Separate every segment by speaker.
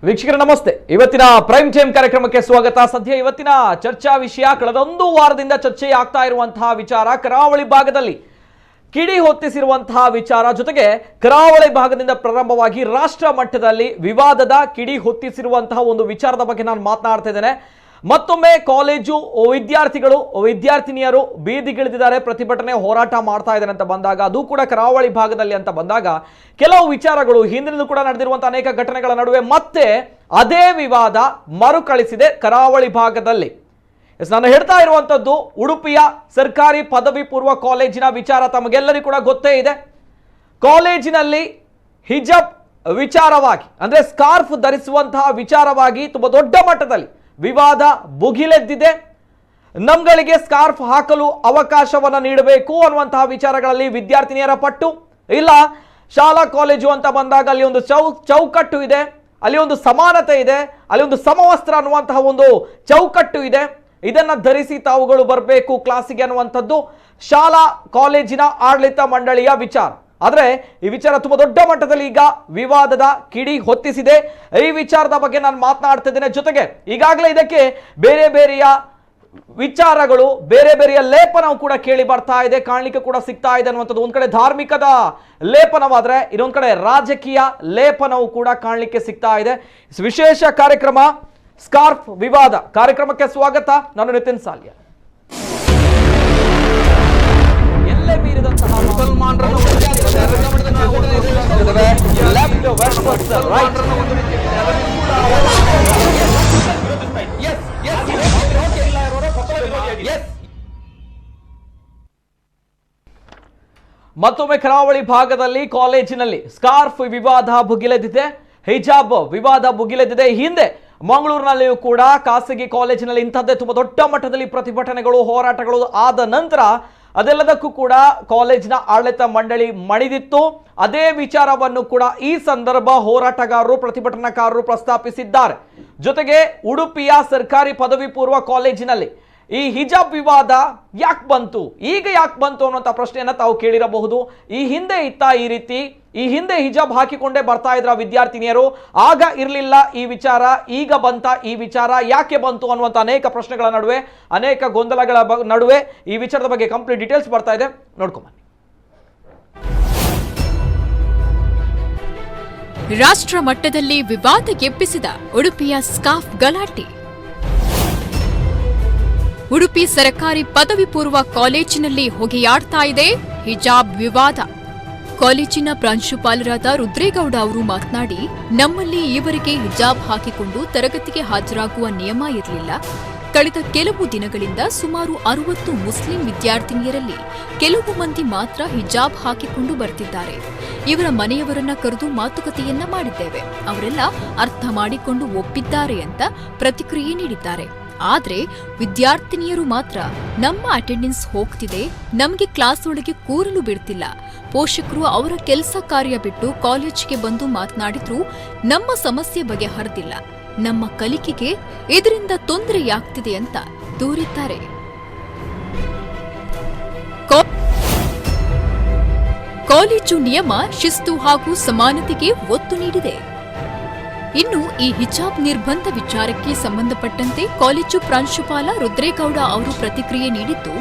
Speaker 1: ವೀಕ್ಷಕರ ನಮಸ್ತೆ. ಇವತ್ತಿನ prime time ಕಾರ್ಯಕ್ರಮಕ್ಕೆ ಸ್ವಾಗತ. ಸದ್ಯ ಇವತ್ತಿನ ಚರ್ಚಾ ವಿಷಯ ಕಳೆದೊಂದು ವಾರದಿಂದ ಚರ್ಚೆ ಆಗ್ತಾ ಇರುವಂತಹ ವಿಚಾರ, ಕರಾವಳಿ ಭಾಗದಲ್ಲಿ ಕಿಡಿ ಹೊತ್ತಿಸಿರುವಂತಹ ವಿಚಾರ. ಜೊತೆಗೆ ಕರಾವಳಿ ಭಾಗದಿಂದ ಪ್ರಾರಂಭವಾಗಿ ರಾಷ್ಟ್ರ ಮಟ್ಟದಲ್ಲಿ ವಿವಾದದ ಕಿಡಿ ಹೊತ್ತಿಸಿರುವಂತಹ ಒಂದು ವಿಚಾರದ ಬಗ್ಗೆ ನಾನು ಮಾತನಾಡ್ತಾ ಇದ್ದೇನೆ. ಮತ್ತೊಮ್ಮೆ ಕಾಲೇಜು ವಿದ್ಯಾರ್ಥಿಗಳು ವಿದ್ಯಾರ್ಥಿನಿಯರು ಬೀದಿಗಿಳಿದಿದ್ದಾರೆ, ಪ್ರತಿಭಟನೆ ಹೋರಾಟ ಮಾಡ್ತಾ ಇದ್ದಾರೆ ಅಂತ ಬಂದಾಗ, ಅದು ಕೂಡ ಕರಾವಳಿ ಭಾಗದಲ್ಲಿ ಅಂತ ಬಂದಾಗ ಕೆಲವು ವಿಚಾರಗಳು ಹಿಂದಿನಿಂದ ಕೂಡ ನಡೆದಿರುವಂತಹ ಅನೇಕ ಘಟನೆಗಳ ನಡುವೆ ಮತ್ತೆ ಅದೇ ವಿವಾದ ಮರುಕಳಿಸಿದೆ ಕರಾವಳಿ ಭಾಗದಲ್ಲಿ. ಎಸ್, ನಾನು ಹೇಳ್ತಾ ಇರುವಂತದ್ದು ಉಡುಪಿಯ ಸರ್ಕಾರಿ ಪದವಿ ಪೂರ್ವ ಕಾಲೇಜಿನ ವಿಚಾರ ತಮಗೆಲ್ಲರಿಗೂ ಕೂಡ ಗೊತ್ತೇ ಇದೆ. ಕಾಲೇಜಿನಲ್ಲಿ ಹಿಜಾಬ್ ವಿಚಾರವಾಗಿ, ಅಂದ್ರೆ ಸ್ಕಾರ್ಫ್ ಧರಿಸುವಂತಹ ವಿಚಾರವಾಗಿ ತುಂಬಾ ದೊಡ್ಡ ಮಟ್ಟದಲ್ಲಿ ವಿವಾದ ಭುಗಿಲೆದ್ದಿದೆ. ನಮ್ಗಳಿಗೆ ಸ್ಕಾರ್ಫ್ ಹಾಕಲು ಅವಕಾಶವನ್ನ ನೀಡಬೇಕು ಅನ್ನುವಂತಹ ವಿಚಾರಗಳಲ್ಲಿ ವಿದ್ಯಾರ್ಥಿನಿಯರ ಪಟ್ಟು ಇಲ್ಲ. ಶಾಲಾ ಕಾಲೇಜು ಅಂತ ಬಂದಾಗ ಅಲ್ಲಿ ಒಂದು ಚೌಕಟ್ಟು ಇದೆ, ಅಲ್ಲಿ ಒಂದು ಸಮಾನತೆ ಇದೆ, ಅಲ್ಲಿ ಒಂದು ಸಮವಸ್ತ್ರ ಅನ್ನುವಂತಹ ಒಂದು ಚೌಕಟ್ಟು ಇದೆ. ಇದನ್ನ ಧರಿಸಿ ತಾವುಗಳು ಬರಬೇಕು ಕ್ಲಾಸಿಗೆ ಅನ್ನುವಂಥದ್ದು ಶಾಲಾ ಕಾಲೇಜಿನ ಆಡಳಿತ ಮಂಡಳಿಯ ವಿಚಾರ. ಆದರೆ ಈ ವಿಚಾರ ತುಂಬಾ ದೊಡ್ಡ ಮಟ್ಟದಲ್ಲಿ ಈಗ ವಿವಾದದ ಕಿಡಿ ಹೊತ್ತಿಸಿದೆ. ಈ ವಿಚಾರದ ಬಗ್ಗೆ ನಾನು ಮಾತನಾಡ್ತಿದ್ದೇನೆ. ಜೊತೆಗೆ ಈಗಾಗಲೇ ಇದಕ್ಕೆ ಬೇರೆ ಬೇರೆಯ ವಿಚಾರಗಳು, ಬೇರೆ ಬೇರೆಯ ಲೇಪನವು ಕೂಡ ಕೇಳಿ ಬರ್ತಾ ಇದೆ, ಕಾಣಲಿಕ್ಕೆ ಕೂಡ ಸಿಗ್ತಾ ಇದೆ ಅನ್ನುವಂಥದ್ದು. ಒಂದ್ ಕಡೆ ಧಾರ್ಮಿಕದ ಲೇಪನವಾದ್ರೆ ಇನ್ನೊಂದ್ ಕಡೆ ರಾಜಕೀಯ ಲೇಪನವು ಕೂಡ ಕಾಣಲಿಕ್ಕೆ ಸಿಗ್ತಾ ಇದೆ. ವಿಶೇಷ ಕಾರ್ಯಕ್ರಮ ಸ್ಕಾರ್ಫ್ ವಿವಾದ ಕಾರ್ಯಕ್ರಮಕ್ಕೆ ಸ್ವಾಗತ. ನಾನು ನಿತಿನ್ ಸಾಲ್ಯ. ಎಲ್ಲೆ ಮೀರಿದಂತಹ left versus right. ಮತ್ತೊಮ್ಮೆ ಕರಾವಳಿ ಭಾಗದಲ್ಲಿ ಕಾಲೇಜಿನಲ್ಲಿ ಸ್ಕಾರ್ಫ್ ವಿವಾದ ಭುಗಿಲೆದ್ದಿದೆ, ಹಿಜಾಬ್ ವಿವಾದ ಭುಗಿಲೆದ್ದಿದೆ. ಹಿಂದೆ ಮಂಗಳೂರಿನಲ್ಲಿಯೂ ಕೂಡ ಖಾಸಗಿ ಕಾಲೇಜಿನಲ್ಲಿ ಇಂಥದ್ದೇ ತುಂಬಾ ದೊಡ್ಡ ಮಟ್ಟದಲ್ಲಿ ಪ್ರತಿಭಟನೆಗಳು ಹೋರಾಟಗಳು ಆದ ನಂತರ ಅದೆಲ್ಲದಕ್ಕೂ ಕೂಡ ಕಾಲೇಜಿನ ಆಡಳಿತ ಮಂಡಳಿ ಮಣಿದಿತ್ತು. ಅದೇ ವಿಚಾರವನ್ನು ಕೂಡ ಈ ಸಂದರ್ಭ ಹೋರಾಟಗಾರರು ಪ್ರತಿಭಟನಾಕಾರರು ಪ್ರಸ್ತಾಪಿಸಿದ್ದಾರೆ. ಜೊತೆಗೆ ಉಡುಪಿಯ ಸರ್ಕಾರಿ ಪದವಿ ಪೂರ್ವ ಕಾಲೇಜಿನಲ್ಲಿ ಈ ಹಿಜಾಬ್ ವಿವಾದ ಯಾಕೆ ಬಂತು, ಈಗ ಯಾಕೆ ಬಂತು ಅನ್ನುವಂಥ ಪ್ರಶ್ನೆಯನ್ನ ತಾವು ಕೇಳಿರಬಹುದು. ಈ ಹಿಂದೆ ಇತ್ತ ಈ ರೀತಿ, ಈ ಹಿಂದೆ ಹಿಜಾಬ್ ಹಾಕಿಕೊಂಡೇ ಬರ್ತಾ ಇದ್ರ ವಿದ್ಯಾರ್ಥಿನಿಯರು, ಆಗ ಇರಲಿಲ್ಲ ಈ ವಿಚಾರ, ಈಗ ಬಂತ ಈ ವಿಚಾರ, ಯಾಕೆ ಬಂತು ಅನ್ನುವಂಥ ಅನೇಕ ಪ್ರಶ್ನೆಗಳ ನಡುವೆ, ಅನೇಕ ಗೊಂದಲಗಳ ನಡುವೆ ಈ ವಿಚಾರದ ಬಗ್ಗೆ ಕಂಪ್ಲೀಟ್ ಡೀಟೇಲ್ಸ್ ಬರ್ತಾ ಇದೆ, ನೋಡ್ಕೊಂಬನ್ನಿ.
Speaker 2: ರಾಷ್ಟ್ರ ಮಟ್ಟದಲ್ಲಿ ವಿವಾದ ಎಬ್ಬಿಸಿದ ಉಡುಪಿಯ ಸ್ಕಾರ್ಫ್ ಗಲಾಟೆ. ಉಡುಪಿ ಸರ್ಕಾರಿ ಪದವಿ ಪೂರ್ವ ಕಾಲೇಜಿನಲ್ಲಿ ಹೊಗೆಯಾಡ್ತಾ ಇದೆ ಹಿಜಾಬ್ ವಿವಾದ. ಕಾಲೇಜಿನ ಪ್ರಾಂಶುಪಾಲರಾದ ರುದ್ರೇಗೌಡ ಅವರು ಮಾತನಾಡಿ, ನಮ್ಮಲ್ಲಿ ಈವರೆಗೆ ಹಿಜಾಬ್ ಹಾಕಿಕೊಂಡು ತರಗತಿಗೆ ಹಾಜರಾಗುವ ನಿಯಮ ಇರಲಿಲ್ಲ. ಕಳೆದ ಕೆಲವು ದಿನಗಳಿಂದ ಸುಮಾರು 60 ಮುಸ್ಲಿಂ ವಿದ್ಯಾರ್ಥಿನಿಯರಲ್ಲಿ ಕೆಲವು ಮಂದಿ ಮಾತ್ರ ಹಿಜಾಬ್ ಹಾಕಿಕೊಂಡು ಬರ್ತಿದ್ದಾರೆ. ಇವರ ಮನೆಯವರನ್ನ ಕರೆದು ಮಾತುಕತೆಯನ್ನ ಮಾಡಿದ್ದೇವೆ. ಅವರೆಲ್ಲ ಅರ್ಥ ಮಾಡಿಕೊಂಡು ಒಪ್ಪಿದ್ದಾರೆ ಅಂತ ಪ್ರತಿಕ್ರಿಯೆ ನೀಡಿದ್ದಾರೆ. ಆದ್ರೆ ವಿದ್ಯಾರ್ಥಿನಿಯರು ಮಾತ್ರ ನಮ್ಮ ಅಟೆಂಡೆನ್ಸ್ ಹೋಗ್ತಿದೆ, ನಮಗೆ ಕ್ಲಾಸ್ ಒಳಗೆ ಕೂರಲು ಬಿಡ್ತಿಲ್ಲ, ಪೋಷಕರು ಅವರ ಕೆಲಸ ಕಾರ್ಯ ಬಿಟ್ಟು ಕಾಲೇಜಿಗೆ ಬಂದು ಮಾತನಾಡಿದ್ರೂ ನಮ್ಮ ಸಮಸ್ಯೆ ಬಗೆಹರಿದಿಲ್ಲ, ನಮ್ಮ ಕಲಿಕೆಗೆ ಇದರಿಂದ ತೊಂದರೆಯಾಗ್ತಿದೆ ಅಂತ ದೂರಿದ್ದಾರೆ. ಕಾಲೇಜು ನಿಯಮ ಶಿಸ್ತು ಹಾಗೂ ಸಮಾನತೆಗೆ ಒತ್ತು ನೀಡಿದೆ. ಇನ್ನು ಈ ಹಿಜಾಬ್ ನಿರ್ಬಂಧ ವಿಚಾರಕ್ಕೆ ಸಂಬಂಧಪಟ್ಟಂತೆ ಕಾಲೇಜು ಪ್ರಾಂಶುಪಾಲ ರುದ್ರೇಗೌಡ ಅವರು ಪ್ರತಿಕ್ರಿಯೆ ನೀಡಿದ್ದು,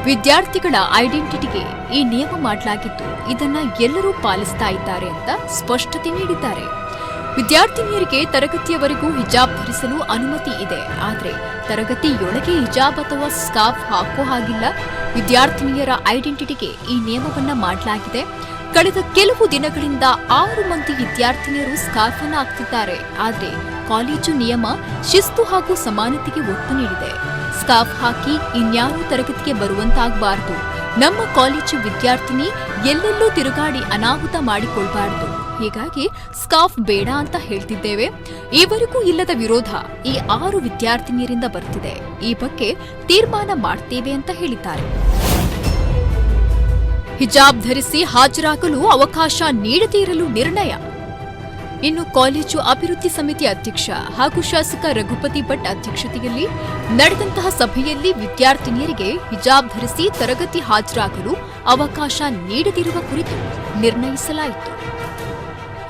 Speaker 2: ವಿದ್ಯಾರ್ಥಿಗಳ ಐಡೆಂಟಿಟಿಗೆ ಈ ನಿಯಮ ಮಾಡಲಾಗಿದ್ದು ಇದನ್ನ ಎಲ್ಲರೂ ಪಾಲಿಸ್ತಾ ಇದ್ದಾರೆ ಅಂತ ಸ್ಪಷ್ಟತೆ ನೀಡಿದ್ದಾರೆ. ವಿದ್ಯಾರ್ಥಿನಿಯರಿಗೆ ತರಗತಿಯವರೆಗೂ ಹಿಜಾಬ್ ಧರಿಸಲು ಅನುಮತಿ ಇದೆ, ಆದರೆ ತರಗತಿಯೊಳಗೆ ಹಿಜಾಬ್ ಅಥವಾ ಸ್ಕಾರ್ಫ್ ಹಾಕೋ ಹಾಗಿಲ್ಲ. ವಿದ್ಯಾರ್ಥಿನಿಯರ ಐಡೆಂಟಿಟಿಗೆ ಈ ನಿಯಮವನ್ನ ಮಾಡಲಾಗಿದೆ. ಕಳೆದ ಕೆಲವು ದಿನಗಳಿಂದ 6 ಮಂದಿ ವಿದ್ಯಾರ್ಥಿನಿಯರು ಸ್ಕಾರ್ಫ್ ಅನ್ನು ಹಾಕ್ತಿದ್ದಾರೆ. ಆದರೆ ಕಾಲೇಜು ನಿಯಮ ಶಿಸ್ತು ಹಾಗೂ ಸಮಾನತೆಗೆ ಒತ್ತು ನೀಡಿದೆ. ಸ್ಕಾರ್ಫ್ ಹಾಕಿ ಇನ್ಯಾರೂ ತರಗತಿಗೆ ಬರುವಂತಾಗಬಾರದು, ನಮ್ಮ ಕಾಲೇಜು ವಿದ್ಯಾರ್ಥಿನಿ ಎಲ್ಲೆಲ್ಲೂ ತಿರುಗಾಡಿ ಅನಾಹುತ ಮಾಡಿಕೊಳ್ಬಾರದು, ಹೀಗಾಗಿ ಸ್ಕಾರ್ಫ್ ಬೇಡ ಅಂತ ಹೇಳ್ತಿದ್ದೇವೆ. ಈವರೆಗೂ ಇಲ್ಲದ ವಿರೋಧ ಈ 6 ವಿದ್ಯಾರ್ಥಿನಿಯರಿಂದ ಬರ್ತಿದೆ. ಈ ಬಗ್ಗೆ ತೀರ್ಮಾನ ಮಾಡ್ತೇವೆ ಅಂತ ಹೇಳಿದ್ದಾರೆ. ಹಿಜಾಬ್ ಧರಿಸಿ ಹಾಜರಾಗಲು ಅವಕಾಶ ನೀಡದೇ ಇರಲು ನಿರ್ಣಯ. ಇನ್ನು ಕಾಲೇಜು ಅಭಿವೃದ್ಧಿ ಸಮಿತಿ ಅಧ್ಯಕ್ಷ ಹಾಗೂ ಶಾಸಕ ರಘುಪತಿ ಭಟ್ ಅಧ್ಯಕ್ಷತೆಯಲ್ಲಿ ನಡೆದಂತಹ ಸಭೆಯಲ್ಲಿ ವಿದ್ಯಾರ್ಥಿನಿಯರಿಗೆ ಹಿಜಾಬ್ ಧರಿಸಿ ತರಗತಿ ಹಾಜರಾಗಲು ಅವಕಾಶ ನೀಡದಿರುವ ಕುರಿತು ನಿರ್ಣಯಿಸಲಾಯಿತು.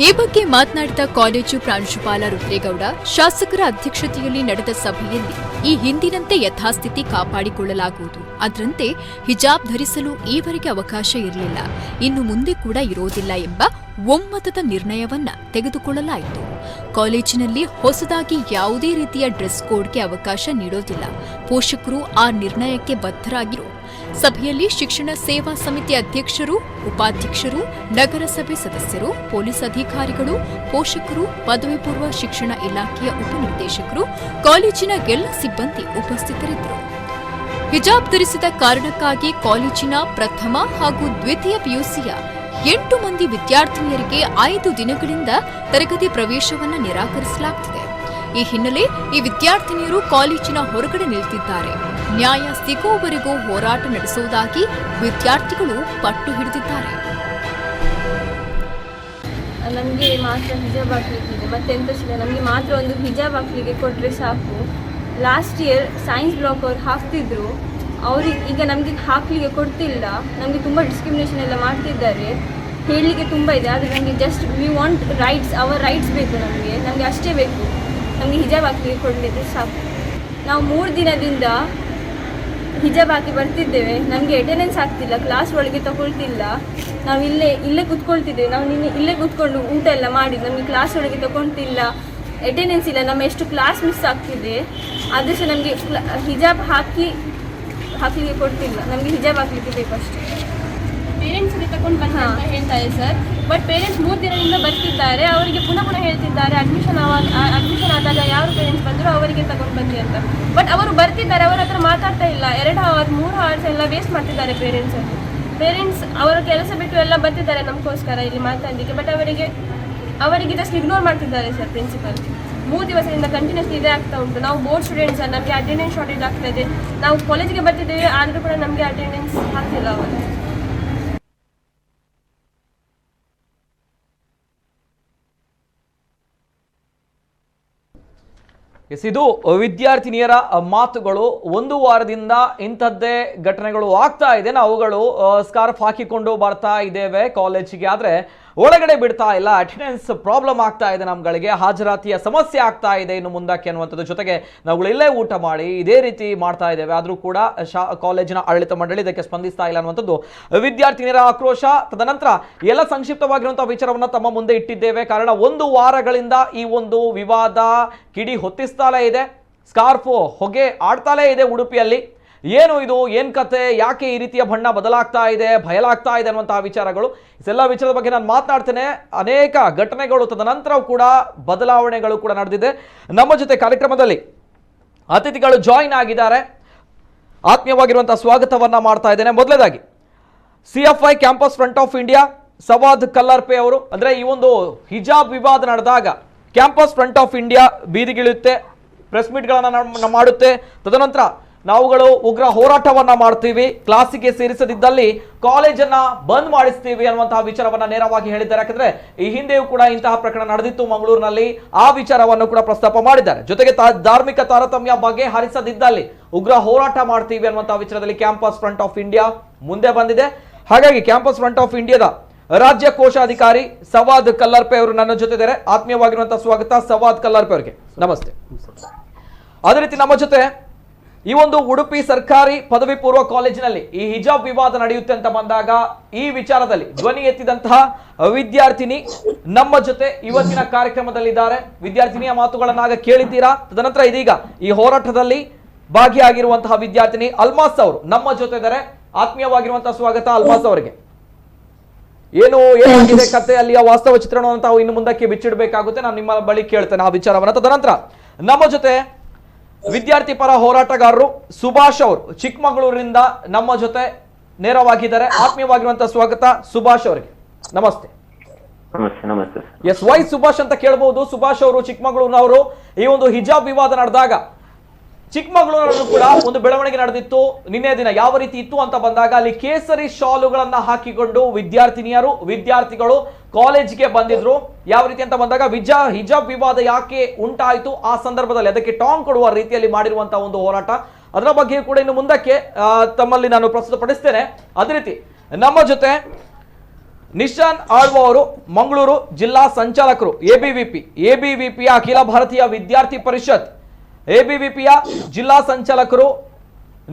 Speaker 2: ಈ ಬಗ್ಗೆ ಮಾತನಾಡಿದ ಕಾಲೇಜು ಪ್ರಾಂಶುಪಾಲ ರುದ್ರೇಗೌಡ, ಶಾಸಕರ ಅಧ್ಯಕ್ಷತೆಯಲ್ಲಿ ನಡೆದ ಸಭೆಯಲ್ಲಿ ಈ ಹಿಂದಿನಂತೆ ಯಥಾಸ್ಥಿತಿ ಕಾಪಾಡಿಕೊಳ್ಳಲಾಗುವುದು. ಅದರಂತೆ ಹಿಜಾಬ್ ಧರಿಸಲು ಈವರೆಗೆ ಅವಕಾಶ ಇರಲಿಲ್ಲ, ಇನ್ನು ಮುಂದೆ ಕೂಡ ಇರೋದಿಲ್ಲ ಎಂಬ ಒಮ್ಮತದ ನಿರ್ಣಯವನ್ನ ತೆಗೆದುಕೊಳ್ಳಲಾಯಿತು. ಕಾಲೇಜಿನಲ್ಲಿ ಹೊಸದಾಗಿ ಯಾವುದೇ ರೀತಿಯ ಡ್ರೆಸ್ ಕೋಡ್ಗೆ ಅವಕಾಶ ನೀಡೋದಿಲ್ಲ. ಪೋಷಕರು ಆ ನಿರ್ಣಯಕ್ಕೆ ಬದ್ಧರಾಗಿರು. ಸಭೆಯಲ್ಲಿ ಶಿಕ್ಷಣ ಸೇವಾ ಸಮಿತಿ ಅಧ್ಯಕ್ಷರು, ಉಪಾಧ್ಯಕ್ಷರು, ನಗರಸಭೆ ಸದಸ್ಯರು, ಪೊಲೀಸ್ ಅಧಿಕಾರಿಗಳು, ಪೋಷಕರು, ಪದವಿ ಪೂರ್ವ ಶಿಕ್ಷಣ ಇಲಾಖೆಯ ಉಪನಿರ್ದೇಶಕರು, ಕಾಲೇಜಿನ ಎಲ್ಲ ಸಿಬ್ಬಂದಿ ಉಪಸ್ಥಿತರಿದ್ದರು. ಹಿಜಾಬ್ ಧರಿಸಿದ ಕಾರಣಕ್ಕಾಗಿ ಕಾಲೇಜಿನ ಪ್ರಥಮ ಹಾಗೂ ದ್ವಿತೀಯ ಪಿಯುಸಿಯ 8 ಮಂದಿ ವಿದ್ಯಾರ್ಥಿನಿಯರಿಗೆ 5 ದಿನಗಳಿಂದ ತರಗತಿ ಪ್ರವೇಶವನ್ನು ನಿರಾಕರಿಸಲಾಗುತ್ತಿದೆ. ಈ ಹಿನ್ನೆಲೆ ಈ ವಿದ್ಯಾರ್ಥಿನಿಯರು ಕಾಲೇಜಿನ ಹೊರಗಡೆ ನಿಲ್ತಿದ್ದಾರೆ. ನ್ಯಾಯ ಸಿಗುವವರೆಗೂ ಹೋರಾಟ ನಡೆಸುವುದಾಗಿ ವಿದ್ಯಾರ್ಥಿಗಳು ಪಟ್ಟು ಹಿಡಿದಿದ್ದಾರೆ.
Speaker 3: ನಮಗೆ ಮಾತ್ರ ಹಿಜಾಬ್ ಹಾಕ್ಲಿಕ್ಕಿದೆ, ಮತ್ತೆ ಎಂತ ಇಲ್ಲ. ನಮಗೆ ಮಾತ್ರ ಒಂದು ಹಿಜಾಬ್ ಹಾಕ್ಲಿಕ್ಕೆ ಕೊಟ್ಟರೆ ಸಾಕು. Last year science block ಅವ್ರು ಹಾಕ್ತಿದ್ರು, ಅವ್ರಿಗೆ ಈಗ ನಮಗೆ ಹಾಕಲಿಕ್ಕೆ ಕೊಡ್ತಿಲ್ಲ. ನಮಗೆ ತುಂಬ ಡಿಸ್ಕ್ರಿಮಿನೇಷನ್ ಎಲ್ಲ ಮಾಡ್ತಿದ್ದಾರೆ. ಹೇಳಲಿಕ್ಕೆ ತುಂಬ ಇದೆ, ಆದರೆ ನಮಗೆ just we want rights, our rights ಬೇಕು ನಮಗೆ. ನಮಗೆ ಅಷ್ಟೇ ಬೇಕು. ನಮಗೆ ಹಿಜಾಬ್ ಹಾಕಲಿಕ್ಕೆ ಕೊಡಲಿದ್ರೆ ಸಾಕು. ನಾವು 3 ದಿನದಿಂದ ಹಿಜಾಬ್ ಹಾಕಿ ಬರ್ತಿದ್ದೇವೆ. ನಮಗೆ ಅಟೆಂಡೆನ್ಸ್ ಆಗ್ತಿಲ್ಲ, ಕ್ಲಾಸ್ ಒಳಗೆ ತಗೊಳ್ತಿಲ್ಲ. ನಾವು ಇಲ್ಲೇ ಇಲ್ಲೇ ಕುತ್ಕೊಳ್ತಿದ್ದೇವೆ. ನಾವು ನಿನ್ನೆ ಇಲ್ಲೇ ಕುತ್ಕೊಂಡು ಊಟ ಎಲ್ಲ ಮಾಡಿ, ನಮಗೆ ಕ್ಲಾಸ್ ಒಳಗೆ ತಗೊಳ್ತಿಲ್ಲ, ಅಟೆಂಡೆನ್ಸ್ ಇಲ್ಲ. ನಮ್ಮ ಎಷ್ಟು ಕ್ಲಾಸ್ ಮಿಸ್ ಆಗ್ತಿದೆ. ಆದರೆ ಸಹ ನಮಗೆ ಹಿಜಾಬ್ ಹಾಕಲಿಕ್ಕೆ ಕೊಡ್ತಿಲ್ಲ. ನಮಗೆ ಹಿಜಾಬ್ ಹಾಕಲಿಕ್ಕೆ ಬೇಕು ಅಷ್ಟೇ.
Speaker 4: ಪೇರೆಂಟ್ಸ್ ತಗೊಂಡು ಬನ್ನಿ ಅಂತ ಹೇಳ್ತಾರೆ sir. But parents 3 ದಿನದಿಂದ ಬರ್ತಿದ್ದಾರೆ. ಅವರಿಗೆ ಪುನಃ ಪುನಃ ಹೇಳ್ತಿದ್ದಾರೆ, ಅಡ್ಮಿಷನ್ ಆದಾಗ ಯಾರು ಪೇರೆಂಟ್ಸ್ ಬಂದರು ಅವರಿಗೆ ತಗೊಂಡು ಬನ್ನಿ ಅಂತ. ಬಟ್ ಅವರು ಬರ್ತಿದ್ದಾರೆ, ಅವರ ಹತ್ರ ಮಾತಾಡ್ತಾ ಇಲ್ಲ. 2 ಅವರ್ 3 ಅವರ್ಸ್ ಎಲ್ಲ ವೇಸ್ಟ್ ಮಾಡ್ತಿದ್ದಾರೆ ಪೇರೆಂಟ್ಸ್ ಅಲ್ಲಿ. ಪೇರೆಂಟ್ಸ್ ಅವರ ಕೆಲಸ ಬಿಟ್ಟು ಎಲ್ಲ ಬರ್ತಿದ್ದಾರೆ ನಮಗೋಸ್ಕರ ಇಲ್ಲಿ ಮಾತಾಡಲಿಕ್ಕೆ. ಬಟ್ ಅವರಿಗೆ ಅವರಿಗೆ ಜಸ್ಟ್ ಇಗ್ನೋರ್ ಮಾಡ್ತಿದ್ದಾರೆ ಸರ್ ಪ್ರಿನ್ಸಿಪಲ್. 3 ದಿವಸದಿಂದ ಕಂಟಿನ್ಯೂಸ್ಲಿ ಇದೇ ಆಗ್ತಾ ಉಂಟು. ನಾವು ಬೋರ್ಡ್ ಸ್ಟೂಡೆಂಟ್ಸ್, ನಮಗೆ ಅಟೆಂಡೆನ್ಸ್ ಶಾರ್ಟೇಜ್ ಆಗ್ತದೆ. ನಾವು ಕಾಲೇಜಿಗೆ ಬರ್ತಿದ್ದೇವೆ, ಆದರೂ ಕೂಡ ನಮಗೆ ಅಟೆಂಡೆನ್ಸ್ ಆಗ್ತಿಲ್ಲ ಅವರು.
Speaker 1: ಎಸ್, ಇದು ವಿದ್ಯಾರ್ಥಿನಿಯರ ಮಾತುಗಳು. 1 ವಾರದಿಂದ ಇಂಥದ್ದೇ ಘಟನೆಗಳು ಆಗ್ತಾ ಇದೆ. ನಾವುಗಳು ಸ್ಕಾರ್ಫ್ ಹಾಕಿಕೊಂಡು ಬರ್ತಾ ಇದ್ದೇವೆ ಕಾಲೇಜಿಗೆ, ಆದರೆ ಒಳಗಡೆ ಬಿಡ್ತಾ ಇಲ್ಲ. ಅಟೆಂಡೆನ್ಸ್ ಪ್ರಾಬ್ಲಮ್ ಆಗ್ತಾ ಇದೆ ನಮ್ಗಳಿಗೆ, ಹಾಜರಾತಿಯ ಸಮಸ್ಯೆ ಆಗ್ತಾ ಇದೆ ಇನ್ನು ಮುಂದಕ್ಕೆ ಅನ್ನುವಂಥದ್ದು. ಜೊತೆಗೆ ನಾವುಗಳು ಇಲ್ಲೇ ಊಟ ಮಾಡಿ ಇದೇ ರೀತಿ ಮಾಡ್ತಾ ಇದ್ದೇವೆ, ಆದರೂ ಕೂಡ ಕಾಲೇಜಿನ ಆಡಳಿತ ಮಂಡಳಿ ಇದಕ್ಕೆ ಸ್ಪಂದಿಸ್ತಾ ಇಲ್ಲ ಅನ್ನುವಂಥದ್ದು ವಿದ್ಯಾರ್ಥಿನಿಯರ ಆಕ್ರೋಶ. ತದನಂತರ ಎಲ್ಲ ಸಂಕ್ಷಿಪ್ತವಾಗಿರುವಂತಹ ವಿಚಾರವನ್ನು ತಮ್ಮ ಮುಂದೆ ಇಟ್ಟಿದ್ದೇವೆ. ಕಾರಣ 1 ವಾರಗಳಿಂದ ಈ ಒಂದು ವಿವಾದ ಕಿಡಿ ಹೊತ್ತಿಸ್ತಾಲೇ ಇದೆ, ಸ್ಕಾರ್ಫು ಹೊಗೆ ಆಡ್ತಾಲೇ ಇದೆ ಉಡುಪಿಯಲ್ಲಿ. ಏನು ಇದು, ಏನು ಕತೆ, ಯಾಕೆ ಈ ರೀತಿಯ ಬಣ್ಣ ಬದಲಾಗ್ತಾ ಇದೆ, ಬಯಲಾಗ್ತಾ ಇದೆ ಅನ್ನುವಂತಹ ವಿಚಾರಗಳು, ಇದೆಲ್ಲ ವಿಚಾರದ ಬಗ್ಗೆ ನಾನು ಮಾತನಾಡ್ತೇನೆ. ಅನೇಕ ಘಟನೆಗಳು ತದನಂತರ ಕೂಡ ಬದಲಾವಣೆಗಳು ಕೂಡ ನಡೆದಿದೆ. ನಮ್ಮ ಜೊತೆ ಕಾರ್ಯಕ್ರಮದಲ್ಲಿ ಅತಿಥಿಗಳು ಜಾಯಿನ್ ಆಗಿದ್ದಾರೆ. ಆತ್ಮೀಯವಾಗಿರುವಂತಹ ಸ್ವಾಗತವನ್ನ ಮಾಡ್ತಾ ಇದ್ದೇನೆ. ಮೊದಲನೇದಾಗಿ CFI Campus Front of India Sawad Kallarpe ಅವರು. ಅಂದ್ರೆ ಈ ಒಂದು ಹಿಜಾಬ್ ವಿವಾದ ನಡೆದಾಗ campus front of India ಬೀದಿಗಿಳಿಯುತ್ತೆ, press ಮೀಟ್ಗಳನ್ನು ಮಾಡುತ್ತೆ. ತದನಂತರ ನಾವುಗಳು ಉಗ್ರ ಹೋರಾಟವನ್ನ ಮಾಡ್ತೀವಿ, ಕ್ಲಾಸಿಗೆ ಸೇರಿಸದಿದ್ದಲ್ಲಿ ಕಾಲೇಜನ್ನ ಬಂದ್ ಮಾಡಿಸ್ತೀವಿ ಅನ್ನುವಂತಹ ವಿಚಾರವನ್ನ ನೇರವಾಗಿ ಹೇಳಿದ್ದಾರೆ. ಯಾಕಂದ್ರೆ ಈ ಹಿಂದೆಯೂ ಕೂಡ ಇಂತಹ ಪ್ರಕರಣ ನಡೆದಿತ್ತು ಮಂಗಳೂರಿನಲ್ಲಿ, ಆ ವಿಚಾರವನ್ನು ಕೂಡ ಪ್ರಸ್ತಾಪ ಮಾಡಿದ್ದಾರೆ. ಜೊತೆಗೆ ಧಾರ್ಮಿಕ ತಾರತಮ್ಯ ಬಗ್ಗೆ ಹರಿಸದಿದ್ದಲ್ಲಿ ಉಗ್ರ ಹೋರಾಟ ಮಾಡ್ತೀವಿ ಅನ್ನುವಂತಹ ವಿಚಾರದಲ್ಲಿ campus front of India ಮುಂದೆ ಬಂದಿದೆ. ಹಾಗಾಗಿ campus front of ಇಂಡಿಯಾದ ರಾಜ್ಯ ಕೋಶಾಧಿಕಾರಿ ಸವಾದ್ ಕಲ್ಲರ್ಪೆ ಅವರು ನನ್ನ ಜೊತೆ ಇದ್ದಾರೆ. ಆತ್ಮೀಯವಾಗಿರುವಂತಹ ಸ್ವಾಗತ ಸವಾದ್ ಕಲ್ಲರ್ಪೆ ಅವರಿಗೆ, ನಮಸ್ತೆ. ಅದೇ ರೀತಿ ನಮ್ಮ ಜೊತೆ ಈ ಒಂದು ಉಡುಪಿ ಸರ್ಕಾರಿ ಪದವಿ ಪೂರ್ವ ಕಾಲೇಜಿನಲ್ಲಿ ಈ ಹಿಜಾಬ್ ವಿವಾದ ನಡೆಯುತ್ತೆ ಅಂತ ಬಂದಾಗ ಈ ವಿಚಾರದಲ್ಲಿ ಧ್ವನಿ ಎತ್ತಿದಂತಹ ವಿದ್ಯಾರ್ಥಿನಿ ನಮ್ಮ ಜೊತೆ ಇವತ್ತಿನ ಕಾರ್ಯಕ್ರಮದಲ್ಲಿದ್ದಾರೆ. ವಿದ್ಯಾರ್ಥಿನಿಯ ಮಾತುಗಳನ್ನಾಗ ಕೇಳಿದ್ದೀರಾ. ತದನಂತರ ಇದೀಗ ಈ ಹೋರಾಟದಲ್ಲಿ ಭಾಗಿಯಾಗಿರುವಂತಹ ವಿದ್ಯಾರ್ಥಿನಿ ಅಲ್ಮಾಸ್ ಅವರು ನಮ್ಮ ಜೊತೆ ಇದ್ದಾರೆ. ಆತ್ಮೀಯವಾಗಿರುವಂತಹ ಸ್ವಾಗತ ಅಲ್ಮಾಸ್ ಅವರಿಗೆ. ಏನು ಏನಾಗಿದೆ ಕತೆ, ಅಲ್ಲಿಯ ವಾಸ್ತವ ಚಿತ್ರಣವನ್ನು ತಾವು ಇನ್ನು ಮುಂದಕ್ಕೆ ಬಿಚ್ಚಿಡಬೇಕಾಗುತ್ತೆ. ನಾನು ನಿಮ್ಮ ಬಳಿ ಕೇಳ್ತೇನೆ ಆ ವಿಚಾರವನ್ನ. ತದನಂತರ ನಮ್ಮ ಜೊತೆ ವಿದ್ಯಾರ್ಥಿ ಪರ ಹೋರಾಟಗಾರರು ಸುಭಾಷ್ ಅವರು ಚಿಕ್ಕಮಗಳೂರಿನಿಂದ ನಮ್ಮ ಜೊತೆ ನೇರವಾಗಿದ್ದಾರೆ. ಆತ್ಮೀಯವಾಗಿರುವಂತಹ ಸ್ವಾಗತ ಸುಭಾಷ್ ಅವರಿಗೆ, ನಮಸ್ತೆ.
Speaker 5: ನಮಸ್ತೆ ನಮಸ್ತೆ.
Speaker 1: ಎಸ್, ವೈ ಸುಭಾಷ್ ಅಂತ ಕೇಳಬಹುದು. ಸುಭಾಷ್ ಅವರು ಚಿಕ್ಕಮಗಳೂರಿನವರು. ಈ ಒಂದು ಹಿಜಾಬ್ ವಿವಾದ ನಡೆದಾಗ ಚಿಕ್ಕಮಗಳೂರಲ್ಲೂ ಕೂಡ ಒಂದು ಬೆಳವಣಿಗೆ ನಡೆದಿತ್ತು. ನಿನ್ನೆ ದಿನ ಯಾವ ರೀತಿ ಇತ್ತು ಅಂತ ಬಂದಾಗ ಅಲ್ಲಿ ಕೇಸರಿ ಶಾಲುಗಳನ್ನ ಹಾಕಿಕೊಂಡು ವಿದ್ಯಾರ್ಥಿನಿಯರು ವಿದ್ಯಾರ್ಥಿಗಳು ಕಾಲೇಜ್ಗೆ ಬಂದಿದ್ರು. ಯಾವ ರೀತಿ ಅಂತ ಬಂದಾಗ ಹಿಜಾಬ್ ವಿವಾದ ಯಾಕೆ ಉಂಟಾಯಿತು ಆ ಸಂದರ್ಭದಲ್ಲಿ ಅದಕ್ಕೆ ಟಾಂಗ್ ಕೊಡುವ ರೀತಿಯಲ್ಲಿ ಮಾಡಿರುವಂತಹ ಒಂದು ಹೋರಾಟ, ಅದರ ಬಗ್ಗೆ ಕೂಡ ಇನ್ನು ಮುಂದಕ್ಕೆ ತಮ್ಮಲ್ಲಿ ನಾನು ಪ್ರಸ್ತುತಪಡಿಸ್ತೇನೆ. ಅದೇ ರೀತಿ ನಮ್ಮ ಜೊತೆ Nishan Alva ಅವರು ಮಂಗಳೂರು ಜಿಲ್ಲಾ ಸಂಚಾಲಕರು, ಎಬಿವಿಪಿಯ ಅಖಿಲ ಭಾರತೀಯ ವಿದ್ಯಾರ್ಥಿ ಪರಿಷತ್ ಎಬಿವಿಪಿಯ ಜಿಲ್ಲಾ ಸಂಚಾಲಕರು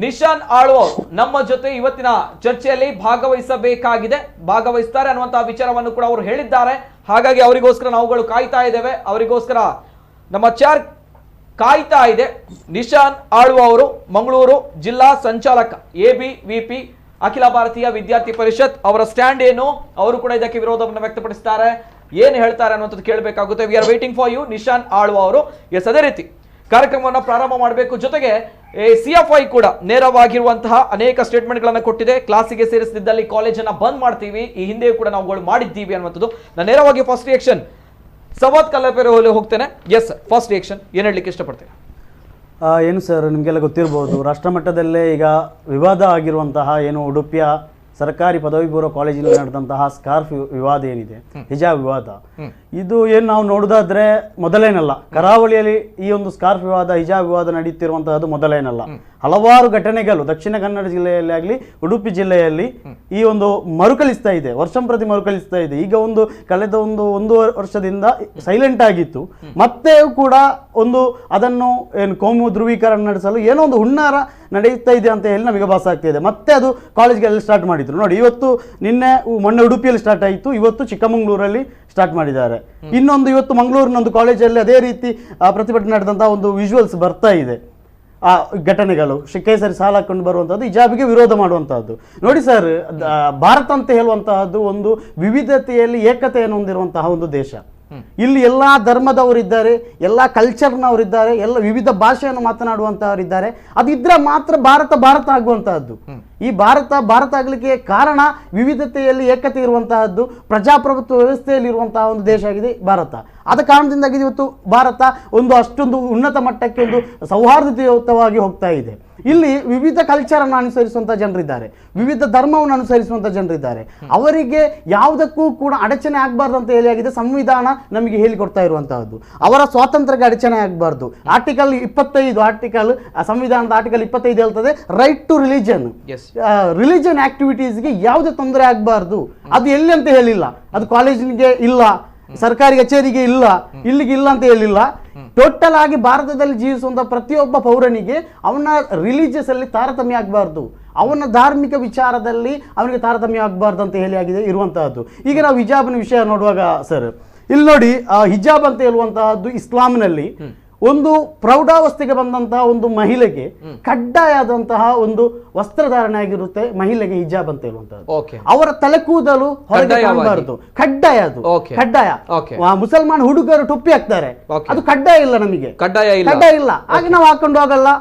Speaker 1: ನಿಶಾನ್ ಆಳ್ವ ನಮ್ಮ ಜೊತೆ ಇವತ್ತಿನ ಚರ್ಚೆಯಲ್ಲಿ ಭಾಗವಹಿಸಬೇಕಾಗಿದೆ, ಭಾಗವಹಿಸ್ತಾರೆ ಅನ್ನುವಂತಹ ವಿಚಾರವನ್ನು ಕೂಡ ಅವರು ಹೇಳಿದ್ದಾರೆ. ಹಾಗಾಗಿ ಅವರಿಗೋಸ್ಕರ ನಾವುಗಳು ಕಾಯ್ತಾ ಇದ್ದೇವೆ, ಅವರಿಗೋಸ್ಕರ ನಮ್ಮ ಚಾರ್ ಕಾಯ್ತಾ ಇದೆ. ನಿಶಾನ್ ಆಳ್ವ ಅವರು ಮಂಗಳೂರು ಜಿಲ್ಲಾ ಸಂಚಾಲಕ ಎಬಿವಿಪಿ ಅಖಿಲ ಭಾರತೀಯ ವಿದ್ಯಾರ್ಥಿ ಪರಿಷತ್, ಅವರ ಸ್ಟ್ಯಾಂಡ್ ಏನು, ಅವರು ಕೂಡ ಇದಕ್ಕೆ ವಿರೋಧವನ್ನು ವ್ಯಕ್ತಪಡಿಸ್ತಾರೆ, ಏನು ಹೇಳ್ತಾರೆ ಅನ್ನುವಂಥದ್ದು ಕೇಳಬೇಕಾಗುತ್ತೆ. We are waiting for you Nishan Alva ಅವರು. ಎಸ್, ಅದೇ ರೀತಿ ಕಾರ್ಯಕ್ರಮವನ್ನು ಪ್ರಾರಂಭ ಮಾಡಬೇಕು. ಜೊತೆಗೆ ಸಿಎಫ್ಐ ಕೂಡ ನೇರವಾಗಿರುವಂತಹ ಅನೇಕ ಸ್ಟೇಟ್ಮೆಂಟ್ಗಳನ್ನು ಕೊಟ್ಟಿದೆ. ಕ್ಲಾಸಿಗೆ ಸೇರಿಸದಿದ್ದಲ್ಲಿ ಕಾಲೇಜನ್ನು ಬಂದ್ ಮಾಡ್ತೀವಿ, ಈ ಹಿಂದೆಯೂ ಕೂಡ ನಾವುಗಳು ಮಾಡಿದ್ದೀವಿ ಅನ್ನುವಂಥದ್ದು. ನಾನು ನೇರವಾಗಿ ಫಸ್ಟ್ ರಿಯಾಕ್ಷನ್ ಸವಾದ್ ಕಲ್ಲಪೇರೆ ಹೋಗ್ತೇನೆ. S, first reaction ಏನು ಹೇಳಲಿಕ್ಕೆ ಇಷ್ಟಪಡ್ತೀನಿ?
Speaker 6: ಏನು ಸರ್, ನಿಮಗೆಲ್ಲ ಗೊತ್ತಿರ್ಬೋದು, ರಾಷ್ಟ್ರಮಟ್ಟದಲ್ಲೇ ಈಗ ವಿವಾದ ಆಗಿರುವಂತಹ ಏನು ಉಡುಪಿಯ ಸರ್ಕಾರಿ ಪದವಿ ಪೂರ್ವ ಕಾಲೇಜಿನಲ್ಲಿ ನಡೆದಂತಹ ಸ್ಕಾರ್ಫ್ ವಿವಾದ ಏನಿದೆ, ಹಿಜಾಬ್ ವಿವಾದ, ಇದು ಏನು ನಾವು ನೋಡೋದಾದ್ರೆ ಮೊದಲೇನಲ್ಲ. ಕರಾವಳಿಯಲ್ಲಿ ಈ ಒಂದು ಸ್ಕಾರ್ಫ್ ವಿವಾದ, ಹಿಜಾಬ್ ವಿವಾದ ನಡೆಯುತ್ತಿರುವಂತಹದ್ದು ಮೊದಲೇನಲ್ಲ. ಹಲವಾರು ಘಟನೆಗಳು ದಕ್ಷಿಣ ಕನ್ನಡ ಜಿಲ್ಲೆಯಲ್ಲಿ ಆಗಲಿ ಉಡುಪಿ ಜಿಲ್ಲೆಯಲ್ಲಿ ಈ ಒಂದು ಮರುಕಳಿಸ್ತಾ ಇದೆ, ವರ್ಷಂಪ್ರತಿ ಮರುಕಳಿಸ್ತಾ ಇದೆ. ಈಗ ಒಂದು ಕಳೆದ ಒಂದು ವರ್ಷದಿಂದ ಸೈಲೆಂಟ್ ಆಗಿತ್ತು, ಮತ್ತೆ ಕೂಡ ಒಂದು ಅದನ್ನು ಏನು ಕೋಮು ಧ್ರುವೀಕರಣ ನಡೆಸಲು ಏನೋ ಒಂದು ಹುನ್ನಾರ ನಡೆಯುತ್ತಾ ಇದೆ ಅಂತ ಹೇಳಿ ನಮಗೆ ಭಾಸ ಆಗ್ತಾ ಇದೆ. ಮತ್ತೆ ಅದು ಕಾಲೇಜ್ಗಳಲ್ಲಿ ಸ್ಟಾರ್ಟ್ ಮಾಡಿದ್ರು ನೋಡಿ. ಇವತ್ತು ನಿನ್ನೆ ಮೊನ್ನೆ ಉಡುಪಿಯಲ್ಲಿ ಸ್ಟಾರ್ಟ್ ಆಯಿತು, ಇವತ್ತು ಚಿಕ್ಕಮಗಳೂರಲ್ಲಿ ಸ್ಟಾರ್ಟ್ ಮಾಡಿದ್ದಾರೆ. ಇನ್ನೊಂದು ಇವತ್ತು ಮಂಗಳೂರಿನ ಒಂದು ಕಾಲೇಜಲ್ಲಿ ಅದೇ ರೀತಿ ಪ್ರತಿಭಟನೆ ನಡೆದಂತಹ ಒಂದು ವಿಜುವಲ್ಸ್ ಬರ್ತಾ ಇದೆ. ಆ ಘಟನೆಗಳು ಕೇಸರಿ ಸಾಲ ಹಾಕೊಂಡು ಬರುವಂಥದ್ದು, ಹಿಜಾಬಿಗೆ ವಿರೋಧ ಮಾಡುವಂತಹದ್ದು. ನೋಡಿ ಸರ್, ಭಾರತ ಅಂತ ಹೇಳುವಂತಹದ್ದು ಒಂದು ವಿವಿಧತೆಯಲ್ಲಿ ಏಕತೆಯನ್ನು ಹೊಂದಿರುವಂತಹ ಒಂದು ದೇಶ. ಇಲ್ಲಿ ಎಲ್ಲ ಧರ್ಮದವರಿದ್ದಾರೆ, ಎಲ್ಲ ಕಲ್ಚರ್ನವರಿದ್ದಾರೆ, ಎಲ್ಲ ವಿವಿಧ ಭಾಷೆಯನ್ನು ಮಾತನಾಡುವಂತಹವರಿದ್ದಾರೆ. ಅದಿದ್ರೆ ಮಾತ್ರ ಭಾರತ ಭಾರತ ಆಗುವಂತಹದ್ದು. ಈ ಭಾರತ ಭಾರತ ಆಗಲಿಕ್ಕೆ ಕಾರಣ ವಿವಿಧತೆಯಲ್ಲಿ ಏಕತೆ ಇರುವಂತಹದ್ದು, ಪ್ರಜಾಪ್ರಭುತ್ವ ವ್ಯವಸ್ಥೆಯಲ್ಲಿ ಇರುವಂತಹ ಒಂದು ದೇಶ ಆಗಿದೆ ಭಾರತ. ಆದ ಕಾರಣದಿಂದಾಗಿ ಇವತ್ತು ಭಾರತ ಒಂದು ಅಷ್ಟೊಂದು ಉನ್ನತ ಮಟ್ಟಕ್ಕೆ ಒಂದು ಸೌಹಾರ್ದಯುತವಾಗಿ ಹೋಗ್ತಾ ಇದೆ. ಇಲ್ಲಿ ವಿವಿಧ ಕಲ್ಚರನ್ನು ಅನುಸರಿಸುವಂಥ ಜನರಿದ್ದಾರೆ, ವಿವಿಧ ಧರ್ಮವನ್ನು ಅನುಸರಿಸುವಂಥ ಜನರಿದ್ದಾರೆ. ಅವರಿಗೆ ಯಾವುದಕ್ಕೂ ಕೂಡ ಅಡಚಣೆ ಆಗಬಾರ್ದು ಅಂತ ಹೇಳಿ ಆಗಿದೆ ಸಂವಿಧಾನ ನಮಗೆ ಹೇಳಿಕೊಡ್ತಾ ಇರುವಂತಹದ್ದು. ಅವರ ಸ್ವಾತಂತ್ರ್ಯಕ್ಕೆ ಅಡಚಣೆ ಆಗಬಾರ್ದು. ಆರ್ಟಿಕಲ್ 25, ಆರ್ಟಿಕಲ್ ಸಂವಿಧಾನದ ಆರ್ಟಿಕಲ್ 25 ಹೇಳ್ತದೆ right to religion, religion ಆಕ್ಟಿವಿಟೀಸ್ಗೆ ಯಾವುದೇ ತೊಂದರೆ ಆಗಬಾರ್ದು. ಅದು ಎಲ್ಲಿ ಅಂತ ಹೇಳಿಲ್ಲ, ಅದು ಕಾಲೇಜಿಗೆ ಇಲ್ಲ, ಸರ್ಕಾರಿ ಕಚೇರಿಗೆ ಇಲ್ಲ, ಇಲ್ಲಿಗೆ ಇಲ್ಲ ಅಂತ ಹೇಳಿಲ್ಲ. ಟೋಟಲ್ ಆಗಿ ಭಾರತದಲ್ಲಿ ಜೀವಿಸುವಂತಹ ಪ್ರತಿಯೊಬ್ಬ ಪೌರನಿಗೆ ಅವನ ರಿಲಿಜಿಯಸ್ ಅಲ್ಲಿ ತಾರತಮ್ಯ ಆಗಬಾರ್ದು, ಅವನ ಧಾರ್ಮಿಕ ವಿಚಾರದಲ್ಲಿ ಅವನಿಗೆ ತಾರತಮ್ಯ ಆಗಬಾರ್ದು ಅಂತ ಹೇಳಿ ಆಗಿದೆ ಇರುವಂತಹದ್ದು. ಈಗ ನಾವು ಹಿಜಾಬ್ನ ವಿಷಯ ನೋಡುವಾಗ ಸರ್, ಇಲ್ಲಿ ನೋಡಿ, ಹಿಜಾಬ್ ಅಂತ ಹೇಳುವಂತಹದ್ದು ಇಸ್ಲಾಂನಲ್ಲಿ ಒಂದು ಪ್ರೌಢಾವಸ್ಥೆಗೆ ಬಂದಂತಹ ಒಂದು ಮಹಿಳೆಗೆ ಕಡ್ಡಾಯದಂತಹ ಒಂದು ವಸ್ತ್ರಧಾರಣೆ ಆಗಿರುತ್ತೆ ಮಹಿಳೆಗೆ ಹಿಜಾಬ್ ಅಂತ ಹೇಳುವಂತಹದ್ದು. ಅವರ ತಲೆ ಕೂದಲು ಹೊರಗೆ ಕಾಣಬಾರದು, ಕಡ್ಡಾಯ ಅದು, ಕಡ್ಡಾಯ. ಮುಸಲ್ಮಾನ್ ಹುಡುಗರು ಟೊಪ್ಪಿ ಹಾಕ್ತಾರೆ, ಅದು ಕಡ್ಡಾಯ ಇಲ್ಲ ನಮಗೆ, ಕಡ್ಡಾಯ ಇಲ್ಲ, ಹಾಗೆ ನಾವು ಹಾಕೊಂಡು ಹೋಗಲ್ಲ,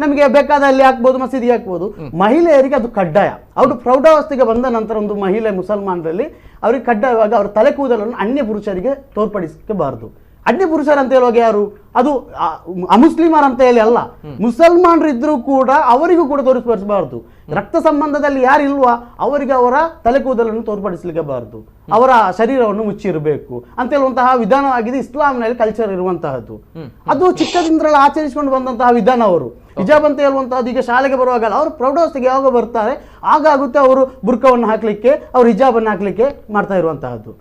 Speaker 6: ನಮಗೆ ಬೇಕಾದ ಅಲ್ಲಿ ಹಾಕ್ಬೋದು, ಮಸೀದಿಗೆ ಹಾಕ್ಬೋದು. ಮಹಿಳೆಯರಿಗೆ ಅದು ಕಡ್ಡಾಯ. ಅವರು ಪ್ರೌಢಾವಸ್ಥೆಗೆ ಬಂದ ನಂತರ ಒಂದು ಮಹಿಳೆ ಮುಸಲ್ಮಾನರಲ್ಲಿ ಅವರಿಗೆ ಕಡ್ಡಾಯವಾಗಿ ಅವರ ತಲೆ ಕೂದಲನ್ನು ಅನ್ಯ ಪುರುಷರಿಗೆ ತೋರ್ಪಡಿಸಬಾರದು. ಅನ್ಯ ಪುರುಷರು ಅಂತ ಹೇಳುವಾಗ ಯಾರು? ಅದು ಅಮುಸ್ಲಿಮರ್ ಅಂತ ಹೇಳಿ ಅಲ್ಲ, ಮುಸಲ್ಮಾನರಿದ್ರೂ ಕೂಡ ಅವರಿಗೂ ಕೂಡ ತೋರಿಸಬಾರದು. ರಕ್ತ ಸಂಬಂಧದಲ್ಲಿ ಯಾರು ಇಲ್ವಾ ಅವರಿಗೆ ಅವರ ತಲೆ ಕೂದಲನ್ನು ತೋರ್ಪಡಿಸಲಿಕ್ಕೆ ಬಾರದು, ಅವರ ಶರೀರವನ್ನು ಮುಚ್ಚಿರಬೇಕು ಅಂತ ಹೇಳುವಂತಹ ವಿಧಾನವಾಗಿದೆ ಇಸ್ಲಾಂನಲ್ಲಿ ಕಲ್ಚರ್ ಇರುವಂತಹದ್ದು. ಅದು ಚಿಕ್ಕದಿಂದಲೇ ಆಚರಿಸಿಕೊಂಡು ಬಂದಂತಹ ವಿಧಾನ ಅವರು. ಹಿಜಾಬ್ ಅಂತ ಹೇಳುವಂತಹದ್ದು ಈಗ ಶಾಲೆಗೆ ಬರುವಾಗ ಅವರು ಪ್ರೌಢಾವಸ್ಥೆಗೆ ಯಾವಾಗ ಬರ್ತಾರೆ ಆಗಾಗುತ್ತೆ ಅವರು ಬುರ್ಕವನ್ನು ಹಾಕ್ಲಿಕ್ಕೆ, ಅವರು ಹಿಜಾಬನ್ನು ಹಾಕ್ಲಿಕ್ಕೆ ಮಾಡ್ತಾ ಇರುವಂತಹದ್ದು.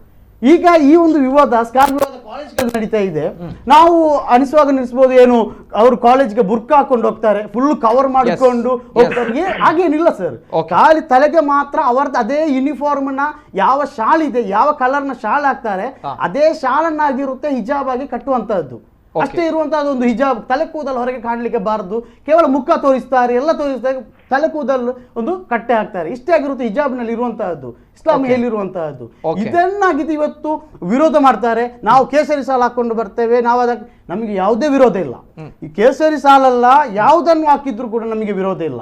Speaker 6: ಈಗ ಈ ಒಂದು ವಿವಾದ, ಸ್ಕಾರ್ಫ್ ವಿವಾದ ಕಾಲೇಜ್ಗಳಲ್ಲಿ ನಡೀತಾ ಇದೆ. ನಾವು ಅನಿಸುವಾಗ ನಿಲ್ಲಿಸಬಹುದು, ಏನು ಅವರು ಕಾಲೇಜ್ಗೆ ಬುರ್ಕಾ ಹಾಕೊಂಡು ಹೋಗ್ತಾರೆ, ಫುಲ್ ಕವರ್ ಮಾಡಿಕೊಂಡು ಹೋಗ್ತಾರೆ, ಹಾಗೇನಿಲ್ಲ ಸರ್. ಖಾಲಿ ತಲೆಗೆ ಮಾತ್ರ ಅವರದ್ದು ಅದೇ ಯೂನಿಫಾರ್ಮ್ ನ ಯಾವ ಶಾಲ್ ಇದೆ, ಯಾವ ಕಲರ್ ನ ಶಾಲ್ ಹಾಕ್ತಾರೆ ಅದೇ ಶಾಲನ್ನಾಗಿರುತ್ತೆ ಹಿಜಾಬ್ ಆಗಿ ಕಟ್ಟುವಂತಹದ್ದು ಅಷ್ಟೇ ಇರುವಂತಹದ್ದು ಒಂದು ಹಿಜಾಬ್. ತಲೆ ಕೂದಲು ಹೊರಗೆ ಕಾಣಲಿಕ್ಕೆ ಬಾರದು, ಕೇವಲ ಮುಖ ತೋರಿಸ್ತಾರೆ, ಎಲ್ಲ ತೋರಿಸ್ತಾರೆ, ತಲೆ ಕೂದಲು ಒಂದು ಕಟ್ಟೆ ಹಾಕ್ತಾರೆ, ಇಷ್ಟೇ ಆಗಿರುತ್ತೆ ಹಿಜಾಬ್ನಲ್ಲಿ ಇರುವಂತಹದ್ದು, ಇಸ್ಲಾಂ ಹೇಳಿರುವಂತಹದ್ದು. ಇದನ್ನಾಗಿದೆ ಇವತ್ತು ವಿರೋಧ ಮಾಡ್ತಾರೆ. ನಾವು ಕೇಸರಿ ಸಾಲ ಹಾಕೊಂಡು ಬರ್ತೇವೆ, ನಾವು ಅದಕ್ಕೆ ನಮಗೆ ಯಾವುದೇ ವಿರೋಧ ಇಲ್ಲ. ಈ ಕೇಸರಿ ಸಾಲಲ್ಲ, ಯಾವುದನ್ನು ಹಾಕಿದ್ರು ಕೂಡ ನಮಗೆ ವಿರೋಧ ಇಲ್ಲ.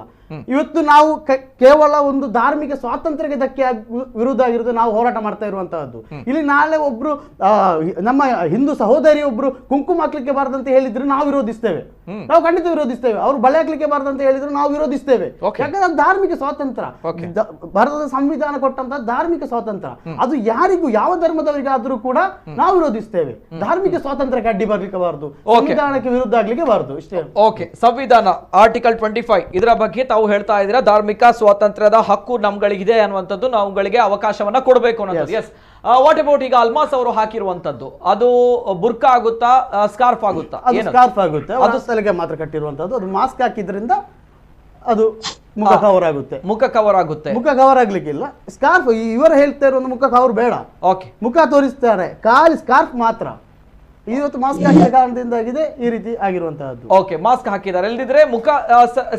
Speaker 6: ಇವತ್ತು ನಾವು ಕೇವಲ ಒಂದು ಧಾರ್ಮಿಕ ಸ್ವಾತಂತ್ರ್ಯಕ್ಕೆ ಧಕ್ಕೆ ವಿರುದ್ಧ ಆಗಿರೋದು ನಾವು ಹೋರಾಟ ಮಾಡ್ತಾ ಇರುವಂತಹದ್ದು. ಇಲ್ಲಿ ನಾಳೆ ಒಬ್ರು ನಮ್ಮ ಹಿಂದೂ ಸಹೋದರಿ ಒಬ್ರು ಕುಂಕುಮ ಹಾಕ್ಲಿಕ್ಕೆ ಬಾರದಂತ ಹೇಳಿದ್ರು ನಾವು ವಿರೋಧಿಸ್ತೇವೆ, ನಾವು ಖಂಡಿತ ವಿರೋಧಿಸ್ತೇವೆ. ಅವ್ರು ಬಳೆ ಹಾಕ್ಲಿಕ್ಕೆ ಬಾರದಂತ ಹೇಳಿದ್ರು ನಾವು ವಿರೋಧಿಸ್ತೇವೆ. ಯಾಕಂದ್ರೆ ಅದು ಧಾರ್ಮಿಕ ಸ್ವಾತಂತ್ರ್ಯ, ಭಾರತದ ಸಂವಿಧಾನ ಕೊಟ್ಟಂತ ಧಾರ್ಮಿಕ ಸ್ವಾತಂತ್ರ್ಯ, ಅದು ಯಾರಿಗೂ ಯಾವ ಧರ್ಮದವರಿಗಾದ್ರೂ ಕೂಡ ನಾವು ವಿರೋಧಿಸ್ತೇವೆ. ಧಾರ್ಮಿಕ ಸ್ವಾತಂತ್ರ್ಯಕ್ಕೆ ಅಡ್ಡಿ ಬರ್ಲಿಕ್ಕೆ ಬಾರದು, ಸಂವಿಧಾನಕ್ಕೆ ವಿರುದ್ಧ ಆಗ್ಲಿಕ್ಕೆ ಬಾರದು, ಇಷ್ಟೇ.
Speaker 1: ಓಕೆ, ಸಂವಿಧಾನ ಆರ್ಟಿಕಲ್ 25 ಇದರ ಬಗ್ಗೆ ತಾವು ಹೇಳ್ತಾ ಇದ್ದೀರಾ, ಧಾರ್ಮಿಕ ಸ್ವಾತಂತ್ರ್ಯದ ಹಕ್ಕು ನಮ್ಗಳಿಗಿದೆ ಅನ್ನುವಂಥದ್ದು, ನಾವುಗಳಿಗೆ ಅವಕಾಶವನ್ನ ಕೊಡಬೇಕು ಅನ್ನೋದು. S, what about ಈಗ ಅಲ್ಮಾಸ್ ಅವರು ಹಾಕಿರುವಂತದ್ದು, ಅದು ಬುರ್ಕಾ ಆಗುತ್ತಾ ಸ್ಕಾರ್ಫ್ ಆಗುತ್ತಾ?
Speaker 6: ಅದು ಸ್ಕಾರ್ಫ್ ಆಗುತ್ತೆ, ಅದು ತಲೆಗೆ ಮಾತ್ರ ಕಟ್ಟಿರುವಂತದ್ದು. ಅದು ಮಾಸ್ಕ್ ಹಾಕಿದ್ರಿಂದ ಅದು ಮುಖ ಕವರ್ ಆಗುತ್ತೆ.
Speaker 1: ಮುಖ ಕವರ್ ಆಗುತ್ತೆ,
Speaker 6: ಮುಖ ಕವರ್ ಆಗ್ಲಿಕ್ಕಿಲ್ಲ. ಸ್ಕಾರ್ಫ್ ಇವರು ಹೇಳ್ತಾ ಇರೋ ಮುಖ ಕವರ್ ಬೇಡ,
Speaker 1: ಓಕೆ,
Speaker 6: ಮುಖ ತೋರಿಸ್ತಾರೆ, ಖಾಲಿ ಸ್ಕಾರ್ಫ್ ಮಾತ್ರ. ಇವತ್ತು ಮಾಸ್ಕ್ ಹಾಕಿದ ಕಾರಣದಿಂದಾಗಿದೆ ಈ ರೀತಿ ಆಗಿರುವಂತಹದ್ದು.
Speaker 1: ಓಕೆ, ಮಾಸ್ಕ್ ಹಾಕಿದ್ದಾರೆ, ಇಲ್ದಿದ್ರೆ ಮುಖ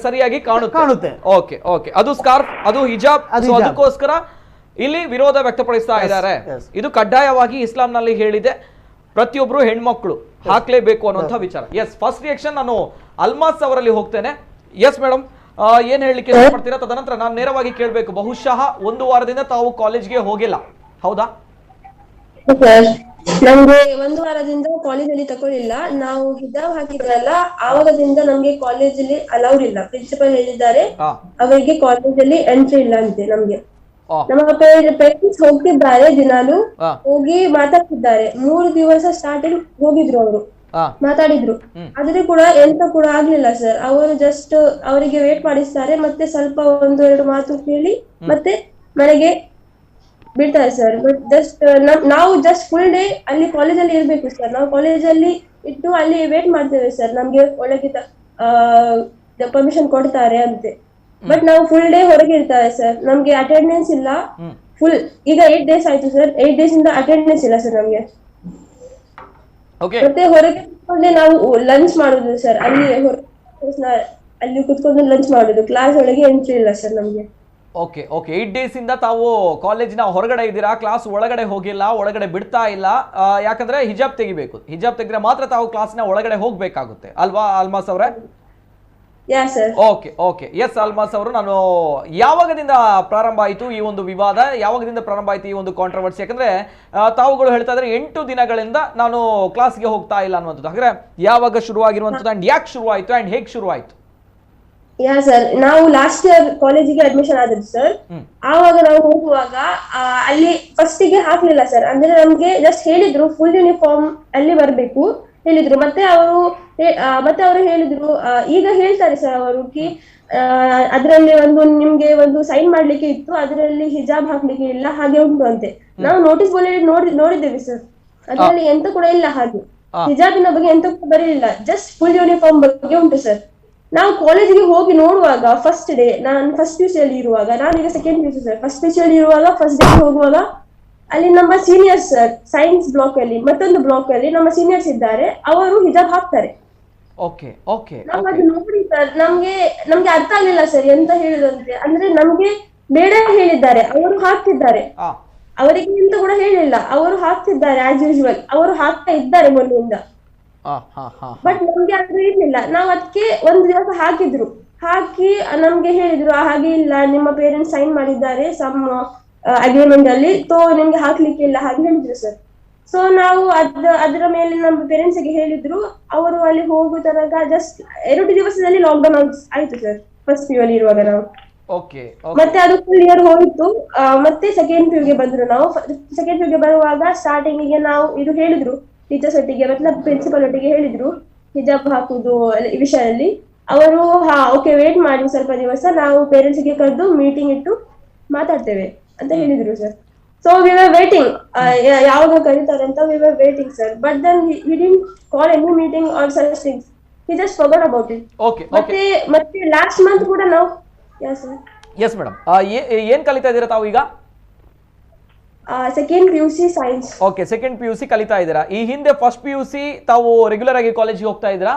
Speaker 1: ಸರಿಯಾಗಿ ಕಾಣುತ್ತೆ. ಓಕೆ ಓಕೆ, ಅದು ಸ್ಕಾರ್ಫ್, ಅದು ಹಿಜಾಬ್, ಅದಕ್ಕೋಸ್ಕರ ಇಲ್ಲಿ ವಿರೋಧ ವ್ಯಕ್ತಪಡಿಸ್ತಾ ಇದ್ದಾರೆ. ಇದು ಕಡ್ಡಾಯವಾಗಿ ಇಸ್ಲಾಂನಲ್ಲಿ ಹೇಳಿದೆ, ಪ್ರತಿಯೊಬ್ರು ಹೆಣ್ಮಕ್ಳು ಹಾಕ್ಲೇಬೇಕು ಅನ್ನುವಂಥ ವಿಚಾರ. S, first reaction ನಾನು ಅಲ್ಮಾಸ್ ಅವರಲ್ಲಿ ಹೋಗ್ತೇನೆ. ಎಸ್ ಮೇಡಮ್, ಏನ್ ಹೇಳಲಿಕ್ಕೆ ಇಷ್ಟಪಡ್ತೀರಾ? ತದನಂತರ ನಾನು ನೇರವಾಗಿ ಕೇಳಬೇಕು, ಬಹುಶಃ ಒಂದು ವಾರದಿಂದ ತಾವು ಕಾಲೇಜ್ಗೆ ಹೋಗಿಲ್ಲ, ಹೌದಾ?
Speaker 7: ನಮ್ಗೆ ಒಂದು ವಾರದಿಂದ ಕಾಲೇಜ್ ಅಲ್ಲಿ ತಗೊಳ್ಳಿಲ್ಲ. ನಾವು ಹಿಜಾಬ್ ಹಾಕಿದ್ರಲ್ಲ, ಆವಾಗದಿಂದ ನಮ್ಗೆ ಕಾಲೇಜ್ ಅಲ್ಲಿ ಅಲೌಡ್ ಇಲ್ಲ. ಪ್ರಿನ್ಸಿಪಲ್ ಹೇಳಿದ್ದಾರೆ ಅವರಿಗೆ ಕಾಲೇಜ್ ಅಲ್ಲಿ ಎಂಟ್ರಿ ಇಲ್ಲ ಅಂತೆ. ನಮ್ಗೆ ನಮ್ಮ ಪೇರೆಂಟ್ಸ್ ಹೋಗ್ತಿದ್ದಾರೆ, ದಿನಾಲು ಹೋಗಿ ಮಾತಾಡ್ತಿದ್ದಾರೆ. 3 ದಿವಸ ಸ್ಟಾರ್ಟಿಂಗ್ ಹೋಗಿದ್ರು ಅವರು, ಮಾತಾಡಿದ್ರು. ಆದ್ರೆ ಕೂಡ ಎಂತ ಕೂಡ ಆಗ್ಲಿಲ್ಲ ಸರ್. ಅವರು ಜಸ್ಟ್ ಅವರಿಗೆ ವೇಟ್ ಮಾಡಿಸ್ತಾರೆ, ಮತ್ತೆ ಸ್ವಲ್ಪ 1-2 ಮಾತು ಕೇಳಿ ಮತ್ತೆ ಮನೆಗೆ ಬಿಡ್ತಾರೆ sir. But just ನಾವು just full day ಅಲ್ಲಿ ಕಾಲೇಜಲ್ಲಿ ಇರ್ಬೇಕು ಸರ್. ನಾವು ಕಾಲೇಜಲ್ಲಿ ಇಟ್ಟು ಅಲ್ಲಿ ವೇಟ್ ಮಾಡ್ತೇವೆ ಸರ್, ನಮ್ಗೆ ಒಳಗೆ ಪರ್ಮಿಷನ್ ಕೊಡ್ತಾರೆ ಅಂತೆ. ಬಟ್ ನಾವು ಫುಲ್ ಡೇ ಹೊರಗೆ ಇರ್ತಾರೆ ಸರ್, ನಮ್ಗೆ ಅಟೆಂಡೆನ್ಸ್ ಇಲ್ಲ ಫುಲ್. ಈಗ 8 ಡೇಸ್ ಆಯ್ತು ಸರ್, 8 ಡೇಸ್ ಇಂದ ಅಟೆಂಡೆನ್ಸ್ ಇಲ್ಲ ಸರ್ ನಮ್ಗೆ. ಮತ್ತೆ ಹೊರಗೆ ಕುತ್ಕೊಂಡೆ ನಾವು ಲಂಚ್ ಮಾಡುದು ಸರ್, ಅಲ್ಲಿ ಅಲ್ಲಿ ಕುತ್ಕೊಂಡು ಲಂಚ್ ಮಾಡುದು, ಕ್ಲಾಸ್ ಒಳಗೆ ಎಂಟ್ರಿ ಇಲ್ಲ ಸರ್ ನಮ್ಗೆ.
Speaker 1: Okay okay, 8 days ಇಂದ ತಾವು ಕಾಲೇಜಿನ ಹೊರಗಡೆ ಇದ್ದೀರಾ, ಕ್ಲಾಸ್ ಒಳಗಡೆ ಹೋಗಿಲ್ಲ, ಒಳಗಡೆ ಬಿಡ್ತಾ ಇಲ್ಲ, ಯಾಕಂದ್ರೆ ಹಿಜಾಬ್ ತೆಗಿಬೇಕು, ಹಿಜಾಬ್ ತೆಗೆದ್ರೆ ಮಾತ್ರ ತಾವು ಕ್ಲಾಸ್ನ ಒಳಗಡೆ ಹೋಗ್ಬೇಕಾಗುತ್ತೆ ಅಲ್ವಾ ಅಲ್ಮಾಸ್ ಅವರೇ? Okay okay, S Almas ಅವರು, ನಾನು ಯಾವಾಗದಿಂದ ಪ್ರಾರಂಭ ಆಯಿತು ಈ ಒಂದು ವಿವಾದ, ಯಾವಾಗದಿಂದ ಪ್ರಾರಂಭ ಆಯಿತು ಈ ಒಂದು ಕಾಂಟ್ರವರ್ಸಿ? ಯಾಕಂದ್ರೆ ತಾವುಗಳು ಹೇಳ್ತಾ ಇದ್ರೆ 8 ದಿನಗಳಿಂದ ನಾನು ಕ್ಲಾಸ್ಗೆ ಹೋಗ್ತಾ ಇಲ್ಲ ಅನ್ನುವಂಥದ್ದು. ಹಾಗಾದ್ರೆ ಯಾವಾಗ ಶುರುವಾಗಿರುವಂಥದ್ದು, ಅಂಡ್ ಯಾಕೆ ಶುರುವಾಯಿತು, ಅಂಡ್ ಹೇಗೆ ಶುರುವಾಯಿತು?
Speaker 7: ಯಾ ಸರ್, ನಾವು ಲಾಸ್ಟ್ ಇಯರ್ ಕಾಲೇಜಿಗೆ ಅಡ್ಮಿಷನ್ ಆದದ್ದು ಸರ್. ಆವಾಗ ನಾವು ಹೋಗುವಾಗ ಅಲ್ಲಿ ಫಸ್ಟ್ ಗೆ ಹಾಕ್ಲಿಲ್ಲ ಸರ್. ಅಂದ್ರೆ ನಮ್ಗೆ ಜಸ್ಟ್ ಹೇಳಿದ್ರು ಫುಲ್ ಯೂನಿಫಾರ್ಮ್ ಅಲ್ಲಿ ಬರ್ಬೇಕು ಹೇಳಿದ್ರು. ಮತ್ತೆ ಅವರು ಹೇಳಿದ್ರು, ಈಗ ಹೇಳ್ತಾರೆ ಸರ್ ಅವರು ಕಿ ಅದರಲ್ಲಿ ಒಂದು ನಿಮ್ಗೆ ಒಂದು ಸೈನ್ ಮಾಡ್ಲಿಕ್ಕೆ ಇತ್ತು, ಅದರಲ್ಲಿ ಹಿಜಾಬ್ ಹಾಕ್ಲಿಕ್ಕೆ ಇಲ್ಲ ಹಾಗೆ ಉಂಟು ಅಂತೆ. ನಾವು ನೋಟಿಸ್ ಬೋರ್ಡ್ ನೋಡಿದ್ದೇವೆ ಸರ್, ಅದರಲ್ಲಿ ಎಂತ ಕೂಡ ಇಲ್ಲ, ಹಾಗೆ ಹಿಜಾಬಿನ ಬಗ್ಗೆ ಎಂತ ಕೂಡ ಬರಲಿಲ್ಲ, just full uniform ಬಗ್ಗೆ ಉಂಟು ಸರ್. ನಾವು ಕಾಲೇಜಿಗೆ ಹೋಗಿ ನೋಡುವಾಗ ಫಸ್ಟ್ ಡೇ, ನಾನು ಫಸ್ಟ್ PUC ಅಲ್ಲಿ ಇರುವಾಗ, ನಾನೀಗ second PUC sir, first PUC ಅಲ್ಲಿ ಇರುವಾಗ ಫಸ್ಟ್ ಡೇ ಹೋಗುವಾಗ ಅಲ್ಲಿ ನಮ್ಮ seniors sir, science block ಅಲ್ಲಿ ಮತ್ತೊಂದು ಬ್ಲಾಕ್ ಅಲ್ಲಿ ನಮ್ಮ ಸೀನಿಯರ್ಸ್ ಇದ್ದಾರೆ, ಅವರು ಹಿಜಾಬ್ ಹಾಕ್ತಾರೆ. ನಾವು ಅದು ನೋಡಿ ಸರ್, ನಮ್ಗೆ ಅರ್ಥ ಆಗ್ಲಿಲ್ಲ ಸರ್ ಎಂತ ಹೇಳುದಂತೆ. ಅಂದ್ರೆ ನಮ್ಗೆ ಬೇಡ ಹೇಳಿದ್ದಾರೆ, ಅವರು ಹಾಕ್ತಿದ್ದಾರೆ, ಅವರಿಗೆ ಎಂತ ಕೂಡ ಹೇಳಿಲ್ಲ, ಅವರು ಹಾಕ್ತಿದ್ದಾರೆ ಆಸ್ ಯೂಶುವಲ್, ಅವರು ಹಾಕ್ತಾ ಇದ್ದಾರೆ ಮೊನ್ನೆಯಿಂದ. ಬಟ್ ನಮ್ಗೆ ಅದು ಇರ್ಲಿಲ್ಲ. ನಾವ್ ಅದಕ್ಕೆ ಒಂದು ದಿವಸ ಹಾಕಿದ್ರು, ಹಾಕಿ ನಮ್ಗೆ ಹೇಳಿದ್ರು ಹಾಗೆ ಇಲ್ಲ, ನಿಮ್ಮ ಪೇರೆಂಟ್ಸ್ ಸೈನ್ ಮಾಡಿದ್ದಾರೆ ಸಮ್ ಅಗ್ರಿಮೆಂಟ್ ಅಲ್ಲಿ, ತೋ ನಿಮ್ಗೆ ಹಾಕ್ಲಿಕ್ಕೆ ಇಲ್ಲ ಹಾಗೆ ಹೇಳಿದ್ರು ಸರ್. ಸೊ ನಾವು ಅದರ ಮೇಲೆ ನಮ್ಮ ಪೇರೆಂಟ್ಸ್ ಗೆ ಹೇಳಿದ್ರು. ಅವರು ಅಲ್ಲಿ ಹೋಗುವ ತನಕ ಜಸ್ಟ್ 2 ದಿವಸದಲ್ಲಿ ಲಾಕ್ ಡೌನ್ ಆಯ್ತು sir, first PU ಅಲ್ಲಿ ಇರುವಾಗ ನಾವು. ಮತ್ತೆ ಅದು ಫುಲ್ ಇಯರ್ ಹೋಯಿತು. ಮತ್ತೆ ಸೆಕೆಂಡ್ PU ಗೆ ಬಂದ್ರು ನಾವು. ಸೆಕೆಂಡ್ PU ಗೆ ಬರುವಾಗ ಸ್ಟಾರ್ಟಿಂಗ್ ಗೆ ನಾವು ಇದು ಹೇಳಿದ್ರು ಟೀಚರ್ಸ್ ಒಟ್ಟಿಗೆ ಮತ್ತೆ ಪ್ರಿನ್ಸಿಪಲ್ ಒಟ್ಟಿಗೆ ಹೇಳಿದ್ರು ಹಿಜಾಬ್ ಹಾಕುದು ವಿಷಯದಲ್ಲಿ. ಅವರು ಹಾ ಓಕೆ ವೇಟ್ ಮಾಡಿ ಸ್ವಲ್ಪ ದಿವಸ, ನಾವು ಪೇರೆಂಟ್ಸ್ ಗೆ ಕರೆದು ಮೀಟಿಂಗ್ ಇಟ್ಟು ಮಾತಾಡ್ತೇವೆ ಅಂತ ಹೇಳಿದ್ರು sir. So we were waiting, ಯಾವಾಗ ಕರೀತಾರೆ ಅಂತ we were waiting sir. But then he didn't call any meeting or such things, he just forgot about it. ಮತ್ತೆ ಮತ್ತೆ ಲಾಸ್ಟ್ ಮಂತ್ ಕೂಡ ನಾವು sir.
Speaker 1: Yes madam, ಏನ್ ಕಲಿತಾ ಇದ್ದೀರಾ ತಾವು ಈಗ?
Speaker 7: Second PUC science.
Speaker 1: Okay, second PUC ಕಲಿತಾ ಇದ್ದೀರಾ. ಈ ಹಿಂದೆ ಫಸ್ಟ್ PUC ತಾವು ರೆಗ್ಯುಲರ್ ಆಗಿ ಕಾಲೇಜಿಗೆ ಹೋಗ್ತಾ ಇದ್ದೀರಾ?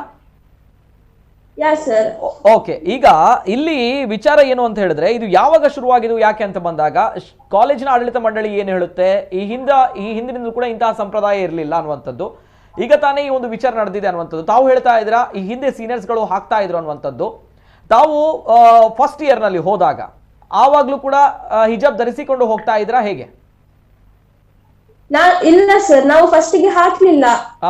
Speaker 7: Yeah sir.
Speaker 1: Okay, ಈಗ ಇಲ್ಲಿ ವಿಚಾರ ಏನು ಅಂತ ಹೇಳಿದ್ರೆ, ಇದು ಯಾವಾಗ ಶುರುವಾಗಿದ್ದು ಯಾಕೆ ಅಂತ ಬಂದಾಗ ಕಾಲೇಜಿನ ಆಡಳಿತ ಮಂಡಳಿ ಏನು ಹೇಳುತ್ತೆ, ಈ ಹಿಂದಿನಿಂದ ಕೂಡ ಇಂತಹ ಸಂಪ್ರದಾಯ ಇರಲಿಲ್ಲ ಅನ್ನುವಂಥದ್ದು, ಈಗ ತಾನೇ ಈ ಒಂದು ವಿಚಾರ ನಡೆದಿದೆ ಅನ್ನುವಂಥದ್ದು ತಾವು ಹೇಳ್ತಾ ಇದ್ದೀರಾ. ಈ ಹಿಂದೆ ಸೀನಿಯರ್ಸ್ಗಳು ಹಾಕ್ತಾ ಇದ್ರು ಅನ್ನುವಂಥದ್ದು. ತಾವು ಫಸ್ಟ್ ಇಯರ್ನಲ್ಲಿ ಹೋದಾಗ ಆವಾಗಲೂ ಕೂಡ ಹಿಜಾಬ್ ಧರಿಸಿಕೊಂಡು ಹೋಗ್ತಾ ಇದ್ದೀರಾ ಹೇಗೆ?
Speaker 7: ಇಲ್ಲ ಸರ್, ನಾವು ಫಸ್ಟ್ ಗೆ ಹಾಕ್ಲಿಲ್ಲ.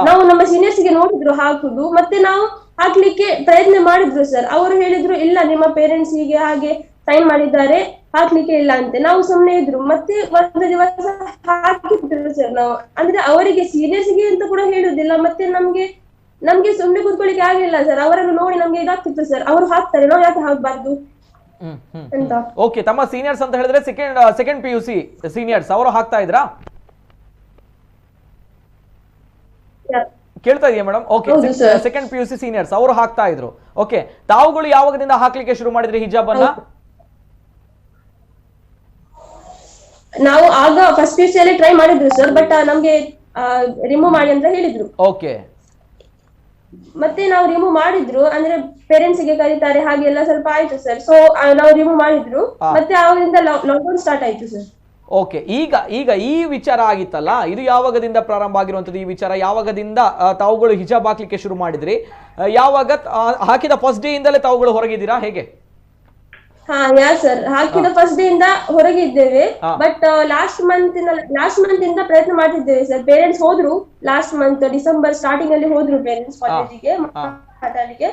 Speaker 7: ನಾವು ನಮ್ಮ ಸೀನಿಯರ್ಸ್ ಗೆ ನೋಡಿದ್ರು ಹಾಕುದು, ಮತ್ತೆ ನಾವು ಹಾಕ್ಲಿಕ್ಕೆ ಪ್ರಯತ್ನ ಮಾಡಿದ್ರು ಸರ್. ಅವರು ಹೇಳಿದ್ರು ಇಲ್ಲ ನಿಮ್ಮ ಪೇರೆಂಟ್ಸ್ ಹೀಗೆ ಹಾಗೆ ಸೈನ್ ಮಾಡಿದ್ದಾರೆ, ಹಾಕ್ಲಿಕ್ಕೆ ಇಲ್ಲ ಅಂತೆ. ನಾವು ಸುಮ್ನೆ ಇದ್ರು. ಮತ್ತೆ ಒಂದು ದಿವಸ ಹಾಕಿದ್ರು ಸರ್ ನಾವು. ಅಂದ್ರೆ ಅವರಿಗೆ ಸೀನಿಯರ್ಸ್ ಗೆ ಅಂತ ಕೂಡ ಹೇಳುದಿಲ್ಲ, ಮತ್ತೆ ನಮ್ಗೆ ಸುಮ್ನೆ ಕೂತ್ಕೊಳ್ಳಿಕ್ಕೆ ಆಗ್ಲಿಲ್ಲ ಸರ್. ಅವರನ್ನು ನೋಡಿ ನಮ್ಗೆ ಇದಾಗ್ತಿತ್ತು ಸರ್, ಅವರು ಹಾಕ್ತಾರೆ ನಾವು ಯಾಕೆ ಹಾಕ್ಬಾರ್ದು. ಅಂತ.
Speaker 1: ಓಕೆ, ತಮ್ಮ ಸೀನಿಯರ್ಸ್ ಅಂತ ಹೇಳಿದ್ರೆ second P U C seniors ಅವರು ಹಾಕ್ತಾ ಇದ್ರಾ? ಕೇಳ್ತಾ ಇದೆಯಾ madam? Okay, second P U C seniors ಅವರು ಹಾಕ್ತಾ ಇದ್ರು. ಓಕೆ, ತಾವುಗಳು ಯಾವಾಗದಿಂದ ಹಾಕ್ಲಿಕ್ಕೆ ಶುರು ಮಾಡಿದ್ರಿ ಹಿಜಾಬ್ ಅನ್ನ?
Speaker 7: ನಾವು ಆಗ first P U C ಅಲ್ಲಿ ಟ್ರೈ ಮಾಡಿದ್ರು ಸರ್, ಬಟ್ ನಮ್ಗೆ ರಿಮೂವ್ ಮಾಡಿ ಅಂತ ಹೇಳಿದ್ರು.
Speaker 1: ಓಕೆ,
Speaker 7: ಮತ್ತೆ ನಾವು ರಿಮೂವ್ ಮಾಡಿದ್ರು ಅಂದ್ರೆ ಪೇರೆಂಟ್ಸ್ ಗೆ ಕರೀತಾರೆ ಹಾಗೆಲ್ಲ ಸ್ವಲ್ಪ ಆಯ್ತು ಸರ್. ಸೊ ನಾವು ರಿಮೂವ್ ಮಾಡಿದ್ರು, ಮತ್ತೆ ಆವಾಗಿಂದ ಲಾಕ್ಡೌನ್ ಸ್ಟಾರ್ಟ್ ಆಯ್ತು ಸರ್.
Speaker 1: ಓಕೆ, ಈಗ ಈಗ ಈ ವಿಚಾರ ಆಗಿತ್ತಲ್ಲ, ಇದು ಯಾವಾಗದಿಂದ ಪ್ರಾರಂಭ ಆಗಿರುವಂತದ್ದು? ಈ ವಿಚಾರ ಯಾವಾಗದಿಂದ ತಾವುಗಳು ಹಿಜಾಬ್ ಹಾಕ್ಲಿಕ್ಕೆ ಶುರು ಮಾಡಿದ್ರಿ? ಯಾವಾಗ ಹಾಕಿದ ಫಸ್ಟ್ ಡೇ ಇಂದಲೇ ತಾವುಗಳು ಹೊರಗಿದ್ದೀರಾ ಹೇಗೆ?
Speaker 7: ಹಾ ಯಾ ಸರ್, ಹಾಕಿದ ಫಸ್ಟ್ ಡೇ ಇಂದ ಹೊರಗಿದ್ದೇವೆ. But last month ಇಂದ ಪ್ರಯತ್ನ ಮಾಡ್ತಿದ್ದೇವೆ ಸರ್. ಪೇರೆಂಟ್ಸ್ ಹೋದ್ರು last month December starting ಅಲ್ಲಿ ಹೋದ್ರು ಪೇರೆಂಟ್ಸ್ ಕಾಲೇಜಿಗೆ ಮಾತಾಡ್ಲಿಕ್ಕೆ.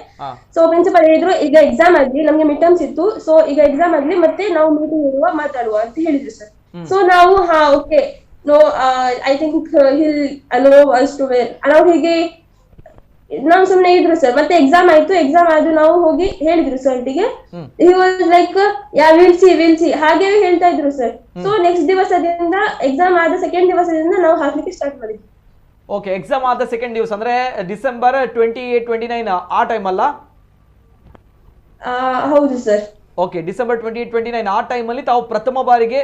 Speaker 7: ಸೊ ಪ್ರಿನ್ಸಿಪಲ್ ಹೇಳಿದ್ರು ಈಗ ಎಕ್ಸಾಮ್ ಆಗ್ಲಿ, ನಮ್ಗೆ ಮಿಡ್ ಟರ್ಮ್ಸ್ ಇತ್ತು, ಸೊ ಈಗ ಎಕ್ಸಾಮ್ ಆಗ್ಲಿ ಮತ್ತೆ ನಾವು ಮೀಟಿಂಗ್ ಇಡುವ ಮಾತಾಡುವ ಅಂತ ಹೇಳಿದ್ರು ಸರ್. ಸೊ ನಾವು ಹಾ okay no I think he'll allow us to wear ನಾವು ಹೀಗೆ ನಾವು ಸುಮ್ನೆ ಇದ್ರು ಸರ್. ಮತ್ತೆ ಎಕ್ಸಾಮ್ ಆಯ್ತು, ಎಕ್ಸಾಮ್ ಆದ್ರೂ ನಾವು ಹೋಗಿ ಹೇಳಿದ್ರು ಸರ್ ಗೆ. He was like yeah will see will see ಹಾಗೆ ಹೇಳ್ತಾ ಇದ್ರು sir. So next ದಿವಸದಿಂದ ಎಕ್ಸಾಮ್ ಆದ ಸೆಕೆಂಡ್ ದಿವಸದಿಂದ ನಾವು ಹಾಕ್ಲಿಕ್ಕೆ ಸ್ಟಾರ್ಟ್ ಮಾಡಿದ್ವಿ.
Speaker 1: ಓಕೆ, ಎಕ್ಸಾಮ್ ಆದ ಸೆಕೆಂಡ್ ದಿವಸ ಅಂದ್ರೆ ಡಿಸೆಂಬರ್ 28, 29 ಆ ಟೈಮ್ ಅಲ್ಲ?
Speaker 7: ಹೌದು sir.
Speaker 1: Okay, December 28, 29 ಆ ಟೈಮ್ ಅಲ್ಲಿ ತಾವು ಪ್ರಥಮ ಬಾರಿಗೆ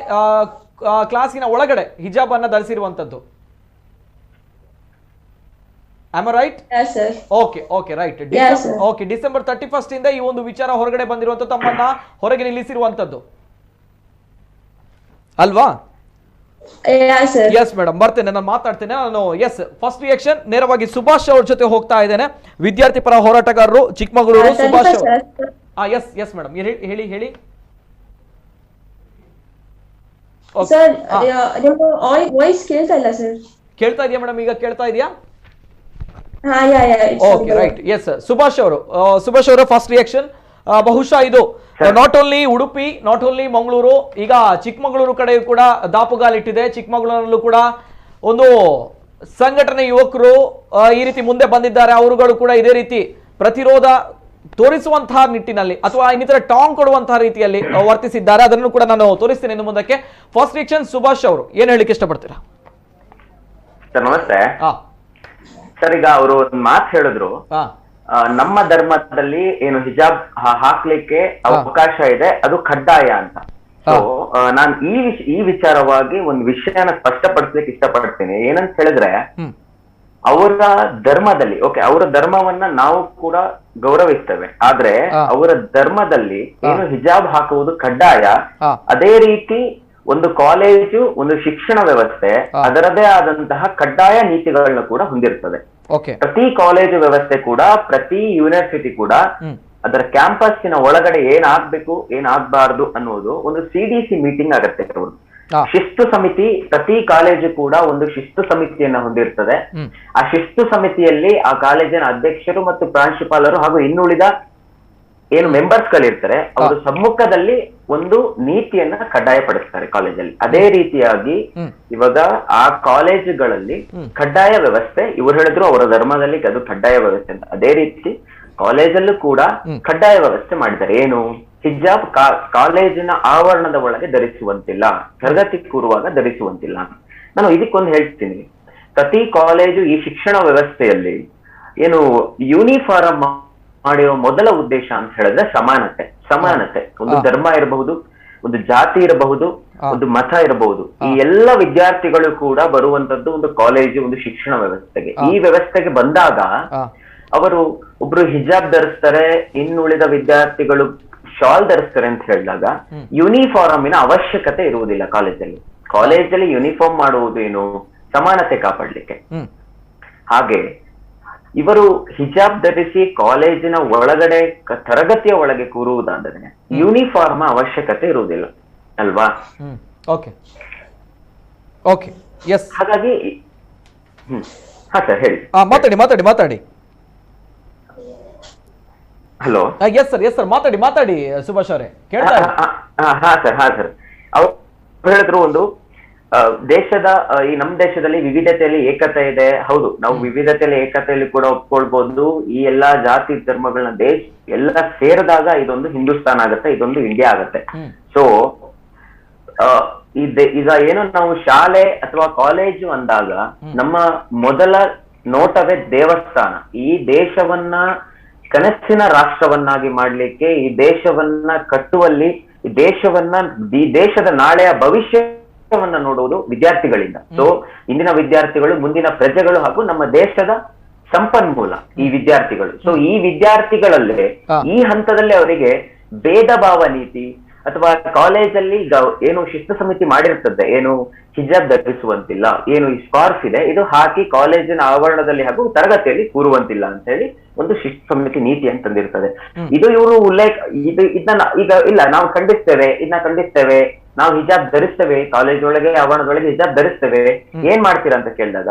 Speaker 1: ಕ್ಲಾಸಿನ ಒಳಗಡೆ ಹಿಜಾಬ್ ಅನ್ನ ಧರಿಸಿರುವಂತದ್ದು. Am I right?
Speaker 7: Yes, sir.
Speaker 1: Okay, okay, right.
Speaker 7: Yes, sir.
Speaker 1: Okay, December 31st ಇಂದ ಈ ಒಂದು ವಿಚಾರ ಹೊರಗಡೆ ಬಂದಿರುವಂತದ್ದು, ತಮ್ಮನ್ನ ಹೊರಗೆ ನಿಲ್ಲಿಸಿರುವಂತದ್ದು ಅಲ್ವಾ?
Speaker 7: Yes, sir.
Speaker 1: Yes, madam, ಬರ್ತೇನೆ, ನಾನು ಮಾತಾಡ್ತೇನೆ ನಾನು. Yes, first reaction ನೇರವಾಗಿ ಸುಭಾಷ್ ಅವ್ರ ಜೊತೆ ಹೋಗ್ತಾ ಇದ್ದೇನೆ, ವಿದ್ಯಾರ್ಥಿ ಪರ ಹೋರಾಟಗಾರರು ಚಿಕ್ಕಮಗಳೂರು ಸುಭಾಷ್ ಅವರು. S yes madam, ಹೇಳಿ ಹೇಳಿ
Speaker 7: ಸರ್. ನಿಮ್ಮ ವಾಯ್ಸ್ ಕೇಳ್ತಾ ಇಲ್ಲ ಸರ್.
Speaker 1: ಕೇಳ್ತಾ ಇದೆಯಾ ಮೇಡಮ್? ಈಗ ಕೇಳ್ತಾ ಇದೆಯಾ? Okay, right. S, Subhash ಅವರು, ಸುಭಾಷ್ ಅವರ ಫಸ್ಟ್ ರಿಯಾಕ್ಷನ್. ಬಹುಶಃ ಇದು not only Udupi, not only Mangaluru, ಈಗ ಚಿಕ್ಕಮಗಳೂರು ಕಡೆಯೂ ಕೂಡ ದಾಪುಗಾಲಿಟ್ಟಿದೆ. ಚಿಕ್ಕಮಗಳೂರಲ್ಲೂ ಕೂಡ ಒಂದು ಸಂಘಟನೆ ಯುವಕರು ಈ ರೀತಿ ಮುಂದೆ ಬಂದಿದ್ದಾರೆ. ಅವರುಗಳು ಕೂಡ ಇದೇ ರೀತಿ ಪ್ರತಿರೋಧ ತೋರಿಸುವಂತಹ ನಿಟ್ಟಿನಲ್ಲಿ ಅಥವಾ ಇನ್ನಿತರ ಟಾಂಗ್ ಕೊಡುವಂತಹ ರೀತಿಯಲ್ಲಿ ವರ್ತಿಸಿದ್ದಾರೆ. ಅದನ್ನು ಕೂಡ ನಾನು ತೋರಿಸ್ತೇನೆ ಇನ್ನು ಮುಂದಕ್ಕೆ. ಫಸ್ಟ್ ರಿಯಾಕ್ಷನ್ ಸುಭಾಷ್ ಅವರು, ಏನ್ ಹೇಳಿಕ್ಕೆ ಇಷ್ಟಪಡ್ತೀರಾ?
Speaker 5: ಸರ್ ನಮಸ್ತೆ. ಸರ್, ಈಗ ಅವರು ಒಂದ್ ಮಾತು ಹೇಳಿದ್ರು, ನಮ್ಮ ಧರ್ಮದಲ್ಲಿ ಏನು ಹಿಜಾಬ್ ಹಾಕ್ಲಿಕ್ಕೆ ಅವಕಾಶ ಇದೆ, ಅದು ಕಡ್ಡಾಯ ಅಂತ. ಸೊ ನಾನ್ ಈ ವಿಚಾರವಾಗಿ ಒಂದು ವಿಷಯನ ಸ್ಪಷ್ಟಪಡಿಸ್ಲಿಕ್ಕೆ ಇಷ್ಟಪಡ್ತೀನಿ. ಏನಂತ ಹೇಳಿದ್ರೆ, ಅವರ ಧರ್ಮದಲ್ಲಿ ಓಕೆ, ಅವರ ಧರ್ಮವನ್ನ ನಾವು ಕೂಡ ಗೌರವಿಸ್ತೇವೆ, ಆದ್ರೆ ಅವರ ಧರ್ಮದಲ್ಲಿ ಏನು ಹಿಜಾಬ್ ಹಾಕುವುದು ಕಡ್ಡಾಯ. ಅದೇ ರೀತಿ ಒಂದು ಕಾಲೇಜು, ಒಂದು ಶಿಕ್ಷಣ ವ್ಯವಸ್ಥೆ ಅದರದೇ ಆದಂತಹ ಕಡ್ಡಾಯ ನೀತಿಗಳನ್ನ ಕೂಡ ಹೊಂದಿರ್ತದೆ. ಪ್ರತಿ ಕಾಲೇಜು ವ್ಯವಸ್ಥೆ ಕೂಡ, ಪ್ರತಿ ಯೂನಿವರ್ಸಿಟಿ ಕೂಡ ಅದರ ಕ್ಯಾಂಪಸ್ಸಿನ ಒಳಗಡೆ ಏನಾಗ್ಬೇಕು ಏನಾಗ್ಬಾರ್ದು ಅನ್ನೋದು ಒಂದು CDC meeting ಆಗತ್ತೆ. ಅವರು ಶಿಸ್ತು ಸಮಿತಿ, ಪ್ರತಿ ಕಾಲೇಜು ಕೂಡ ಒಂದು ಶಿಸ್ತು ಸಮಿತಿಯನ್ನ ಹೊಂದಿರ್ತದೆ. ಆ ಶಿಸ್ತು ಸಮಿತಿಯಲ್ಲಿ ಆ ಕಾಲೇಜಿನ ಅಧ್ಯಕ್ಷರು ಮತ್ತು ಪ್ರಾಂಶುಪಾಲರು ಹಾಗೂ ಇನ್ನುಳಿದ ಏನು ಮೆಂಬರ್ಸ್ ಗಳಿರ್ತಾರೆ, ಅವರು ಸಮ್ಮುಖದಲ್ಲಿ ಒಂದು ನೀತಿಯನ್ನ ಕಡ್ಡಾಯಪಡಿಸ್ತಾರೆ ಕಾಲೇಜಲ್ಲಿ. ಅದೇ ರೀತಿಯಾಗಿ ಇವಾಗ ಆ ಕಾಲೇಜುಗಳಲ್ಲಿ ಕಡ್ಡಾಯ ವ್ಯವಸ್ಥೆ, ಇವರು ಹೇಳಿದ್ರು ಅವರ ಧರ್ಮದಲ್ಲಿ ಅದು ಕಡ್ಡಾಯ ವ್ಯವಸ್ಥೆ ಅಂತ, ಅದೇ ರೀತಿ ಕಾಲೇಜಲ್ಲೂ ಕೂಡ ಕಡ್ಡಾಯ ವ್ಯವಸ್ಥೆ ಮಾಡಿದ್ದಾರೆ. ಏನು, ಹಿಜಾಬ್ ಕಾಲೇಜಿನ ಆವರಣದ ಒಳಗೆ ಧರಿಸುವಂತಿಲ್ಲ, ತರಗತಿ ಕೂರುವಾಗ ಧರಿಸುವಂತಿಲ್ಲ. ನಾನು ಇದಕ್ಕೊಂದು ಹೇಳ್ತೀನಿ, ಪ್ರತಿ ಕಾಲೇಜು ಈ ಶಿಕ್ಷಣ ವ್ಯವಸ್ಥೆಯಲ್ಲಿ ಏನು ಯೂನಿಫಾರ್ಮ್ ಮಾಡಿರೋ ಮೊದಲ ಉದ್ದೇಶ ಅಂತ ಹೇಳಿದ್ರೆ ಸಮಾನತೆ. ಸಮಾನತೆ, ಒಂದು ಧರ್ಮ ಇರಬಹುದು, ಒಂದು ಜಾತಿ ಇರಬಹುದು, ಒಂದು ಮತ ಇರಬಹುದು, ಈ ಎಲ್ಲ ವಿದ್ಯಾರ್ಥಿಗಳು ಕೂಡ ಬರುವಂತದ್ದು ಒಂದು ಕಾಲೇಜು, ಒಂದು ಶಿಕ್ಷಣ ವ್ಯವಸ್ಥೆಗೆ. ಈ ವ್ಯವಸ್ಥೆಗೆ ಬಂದಾಗ ಅವರು ಒಬ್ರು ಹಿಜಾಬ್ ಧರಿಸ್ತಾರೆ, ಇನ್ನುಳಿದ ವಿದ್ಯಾರ್ಥಿಗಳು ಶಾಲ್ ಧರಿಸ್ತಾರೆ ಅಂತ ಹೇಳಿದಾಗ ಯೂನಿಫಾರ್ಮಿನ ಅವಶ್ಯಕತೆ ಇರುವುದಿಲ್ಲ ಕಾಲೇಜಲ್ಲಿ. ಕಾಲೇಜಲ್ಲಿ ಯೂನಿಫಾರ್ಮ್ ಮಾಡುವುದು ಏನು, ಸಮಾನತೆ ಕಾಪಾಡ್ಲಿಕ್ಕೆ. ಹಾಗೆ ಇವರು ಹಿಜಾಬ್ ಧರಿಸಿ ಕಾಲೇಜಿನ ಒಳಗಡೆ ತರಗತಿಯ ಒಳಗೆ ಕೂರುವುದಾದರೆ ಯೂನಿಫಾರ್ಮ್ ಅವಶ್ಯಕತೆ ಇರುವುದಿಲ್ಲ ಅಲ್ವಾ?
Speaker 1: Okay okay yes.
Speaker 5: ಹಾಗಾಗಿ ಹಾ ಸರ್ ಹೇಳಿ,
Speaker 1: ಮಾತಾಡಿ ಮಾತಾಡಿ ಮಾತಾಡಿ.
Speaker 5: Hello,
Speaker 1: yes sir, yes sir, ಮಾತಾಡಿ ಮಾತಾಡಿ ಸುಭಾಷ್ ಅವರೇ, ಕೇಳ್ತಾ
Speaker 5: ಹಾ ಸರ್, ಹಾ ಸರ್. ಅವ್ರು ಹೇಳಿದ್ರು ಒಂದು ದೇಶದ ಈ ನಮ್ಮ ದೇಶದಲ್ಲಿ ವಿವಿಧತೆಯಲ್ಲಿ ಏಕತೆ ಇದೆ. ಹೌದು, ನಾವು ವಿವಿಧತೆಯಲ್ಲಿ ಏಕತೆಯಲ್ಲಿ ಕೂಡ ಒಪ್ಕೊಳ್ಬಹುದು. ಈ ಎಲ್ಲಾ ಜಾತಿ ಧರ್ಮಗಳನ್ನ ದೇಶ ಎಲ್ಲ ಸೇರಿದಾಗ ಇದೊಂದು ಹಿಂದೂಸ್ತಾನ್ ಆಗತ್ತೆ, ಇದೊಂದು ಇಂಡಿಯಾ ಆಗತ್ತೆ. ಸೊ ಈಗ ಏನು ನಾವು ಶಾಲೆ ಅಥವಾ ಕಾಲೇಜು ಅಂದಾಗ ನಮ್ಮ ಮೊದಲ ನೋಟವೇ ದೇವಸ್ಥಾನ. ಈ ದೇಶವನ್ನ ಕನಸಿನ ರಾಷ್ಟ್ರವನ್ನಾಗಿ ಮಾಡ್ಲಿಕ್ಕೆ, ಈ ದೇಶವನ್ನ ಕಟ್ಟುವಲ್ಲಿ, ಈ ದೇಶವನ್ನ, ಈ ದೇಶದ ನಾಳೆಯ ಭವಿಷ್ಯವನ್ನ ನೋಡುವುದು ವಿದ್ಯಾರ್ಥಿಗಳಿಂದ. ಸೊ ಇಂದಿನ ವಿದ್ಯಾರ್ಥಿಗಳು ಮುಂದಿನ ಪ್ರಜೆಗಳು ಹಾಗೂ ನಮ್ಮ ದೇಶದ ಸಂಪನ್ಮೂಲ ಈ ವಿದ್ಯಾರ್ಥಿಗಳು. ಸೊ ಈ ವಿದ್ಯಾರ್ಥಿಗಳಲ್ಲೇ ಈ ಹಂತದಲ್ಲಿ ಅವರಿಗೆ ಭೇದ ಭಾವ ನೀತಿ ಅಥವಾ ಕಾಲೇಜಲ್ಲಿ ಈಗ ಏನು ಶಿಸ್ತು ಸಮಿತಿ ಮಾಡಿರ್ತದೆ, ಏನು ಹಿಜಾಬ್ ಧರಿಸುವಂತಿಲ್ಲ, ಏನು ಈ ಸ್ಕಾರ್ಫ್ ಇದೆ ಇದು ಹಾಕಿ ಕಾಲೇಜಿನ ಆವರಣದಲ್ಲಿ ಹಾಗೂ ತರಗತಿಯಲ್ಲಿ ಕೂರುವಂತಿಲ್ಲ ಅಂತ ಹೇಳಿ ಒಂದು ಶಿಸ್ತು ಸಮಿತಿ ನೀತಿ ಅಂತ ತಂದಿರ್ತದೆ. ಇದು ಇವರು ಉಲ್ಲೇಖ, ಇದು ಇದನ್ನ ಈಗ ಇಲ್ಲ ನಾವು ಖಂಡಿಸ್ತೇವೆ, ಇದನ್ನ ಖಂಡಿಸ್ತೇವೆ, ನಾವು ಹಿಜಾಬ್ ಧರಿಸ್ತೇವೆ, ಕಾಲೇಜ್ ಒಳಗೆ ಆವರಣದೊಳಗೆ ಹಿಜಾಬ್ ಧರಿಸ್ತೇವೆ, ಏನ್ ಮಾಡ್ತೀರಾ ಅಂತ ಕೇಳಿದಾಗ,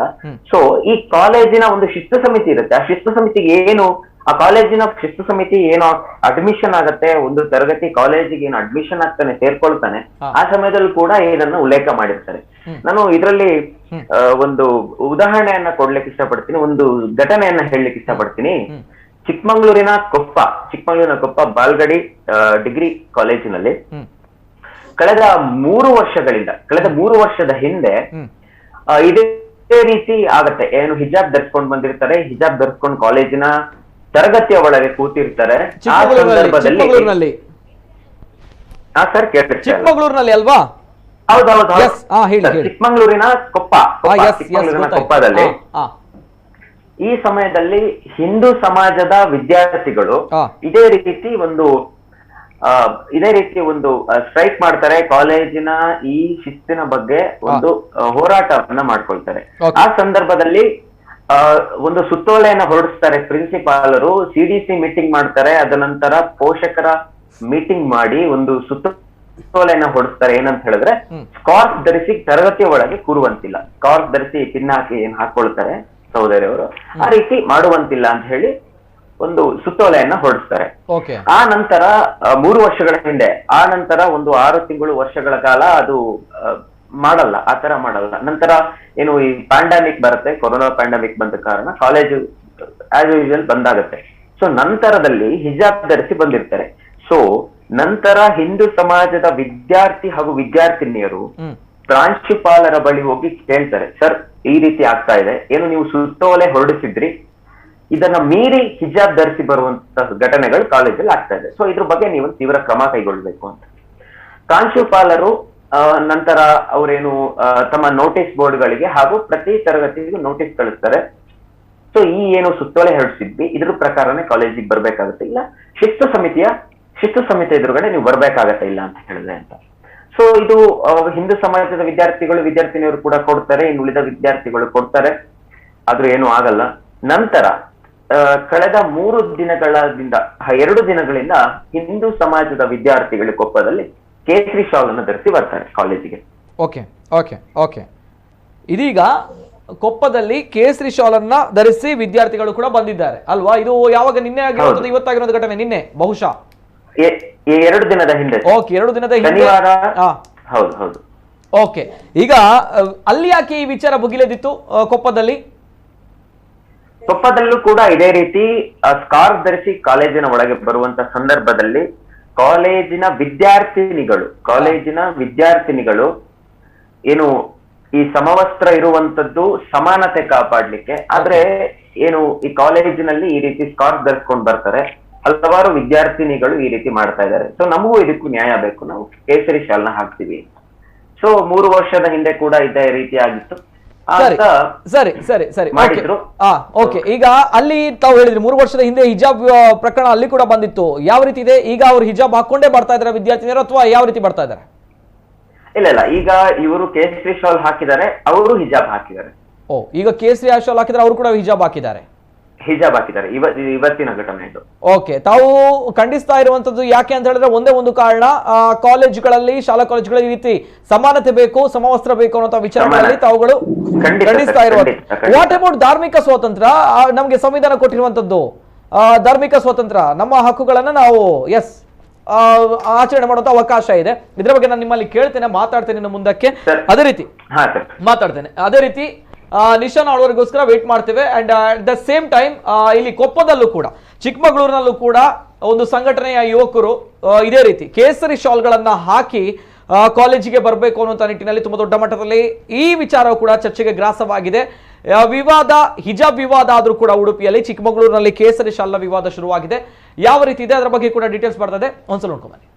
Speaker 5: ಸೊ ಈ ಕಾಲೇಜಿನ ಒಂದು ಶಿಸ್ತು ಸಮಿತಿ ಇರುತ್ತೆ. ಆ ಶಿಸ್ತು ಸಮಿತಿಗೆ ಏನು, ಆ ಕಾಲೇಜಿನ ಶಿಸ್ತು ಸಮಿತಿ ಏನೋ ಅಡ್ಮಿಷನ್ ಆಗತ್ತೆ, ಒಂದು ತರಗತಿ ಕಾಲೇಜಿಗೆ ಏನು ಅಡ್ಮಿಷನ್ ಆಗ್ತಾನೆ, ಸೇರ್ಕೊಳ್ತಾನೆ, ಆ ಸಮಯದಲ್ಲೂ ಕೂಡ ಇದನ್ನ ಉಲ್ಲೇಖ ಮಾಡಿರ್ತಾರೆ. ನಾನು ಇದರಲ್ಲಿ ಒಂದು ಉದಾಹರಣೆಯನ್ನ ಕೊಡ್ಲಿಕ್ಕೆ ಇಷ್ಟಪಡ್ತೀನಿ, ಒಂದು ಘಟನೆಯನ್ನ ಹೇಳಲಿಕ್ಕೆ ಇಷ್ಟಪಡ್ತೀನಿ. ಚಿಕ್ಕಮಂಗ್ಳೂರಿನ ಕೊಪ್ಪ ಬಾಲ್ಗಡಿ ಡಿಗ್ರಿ ಕಾಲೇಜಿನಲ್ಲಿ ಕಳೆದ 3 ವರ್ಷದ ಹಿಂದೆ ಇದೇ ರೀತಿ ಆಗತ್ತೆ. ಏನು ಹಿಜಾಬ್ ಧರಿಸ್ಕೊಂಡ್ ಬಂದಿರ್ತಾರೆ, ಹಿಜಾಬ್ ಧರಿಸ್ಕೊಂಡು ಕಾಲೇಜಿನ ತರಗತಿಯ ಒಳಗೆ ಕೂತಿರ್ತಾರೆ. ಆ ಸಂದರ್ಭದಲ್ಲಿ ಸರ್
Speaker 1: ಚಿಕ್ಕಮಗಳೂರಿನಲ್ಲಿ ಅಲ್ವಾ?
Speaker 5: ಹೌದೌದು, ಚಿಕ್ಕಮಂಗ್ಳೂರಿನ ಕೊಪ್ಪ, ಚಿಕ್ಕಮಂಗ್ಳೂರಿನ ಕೊಪ್ಪದಲ್ಲಿ ಈ ಸಮಯದಲ್ಲಿ ಹಿಂದೂ ಸಮಾಜದ ವಿದ್ಯಾರ್ಥಿಗಳು ಇದೇ ರೀತಿ ಒಂದು ಸ್ಟ್ರೈಕ್ ಮಾಡ್ತಾರೆ. ಕಾಲೇಜಿನ ಈ ಶಿಸ್ತಿನ ಬಗ್ಗೆ ಒಂದು ಹೋರಾಟವನ್ನ ಮಾಡ್ಕೊಳ್ತಾರೆ. ಆ ಸಂದರ್ಭದಲ್ಲಿ ಒಂದು ಸುತ್ತೋಲೆಯನ್ನ ಹೊರಡಿಸ್ತಾರೆ ಪ್ರಿನ್ಸಿಪಾಲರು, ಸಿಡಿಸಿ ಮೀಟಿಂಗ್ ಮಾಡ್ತಾರೆ, ಅದ ನಂತರ ಪೋಷಕರ ಮೀಟಿಂಗ್ ಮಾಡಿ ಒಂದು ಸುತ್ತೋಲೆಯನ್ನ ಹೊರಡಿಸ್ತಾರೆ. ಏನಂತ ಹೇಳಿದ್ರೆ, ಸ್ಕಾರ್ಫ್ ಧರಿಸಿ ತರಗತಿ ಒಳಗೆ ಕೂರುವಂತಿಲ್ಲ, ಸ್ಕಾರ್ಫ್ ಧರಿಸಿ ಪಿನ್ ಹಾಕಿ ಏನ್ ಹಾಕೊಳ್ತಾರೆ ಸಹೋದರಿಯವರು, ಆ ರೀತಿ ಮಾಡುವಂತಿಲ್ಲ ಅಂತ ಹೇಳಿ ಒಂದು ಸುತ್ತೋಲೆಯನ್ನ ಹೊರಡಿಸ್ತಾರೆ. ಆ ನಂತರ 3 ವರ್ಷಗಳ ಹಿಂದೆ, ಆ ನಂತರ ಒಂದು 6 ತಿಂಗಳು ವರ್ಷಗಳ ಕಾಲ ಅದು ಮಾಡಲ್ಲ, ಆ ತರ ಮಾಡಲ್ಲ. ನಂತರ ಏನು ಈ ಪ್ಯಾಂಡಮಿಕ್ ಬರುತ್ತೆ, ಕೊರೋನಾ ಪ್ಯಾಂಡಮಿಕ್ ಬಂದ ಕಾರಣ college as usual ಬಂದಾಗತ್ತೆ. So ನಂತರದಲ್ಲಿ ಹಿಜಾಬ್ ಧರಿಸಿ ಬಂದಿರ್ತಾರೆ. ಸೊ ನಂತರ ಹಿಂದೂ ಸಮಾಜದ ವಿದ್ಯಾರ್ಥಿ ಹಾಗೂ ವಿದ್ಯಾರ್ಥಿನಿಯರು ಪ್ರಾಂಶುಪಾಲರ ಬಳಿ ಹೋಗಿ ಕೇಳ್ತಾರೆ, ಸರ್ ಈ ರೀತಿ ಆಗ್ತಾ ಇದೆ, ಏನು ನೀವು ಸುತ್ತೋಲೆ ಹೊರಡಿಸಿದ್ರಿ, ಇದನ್ನ ಮೀರಿ ಹಿಜಾಬ್ ಧರಿಸಿ ಬರುವಂತಹ ಘಟನೆಗಳು ಕಾಲೇಜಲ್ಲಿ ಆಗ್ತಾ ಇದೆ, ಸೊ ಇದ್ರ ಬಗ್ಗೆ ನೀವು ತೀವ್ರ ಕ್ರಮ ಕೈಗೊಳ್ಬೇಕು ಅಂತ. ಪ್ರಾಂಶುಪಾಲರು ನಂತರ ಅವರೇನು ತಮ್ಮ ನೋಟಿಸ್ ಬೋರ್ಡ್ಗಳಿಗೆ ಹಾಗೂ ಪ್ರತಿ ತರಗತಿಗೂ ನೋಟಿಸ್ ಕಳಿಸ್ತಾರೆ. ಸೊ ಈ ಏನು ಸುತ್ತೋಲೆ ಹೊರಡಿಸಿದ್ವಿ ಇದ್ರ ಪ್ರಕಾರನೇ ಕಾಲೇಜಿಗೆ ಬರ್ಬೇಕಾಗತ್ತೆ, ಇಲ್ಲ ಶಿಸ್ತು ಸಮಿತಿ ಎದುರುಗಡೆ ನೀವು ಬರ್ಬೇಕಾಗತ್ತೆ ಇಲ್ಲ ಅಂತ ಹೇಳಿದ್ರೆ ಅಂತ. ಸೊ ಇದು ಹಿಂದೂ ಸಮಾಜದ ವಿದ್ಯಾರ್ಥಿಗಳು ವಿದ್ಯಾರ್ಥಿನಿಯರು ಕೂಡ ಕೊಡ್ತಾರೆ, ಇನ್ನು ಉಳಿದ ವಿದ್ಯಾರ್ಥಿಗಳು ಕೊಡ್ತಾರೆ, ಆದ್ರೂ ಏನು ಆಗಲ್ಲ. ನಂತರ ಕಳೆದ 3 ದಿನಗಳಿಂದ 2 ದಿನಗಳಿಂದ ಹಿಂದೂ ಸಮಾಜದ ವಿದ್ಯಾರ್ಥಿಗಳು ಕೊಪ್ಪದಲ್ಲಿ ಕೇಸರಿ ಶಾಲ್ ಅನ್ನು ಧರಿಸಿ ಬರ್ತಾರೆ ಕಾಲೇಜಿಗೆ.
Speaker 1: Okay okay okay. ಇದೀಗ ಕೊಪ್ಪದಲ್ಲಿ ಕೇಸರಿ ಶಾಲ್ ಅನ್ನ ಧರಿಸಿ ವಿದ್ಯಾರ್ಥಿಗಳು ಕೂಡ ಬಂದಿದ್ದಾರೆ ಅಲ್ವಾ? ಇದು ಯಾವಾಗ, ನಿನ್ನೆ ಆಗಿರೋದು, ಇವತ್ತಾಗಿರೋದು ಘಟನೆ? ನಿನ್ನೆ ಬಹುಶಃ
Speaker 5: 2 ದಿನದ ಹಿಂದೆ.
Speaker 1: ಓಕೆ, 2 ದಿನದ ಹಿಂದೆ,
Speaker 5: ಶನಿವಾರ. ಹೌದು ಹೌದು.
Speaker 1: ಓಕೆ, ಈಗ ಅಲ್ಲಿ ಯಾಕೆ ಈ ವಿಚಾರ ಭುಗಿಲೆದಿತ್ತು ಕೊಪ್ಪದಲ್ಲಿ?
Speaker 5: ಕೊಪ್ಪದಲ್ಲೂ ಕೂಡ ಇದೇ ರೀತಿ ಸ್ಕಾರ್ಫ್ ಧರಿಸಿ ಕಾಲೇಜಿನ ಒಳಗೆ ಬರುವಂತ ಸಂದರ್ಭದಲ್ಲಿ ಕಾಲೇಜಿನ ವಿದ್ಯಾರ್ಥಿನಿಗಳು ಏನು ಈ ಸಮವಸ್ತ್ರ ಇರುವಂತದ್ದು ಸಮಾನತೆ ಕಾಪಾಡ್ಲಿಕ್ಕೆ, ಆದ್ರೆ ಏನು ಈ ಕಾಲೇಜಿನಲ್ಲಿ ಈ ರೀತಿ ಸ್ಕಾರ್ಫ್ ಧರಿಸ್ಕೊಂಡು ಬರ್ತಾರೆ, ಹಲವಾರು ವಿದ್ಯಾರ್ಥಿನಿಗಳು ಈ ರೀತಿ ಮಾಡ್ತಾ ಇದ್ದಾರೆ. ಸೊ ನಮಗೂ ಇದಕ್ಕೂ ನ್ಯಾಯ ಬೇಕು, ನಾವು ಕೇಸರಿ ಶಾಲ್ನ ಹಾಕ್ತೀವಿ. ಸೊ 3 ವರ್ಷದ ಹಿಂದೆ ಕೂಡ ಇದೇ ರೀತಿ ಆಗಿತ್ತು.
Speaker 1: ಸರಿ ಸರಿ ಸರಿ ಓಕೆ. ಈಗ ಅಲ್ಲಿ ತಾವು ಹೇಳಿದ್ರಿ 3 ವರ್ಷದ ಹಿಂದೆ ಹಿಜಾಬ್ ಪ್ರಕರಣ ಅಲ್ಲಿ ಕೂಡ ಬಂದಿತ್ತು. ಯಾವ ರೀತಿ ಇದೆ ಈಗ? ಅವರು ಹಿಜಾಬ್ ಹಾಕೊಂಡೇ ಬರ್ತಾ ಇದ್ದಾರೆ ವಿದ್ಯಾರ್ಥಿನಿಯರು ಅಥವಾ ಯಾವ ರೀತಿ ಬರ್ತಾ ಇದ್ದಾರೆ?
Speaker 5: ಇಲ್ಲ ಇಲ್ಲ, ಈಗ ಇವರು ಕೇಸರಿ ಶಾಲ್ ಹಾಕಿದ್ದಾರೆ, ಅವರು ಹಿಜಾಬ್ ಹಾಕಿದ್ದಾರೆ.
Speaker 1: ಓ, ಈಗ ಕೇಸರಿ ಶಾಲ್ ಹಾಕಿದ್ರೆ ಅವರು ಕೂಡ ಹಿಜಾಬ್ ಹಾಕಿದ್ದಾರೆ.
Speaker 5: ಹಿಜಾಬ್ ಹಾಕಿದ್ದಾರೆ ಇವತ್ತಿನ ಘಟನೆ ಇದು.
Speaker 1: ಓಕೆ, ತಾವು ಖಂಡಿಸ್ತಾ ಇರುವಂತದ್ದು ಯಾಕೆ ಅಂತ ಹೇಳಿದ್ರೆ ಒಂದೇ ಒಂದು ಕಾರಣ, ಕಾಲೇಜುಗಳಲ್ಲಿ, ಶಾಲಾ ಕಾಲೇಜುಗಳಲ್ಲಿ ಈ ರೀತಿ ಸಮಾನತೆ ಬೇಕು, ಸಮವಸ್ತ್ರ ಬೇಕು ಅನ್ನೋ ವಿಚಾರಗಳಲ್ಲಿ ತಾವುಗಳು ಖಂಡಿಸ್ತಾ ಇರುವಂತ. What about ಧಾರ್ಮಿಕ ಸ್ವಾತಂತ್ರ್ಯ? ನಮಗೆ ಸಂವಿಧಾನ ಕೊಟ್ಟಿರುವಂತದ್ದು ಧಾರ್ಮಿಕ ಸ್ವಾತಂತ್ರ್ಯ, ನಮ್ಮ ಹಕ್ಕುಗಳನ್ನ ನಾವು ಎಸ್ ಆಚರಣೆ ಮಾಡುವಂತ ಅವಕಾಶ ಇದೆ. ಇದರ ಬಗ್ಗೆ ನಾನು ನಿಮ್ಮಲ್ಲಿ ಕೇಳ್ತೇನೆ, ಮಾತಾಡ್ತೇನೆ ಇನ್ನು ಮುಂದಕ್ಕೆ. ಅದೇ ರೀತಿ ಮಾತಾಡ್ತೇನೆ. ಅದೇ ರೀತಿ ನಿಶಾನ್ ಆಳ್ವರಿಗೋಸ್ಕರ ವೇಟ್ ಮಾಡ್ತೇವೆ. And at the same time ಇಲ್ಲಿ ಕೊಪ್ಪದಲ್ಲೂ ಕೂಡ, ಚಿಕ್ಕಮಗಳೂರಿನಲ್ಲೂ ಕೂಡ ಒಂದು ಸಂಘಟನೆಯ ಯುವಕರು ಇದೇ ರೀತಿ ಕೇಸರಿ ಶಾಲ್ಗಳನ್ನ ಹಾಕಿ ಕಾಲೇಜಿಗೆ ಬರಬೇಕು ಅನ್ನುವಂಥ ನಿಟ್ಟಿನಲ್ಲಿ ತುಂಬಾ ದೊಡ್ಡ ಮಟ್ಟದಲ್ಲಿ ಈ ವಿಚಾರವು ಕೂಡ ಚರ್ಚೆಗೆ ಗ್ರಾಸವಾಗಿದೆ. ವಿವಾದ, ಹಿಜಾಬ್ ವಿವಾದ ಆದ್ರೂ ಕೂಡ ಉಡುಪಿಯಲ್ಲಿ, ಚಿಕ್ಕಮಗಳೂರಿನಲ್ಲಿ ಕೇಸರಿ ಶಾಲ್ನ ವಿವಾದ ಶುರುವಾಗಿದೆ. ಯಾವ ರೀತಿ ಇದೆ ಅದರ ಬಗ್ಗೆ ಕೂಡ ಡೀಟೇಲ್ಸ್ ಬರ್ತದೆ, ಒಂದ್ಸಲ ನೋಡ್ಕೊಂಬನ್ನಿ.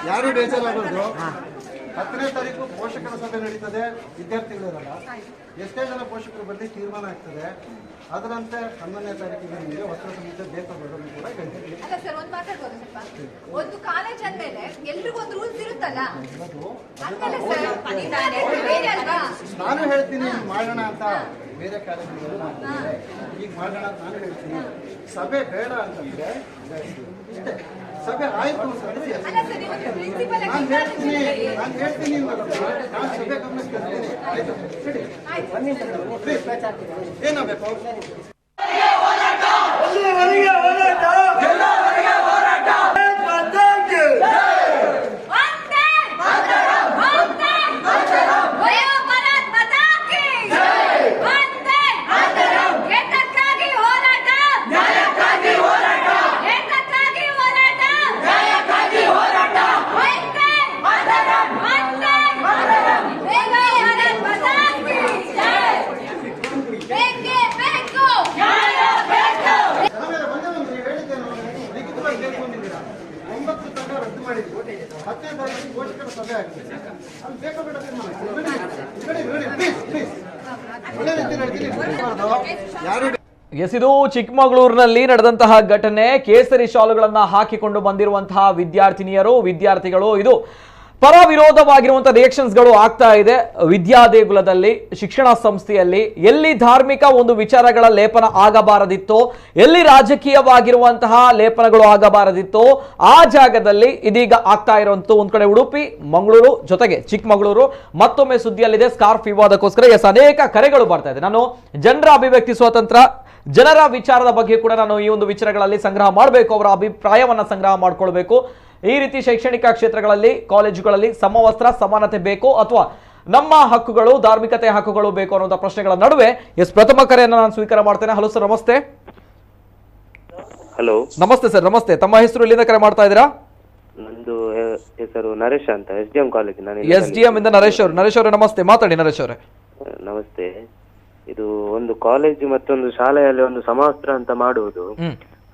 Speaker 8: ಯಾರು ಬೇಜಾರಾಗಬಾರ್ದು. 10ನೇ ತಾರೀಕು ಪೋಷಕರ ಸಭೆ ನಡೀತದೆ, ವಿದ್ಯಾರ್ಥಿಗಳಿರಲ್ಲ, ಎಷ್ಟೇ ಜನ ಪೋಷಕರು ಬರಲಿ ತೀರ್ಮಾನ ಆಗ್ತದೆ. ಅದರಂತೆ 11ನೇ ತಾರೀಕಿಗೆ ನಿಮಗೆ ವಸ್ತ್ರ ಸಂಹಿತೆ ಬೇಕಾ ಬೇಡ ಕೂಡ ಹೇಳ್ತೀವಿ.
Speaker 9: ಅಲ್ಲ ಸರ್, ಒಂದು ಮಾತಾಡ್ಬೋದು ಸ್ವಲ್ಪ. ಒಂದು ಕಾಲೇಜ್ ಅಂದ್ಮೇಲೆ ಎಲ್ರಿಗೂ ಒಂದು ರೂಲ್ಸ್ ಇರುತ್ತಲ್ಲ.
Speaker 8: ನಾನು ಹೇಳ್ತೀನಿ ಮಾಡೋಣ ಅಂತ, ಬೇರೆ ಕಾಲೇಜುಗಳು ಮಾಡ್ತಾರೆ, ಈಗ ಮಾಡೋಣ ಅಂತ ನಾನು ಹೇಳ್ತೀನಿ. ಸಭೆ ಬೇಡ ಅಂತಂದ್ರೆ ಇಷ್ಟೇ, ಸಭೆ ಆಯ್ತು ಅಂತಂದ್ರೆ ನಾನು ಹೇಳ್ತೀನಿ, ನಾನು ಹೇಳ್ತೀನಿ, ನಾನು ಸಭೆ ಗಮನಕ್ಕೆ ತರ್ತೀನಿ. ಆಯ್ತು, ಏನಾಗಬೇಕು?
Speaker 1: ಎಸ್, ಇದು ಚಿಕ್ಕಮಗಳೂರಿನಲ್ಲಿ ನಡೆದಂತಹ ಘಟನೆ. ಕೇಸರಿ ಶಾಲುಗಳನ್ನ ಹಾಕಿಕೊಂಡು ಬಂದಿರುವಂತಹ ವಿದ್ಯಾರ್ಥಿನಿಯರು, ವಿದ್ಯಾರ್ಥಿಗಳು, ಇದು ಪರ ವಿರೋಧವಾಗಿರುವಂತಹ ರಿಯಾಕ್ಷನ್ಸ್ಗಳು ಆಗ್ತಾ ಇದೆ. ವಿದ್ಯಾದೇಗುಲದಲ್ಲಿ, ಶಿಕ್ಷಣ ಸಂಸ್ಥೆಯಲ್ಲಿ ಎಲ್ಲಿ ಧಾರ್ಮಿಕ ಒಂದು ವಿಚಾರಗಳ ಲೇಪನ ಆಗಬಾರದಿತ್ತೋ, ಎಲ್ಲಿ ರಾಜಕೀಯವಾಗಿರುವಂತಹ ಲೇಪನಗಳು ಆಗಬಾರದಿತ್ತೋ ಆ ಜಾಗದಲ್ಲಿ ಇದೀಗ ಆಗ್ತಾ ಇರುವಂತ ಒಂದ್ ಕಡೆ ಉಡುಪಿ, ಮಂಗಳೂರು, ಜೊತೆಗೆ ಚಿಕ್ಕಮಗಳೂರು ಮತ್ತೊಮ್ಮೆ ಸುದ್ದಿಯಲ್ಲಿದೆ ಸ್ಕಾರ್ಫ್ ವಿವಾದಕ್ಕೋಸ್ಕರ. ಎಸ್, ಅನೇಕ ಕರೆಗಳು ಬರ್ತಾ ಇದೆ. ನಾನು ಜನರ ಅಭಿವ್ಯಕ್ತಿ ಸ್ವಾತಂತ್ರ್ಯ, ಜನರ ವಿಚಾರದ ಬಗ್ಗೆ ಕೂಡ ನಾನು ಈ ಒಂದು ವಿಚಾರಗಳಲ್ಲಿ ಸಂಗ್ರಹ ಮಾಡಬೇಕು, ಅವರ ಅಭಿಪ್ರಾಯವನ್ನ ಸಂಗ್ರಹ ಮಾಡ್ಕೊಳ್ಬೇಕು. ಈ ರೀತಿ ಶೈಕ್ಷಣಿಕ ಕ್ಷೇತ್ರಗಳಲ್ಲಿ, ಕಾಲೇಜುಗಳಲ್ಲಿ ಸಮವಸ್ತ್ರ, ಸಮಾನತೆ ಬೇಕು ಅಥವಾ ನಮ್ಮ ಹಕ್ಕುಗಳು, ಧಾರ್ಮಿಕತೆ ಹಕ್ಕುಗಳು ಬೇಕು ಅನ್ನುವಂಥ ಪ್ರಶ್ನೆಗಳ ನಡುವೆ ಎಸ್ ಪ್ರಥಮ ಕರೆಯನ್ನು ನಾನು ಸ್ವೀಕಾರ ಮಾಡ್ತೇನೆ. Hello sir, namaste.
Speaker 10: Hello,
Speaker 1: namaste sir, namaste. ತಮ್ಮ ಹೆಸರು, ಎಲ್ಲಿಂದ ಕರೆ ಮಾಡ್ತಾ ಇದ್ದೀರಾ?
Speaker 10: ನಂದು ಹೆಸರು ನರೇಶ್ ಅಂತ, S D M college. ನಾನು
Speaker 1: S D M ಇಂದ ನರೇಶ್ ಅವರು. ನರೇಶ್ ಅವರೇ ನಮಸ್ತೆ, ಮಾತಾಡಿ ನರೇಶ್ ಅವರೇ.
Speaker 10: ನಮಸ್ತೆ. ಇದು ಒಂದು ಕಾಲೇಜು ಮತ್ತೊಂದು ಶಾಲೆಯಲ್ಲಿ ಒಂದು ಸಮವಸ್ತ್ರ ಅಂತ ಮಾಡುವುದು,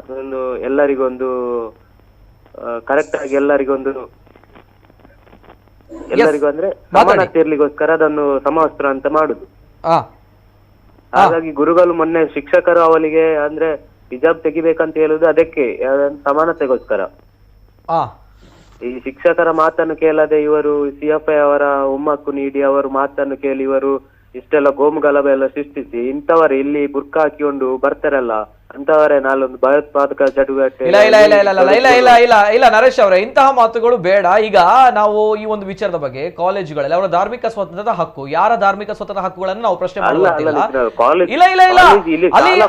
Speaker 10: ಅದೊಂದು ಎಲ್ಲರಿಗೊಂದು ಕರೆಕ್ಟ್ ಆಗಿ ಎಲ್ಲರಿಗೊಂದು ಎಲ್ಲರಿಗೂ ಅಂದ್ರೆ ಸಮಾನತೆ ಇರ್ಲಿಕ್ಕೋಸ್ಕರ ಅದನ್ನು ಸಮವಸ್ತ್ರ ಅಂತ ಮಾಡುದು. ಹಾಗಾಗಿ ಗುರುಗಳು ಮೊನ್ನೆ ಶಿಕ್ಷಕರು ಅವಳಿಗೆ ಅಂದ್ರೆ ಹಿಜಾಬ್ ತೆಗಿಬೇಕಂತ ಹೇಳುದು ಅದಕ್ಕೆ, ಸಮಾನತೆಗೋಸ್ಕರ. ಈ ಶಿಕ್ಷಕರ ಮಾತನ್ನು ಕೇಳದೆ ಇವರು CFI ಅವರ ಹುಮ್ಮಕ್ಕು ನೀಡಿ ಅವರು ಮಾತನ್ನು ಕೇಳಿ ಇವರು ಇಷ್ಟೆಲ್ಲ ಗೋಮು ಗಲಭೆ ಎಲ್ಲ ಸೃಷ್ಟಿಸಿ ಇಂಥವರು ಇಲ್ಲಿ ಬುರ್ಕಾ ಹಾಕಿಕೊಂಡು ಬರ್ತಾರಲ್ಲ ಅಂತವರೇ ನಾನೊಂದು ಭಯೋತ್ಪಾದಕ ಚಟುವಟಿಕೆ.
Speaker 1: ಇಲ್ಲ ಇಲ್ಲ ಇಲ್ಲ ಇಲ್ಲ ಇಲ್ಲ ಇಲ್ಲ ಇಲ್ಲ ಇಲ್ಲ ನರೇಶ್ ಅವರೇ, ಇಂತಹ ಮಾತುಗಳು ಬೇಡ. ಈಗ ನಾವು ಈ ಒಂದು ವಿಚಾರದ ಬಗ್ಗೆ ಕಾಲೇಜುಗಳಲ್ಲಿ ಅವರ ಧಾರ್ಮಿಕ ಸ್ವಾತಂತ್ರ್ಯದ ಹಕ್ಕು, ಯಾರ ಧಾರ್ಮಿಕ ಸ್ವಾತಂತ್ರ್ಯ ಹಕ್ಕುಗಳನ್ನು ನಾವು ಪ್ರಶ್ನೆ ಮಾಡುತ್ತಿಲ್ಲ. ಇಲ್ಲ ಇಲ್ಲ ಇಲ್ಲ,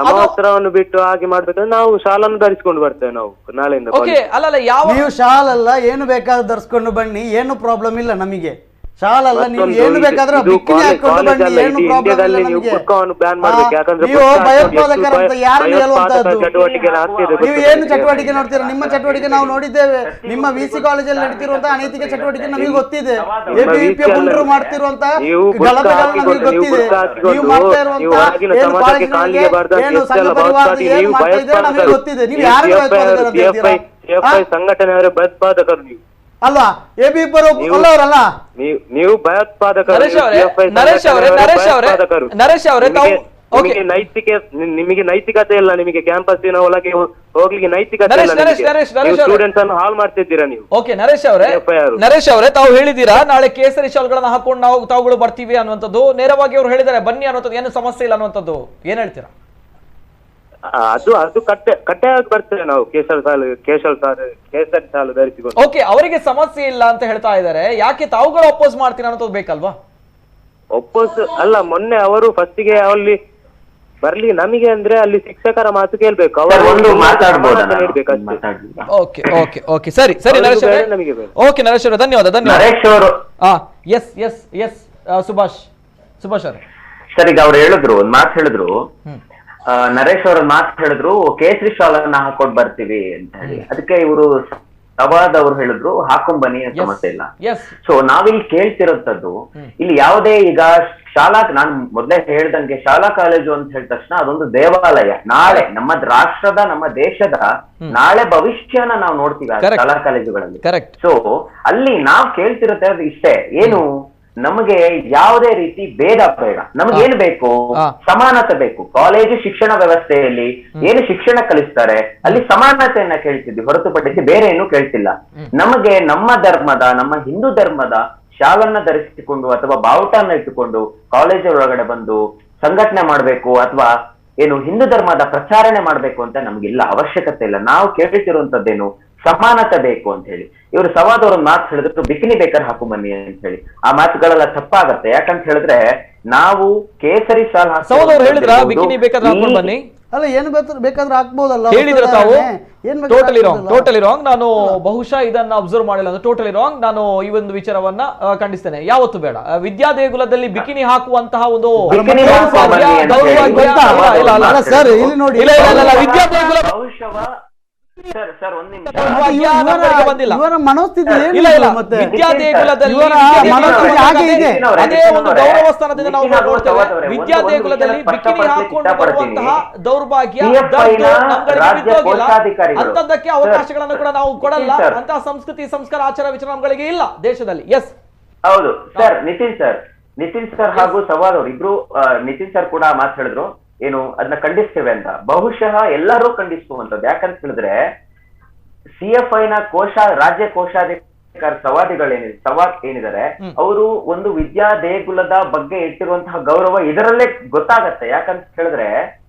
Speaker 10: ಸಮವಸ್ತ್ರವನ್ನು ಬಿಟ್ಟು ಹಾಗೆ ಮಾಡ್ಬೇಕಂದ್ರೆ ನಾವು ಶಾಲನ್ನು ಧರಿಸಿಕೊಂಡು ಬರ್ತೇವೆ ನಾವು ನಾಳೆಯಿಂದ.
Speaker 1: ಓಕೆ, ಅಲ್ಲ ಅಲ್ಲ, ಯಾವ
Speaker 6: ನೀವು ಶಾಲಲ್ಲ ಏನು ಬೇಕಾದ್ರೂ ಧರಿಸ್ಕೊಂಡು ಬನ್ನಿ, ಏನು ಪ್ರಾಬ್ಲಮ್ ಇಲ್ಲ ನಮಗೆ. ಶಾಲಲ್ಲ, ನೀವು ಏನು ಬೇಕಾದ್ರೂ ಬಿಕಿನಿ ಹಾಕೊಂಡು ಬನ್ನಿ, ಏನು ಪ್ರಾಬ್ಲಮ್ ಇಲ್ಲ ನಮಗೆ. ನೀವು ಭಯೋತ್ಪಾದಕರಂತ ಯಾರು ಹೇಳುವಂತಹದ್ದು? ನೀವು ಏನು ಚಟುವಟಿಕೆ ನೋಡ್ತೀರಾ? ನಿಮ್ಮ ಚಟುವಟಿಕೆ ನಾವು ನೋಡಿದ್ದೇವೆ. ನಿಮ್ಮ VC ಕಾಲೇಜಲ್ಲಿ ನಡೀತಿರುವಂತಹ ಅನೈತಿಕ ಚಟುವಟಿಕೆ ನಮಗೆ ಗೊತ್ತಿದೆ. ABVP ಗುಂಡ್ರು ಮಾಡ್ತಿರುವಂತಹ ಗಲಭೆಗಳು ನಮಗೆ ಗೊತ್ತಿದೆ. ನೀವು ಮಾಡ್ತಾ ಇರುವಂತಹ ಏನು ಕಾಲೇಜಿನಲ್ಲಿ ಏನು ಸಂಘ ಪರಿವಾರ ಏನು ಮಾಡ್ತಾ ಇದ್ದೀರಾ ನಮಗೆ ಗೊತ್ತಿದೆ. ನೀವು ಯಾರು ಭಯೋತ್ಪಾದಕರು ಅಂತ ಹೇಳ್ತೀರಾ?
Speaker 10: CFI ಸಂಘಟನೆಯವರೇ ಭಯೋತ್ಪಾದಕರು ನೀವು
Speaker 8: ಅಲ್ವಾ? ಎ ಬಿ ಅಲ್ಲವರಲ್ಲ
Speaker 10: ನೀವು ಭಯೋತ್ಪಾದಕರು.
Speaker 1: ನರೇಶ್ ಅವರೇ, ನರೇಶ್ ಅವರೇ,
Speaker 10: ನಿಮಗೆ ನೈತಿಕ, ನಿಮಗೆ ನೈತಿಕತೆ ಇಲ್ಲ. ನಿಮಗೆ ಕ್ಯಾಂಪಸ್ಸಿನ ಒಳಗೆ ಹೋಗ್ಲಿಕ್ಕೆ ನೈತಿಕತೆ ಇಲ್ಲ. ಸ್ಟೂಡೆಂಟ್ಸ್ ಅನ್ನು ಹಾಳು ಮಾಡ್ತಿದ್ದೀರಾ ನೀವು.
Speaker 1: ಓಕೆ ನರೇಶ್ ಅವರೇ, ನರೇಶ್ ಅವರೇ, ತಾವು ಹೇಳಿದ್ದೀರಾ ನಾಳೆ ಕೇಸರಿ ಶಾಲ್ಗಳನ್ನ ಹಾಕೊಂಡು ನಾವು ತಾವುಗಳು ಬರ್ತೀವಿ ಅನ್ನುವಂಥದ್ದು. ನೇರವಾಗಿ ಅವರು ಹೇಳಿದ್ದಾರೆ ಬನ್ನಿ ಅನ್ನುವಂಥದ್ದು, ಏನು ಸಮಸ್ಯೆ ಇಲ್ಲ ಅನ್ನುವಂಥದ್ದು. ಏನ್ ಹೇಳ್ತೀರಾ?
Speaker 10: ಅದು ಅದು ಕಡ್ಡಾಯವಾಗಿ ಬರ್ತೇವೆ ನಾವು, ಕೇಸರಿ ಶಾಲು ಧರಿಸಿಕೊಂಡು.
Speaker 1: ಓಕೆ, ಅವರಿಗೆ ಸಮಸ್ಯೆ ಇಲ್ಲ ಅಂತ ಹೇಳ್ತಾ ಇದ್ದಾರೆ, ಯಾಕೆ ತಾವುಗಳು ಅಪೋಸ್ ಮಾಡ್ತೀರಾ ಅನ್ನೋದು ಬೇಕಲ್ವಾ?
Speaker 10: ಅಪೋಸ್ ಅಲ್ಲ, ಮೊನ್ನೆ ಅವರು ಫಸ್ಟಿಗೆ ಅಲ್ಲಿ ಬರ್ಲಿ ನಮಗೆ ಅಂದ್ರೆ ಅಲ್ಲಿ ಶಿಕ್ಷಕರ ಮಾತು ಕೇಳ್ಬೇಕು, ಅವರು
Speaker 1: okay okay okay ಸರಿ ಸರಿ ನರೇಶ್ ಅವರೇ, ಓಕೆ ನರೇಶ್ ಅವರೇ, ಧನ್ಯವಾದ ಧನ್ಯವಾದ. S S S Subhash, Subhash ಅವರೇ.
Speaker 5: ಸರ್, ಈಗ ಅವ್ರು ಹೇಳಿದ್ರು ಒಂದ್ ಮಾತು ಹೇಳಿದ್ರು, ನರೇಶ್ ಅವ್ರ ಮಾತು ಹೇಳಿದ್ರು, ಕೇಸರಿ ಶಾಲನ್ನ ಹಾಕೊಂಡ್ ಬರ್ತೀವಿ ಅಂತ ಹೇಳಿ. ಅದಕ್ಕೆ ಇವರು ಸವಾದ್ ಅವ್ರು ಹೇಳಿದ್ರು ಹಾಕೊಂಡ್ ಬನ್ನಿ, ಸಮಸ್ಯೆ ಇಲ್ಲ. ಸೊ ನಾವಿಲ್ಲಿ ಕೇಳ್ತಿರೋಂಥದ್ದು ಇಲ್ಲಿ ಯಾವುದೇ ಈಗ ಶಾಲಾ, ನಾನ್ ಮೊದ್ಲೇ ಹೇಳ್ದಂಗೆ ಶಾಲಾ ಕಾಲೇಜು ಅಂತ ಹೇಳಿದ ತಕ್ಷಣ ಅದೊಂದು ದೇವಾಲಯ. ನಾಳೆ ನಮ್ಮ ರಾಷ್ಟ್ರದ, ನಮ್ಮ ದೇಶದ ನಾಳೆ ಭವಿಷ್ಯನ ನಾವು ನೋಡ್ತೀವಿ ಶಾಲಾ ಕಾಲೇಜುಗಳಲ್ಲಿ. ಸೊ ಅಲ್ಲಿ ನಾವ್ ಕೇಳ್ತಿರೋದೇ ಅದು ಇಷ್ಟೇ, ಏನು ನಮಗೆ ಯಾವುದೇ ರೀತಿ ಭೇದ ಬೇಡ, ನಮ್ಗೇನ್ ಬೇಕು ಸಮಾನತೆ ಬೇಕು. ಕಾಲೇಜು ಶಿಕ್ಷಣ ವ್ಯವಸ್ಥೆಯಲ್ಲಿ ಏನು ಶಿಕ್ಷಣ ಕಲಿಸ್ತಾರೆ ಅಲ್ಲಿ ಸಮಾನತೆಯನ್ನ ಕೇಳ್ತಿದ್ವಿ, ಹೊರತುಪಡಿಸಿ ಬೇರೆ ಏನು ಕೇಳ್ತಿಲ್ಲ. ನಮಗೆ ನಮ್ಮ ಧರ್ಮದ, ನಮ್ಮ ಹಿಂದೂ ಧರ್ಮದ ಶಾಲನ್ನ ಧರಿಸಿಕೊಂಡು ಅಥವಾ ಬಾವುಟನ್ನ ಇಟ್ಟುಕೊಂಡು ಕಾಲೇಜ್ ಒಳಗಡೆ ಬಂದು ಸಂಘಟನೆ ಮಾಡ್ಬೇಕು ಅಥವಾ ಏನು ಹಿಂದೂ ಧರ್ಮದ ಪ್ರಚಾರಣೆ ಮಾಡ್ಬೇಕು ಅಂತ ನಮ್ಗಿಲ್ಲ, ಅವಶ್ಯಕತೆ ಇಲ್ಲ. ನಾವು ಕೇಳ್ತಿರುವಂತದ್ದೇನು ಸಮಾನತೆ ಬೇಕು ಅಂತ ಹೇಳಿ. ಇವರು ಸವಾದ್ ಅವ್ರ ಮಾತು ಹೇಳಿದ್ರು ಬಿಕಿನಿ ಬೇಕಾದ್ರೆ ಹಾಕು ಬನ್ನಿ ಅಂತ ಹೇಳಿ. ಆ ಮಾತುಗಳೆಲ್ಲ ತಪ್ಪಾಗತ್ತೆ. ಯಾಕಂತ ಹೇಳಿದ್ರೆ ನಾವು ಕೇಸರಿ ಶಾಲ್
Speaker 1: ಹಾಕಿ ಬನ್ನಿ
Speaker 8: ಅಲ್ಲ, ಏನು ಬೇಕಾದ್ರೆ ಹಾಕ್ಬೋದಲ್ಲ
Speaker 1: ಹೇಳಿದ್ರ ತಾವು. Totally wrong, totally wrong. ನಾನು ಬಹುಶಃ ಇದನ್ನ ಅಬ್ಸರ್ವ್ ಮಾಡಿಲ್ಲ ಅಂದ್ರೆ ಟೋಟಲಿ ರಾಂಗ್. ನಾನು ಈ ಒಂದು ವಿಚಾರವನ್ನ ಖಂಡಿಸ್ತೇನೆ. ಯಾವತ್ತು ಬೇಡ ವಿದ್ಯಾದೇಗುಲದಲ್ಲಿ ಬಿಕಿನಿ ಹಾಕುವಂತಹ ಒಂದು ವಿದ್ಯಾದೇಗುಲ ಅದೇ ಒಂದು ಗೌರವ ಸ್ಥಾನದಿಂದ ನಾವು ನೋಡ್ತೇವೆ. ವಿದ್ಯಾದೇಗುಲದಲ್ಲಿ ಬಿಕಿನಿ ಹಾಕೊಂಡು ಬರುವಂತಹ ದೌರ್ಭಾಗ್ಯ ನಮ್ಗಳಿಗೆ ಅಂತದಕ್ಕೆ ಅವಕಾಶಗಳನ್ನು ಕೂಡ ನಾವು ಕೊಡಲ್ಲ. ಅಂತಹ ಸಂಸ್ಕೃತಿ, ಸಂಸ್ಕಾರ, ಆಚಾರ ವಿಚಾರ ನಮ್ಗಳಿಗೆ ಇಲ್ಲ ದೇಶದಲ್ಲಿ. ಎಸ್,
Speaker 5: ಹೌದು sir. Nitin sir, Nitin sir ಹಾಗೂ ಸವಾದ್ ಅವರು ಇಬ್ರು, ನಿತಿನ್ ಸರ್ ಕೂಡ ಮಾತು ಹೇಳಿದ್ರು ಏನು ಅದನ್ನ ಖಂಡಿಸ್ತೇವೆ ಅಂತ. ಬಹುಶಃ ಎಲ್ಲರೂ ಖಂಡಿಸುವಂತದ್ದು. ಯಾಕಂತ ಹೇಳಿದ್ರೆ ಸಿಎಫ್ಐ ನ ರಾಜ್ಯ ಕೋಶಾಧಿಕಾರಿ ಸವಾದಿಗಳೇನಿದೆ, ಸವಾದ್ ಏನಿದ್ದಾರೆ ಅವರು ಒಂದು ವಿದ್ಯಾ ದೇಗುಲದ ಬಗ್ಗೆ ಇಟ್ಟಿರುವಂತಹ ಗೌರವ ಇದರಲ್ಲೇ ಗೊತ್ತಾಗತ್ತೆ. ಯಾಕಂತ ಹೇಳಿದ್ರೆ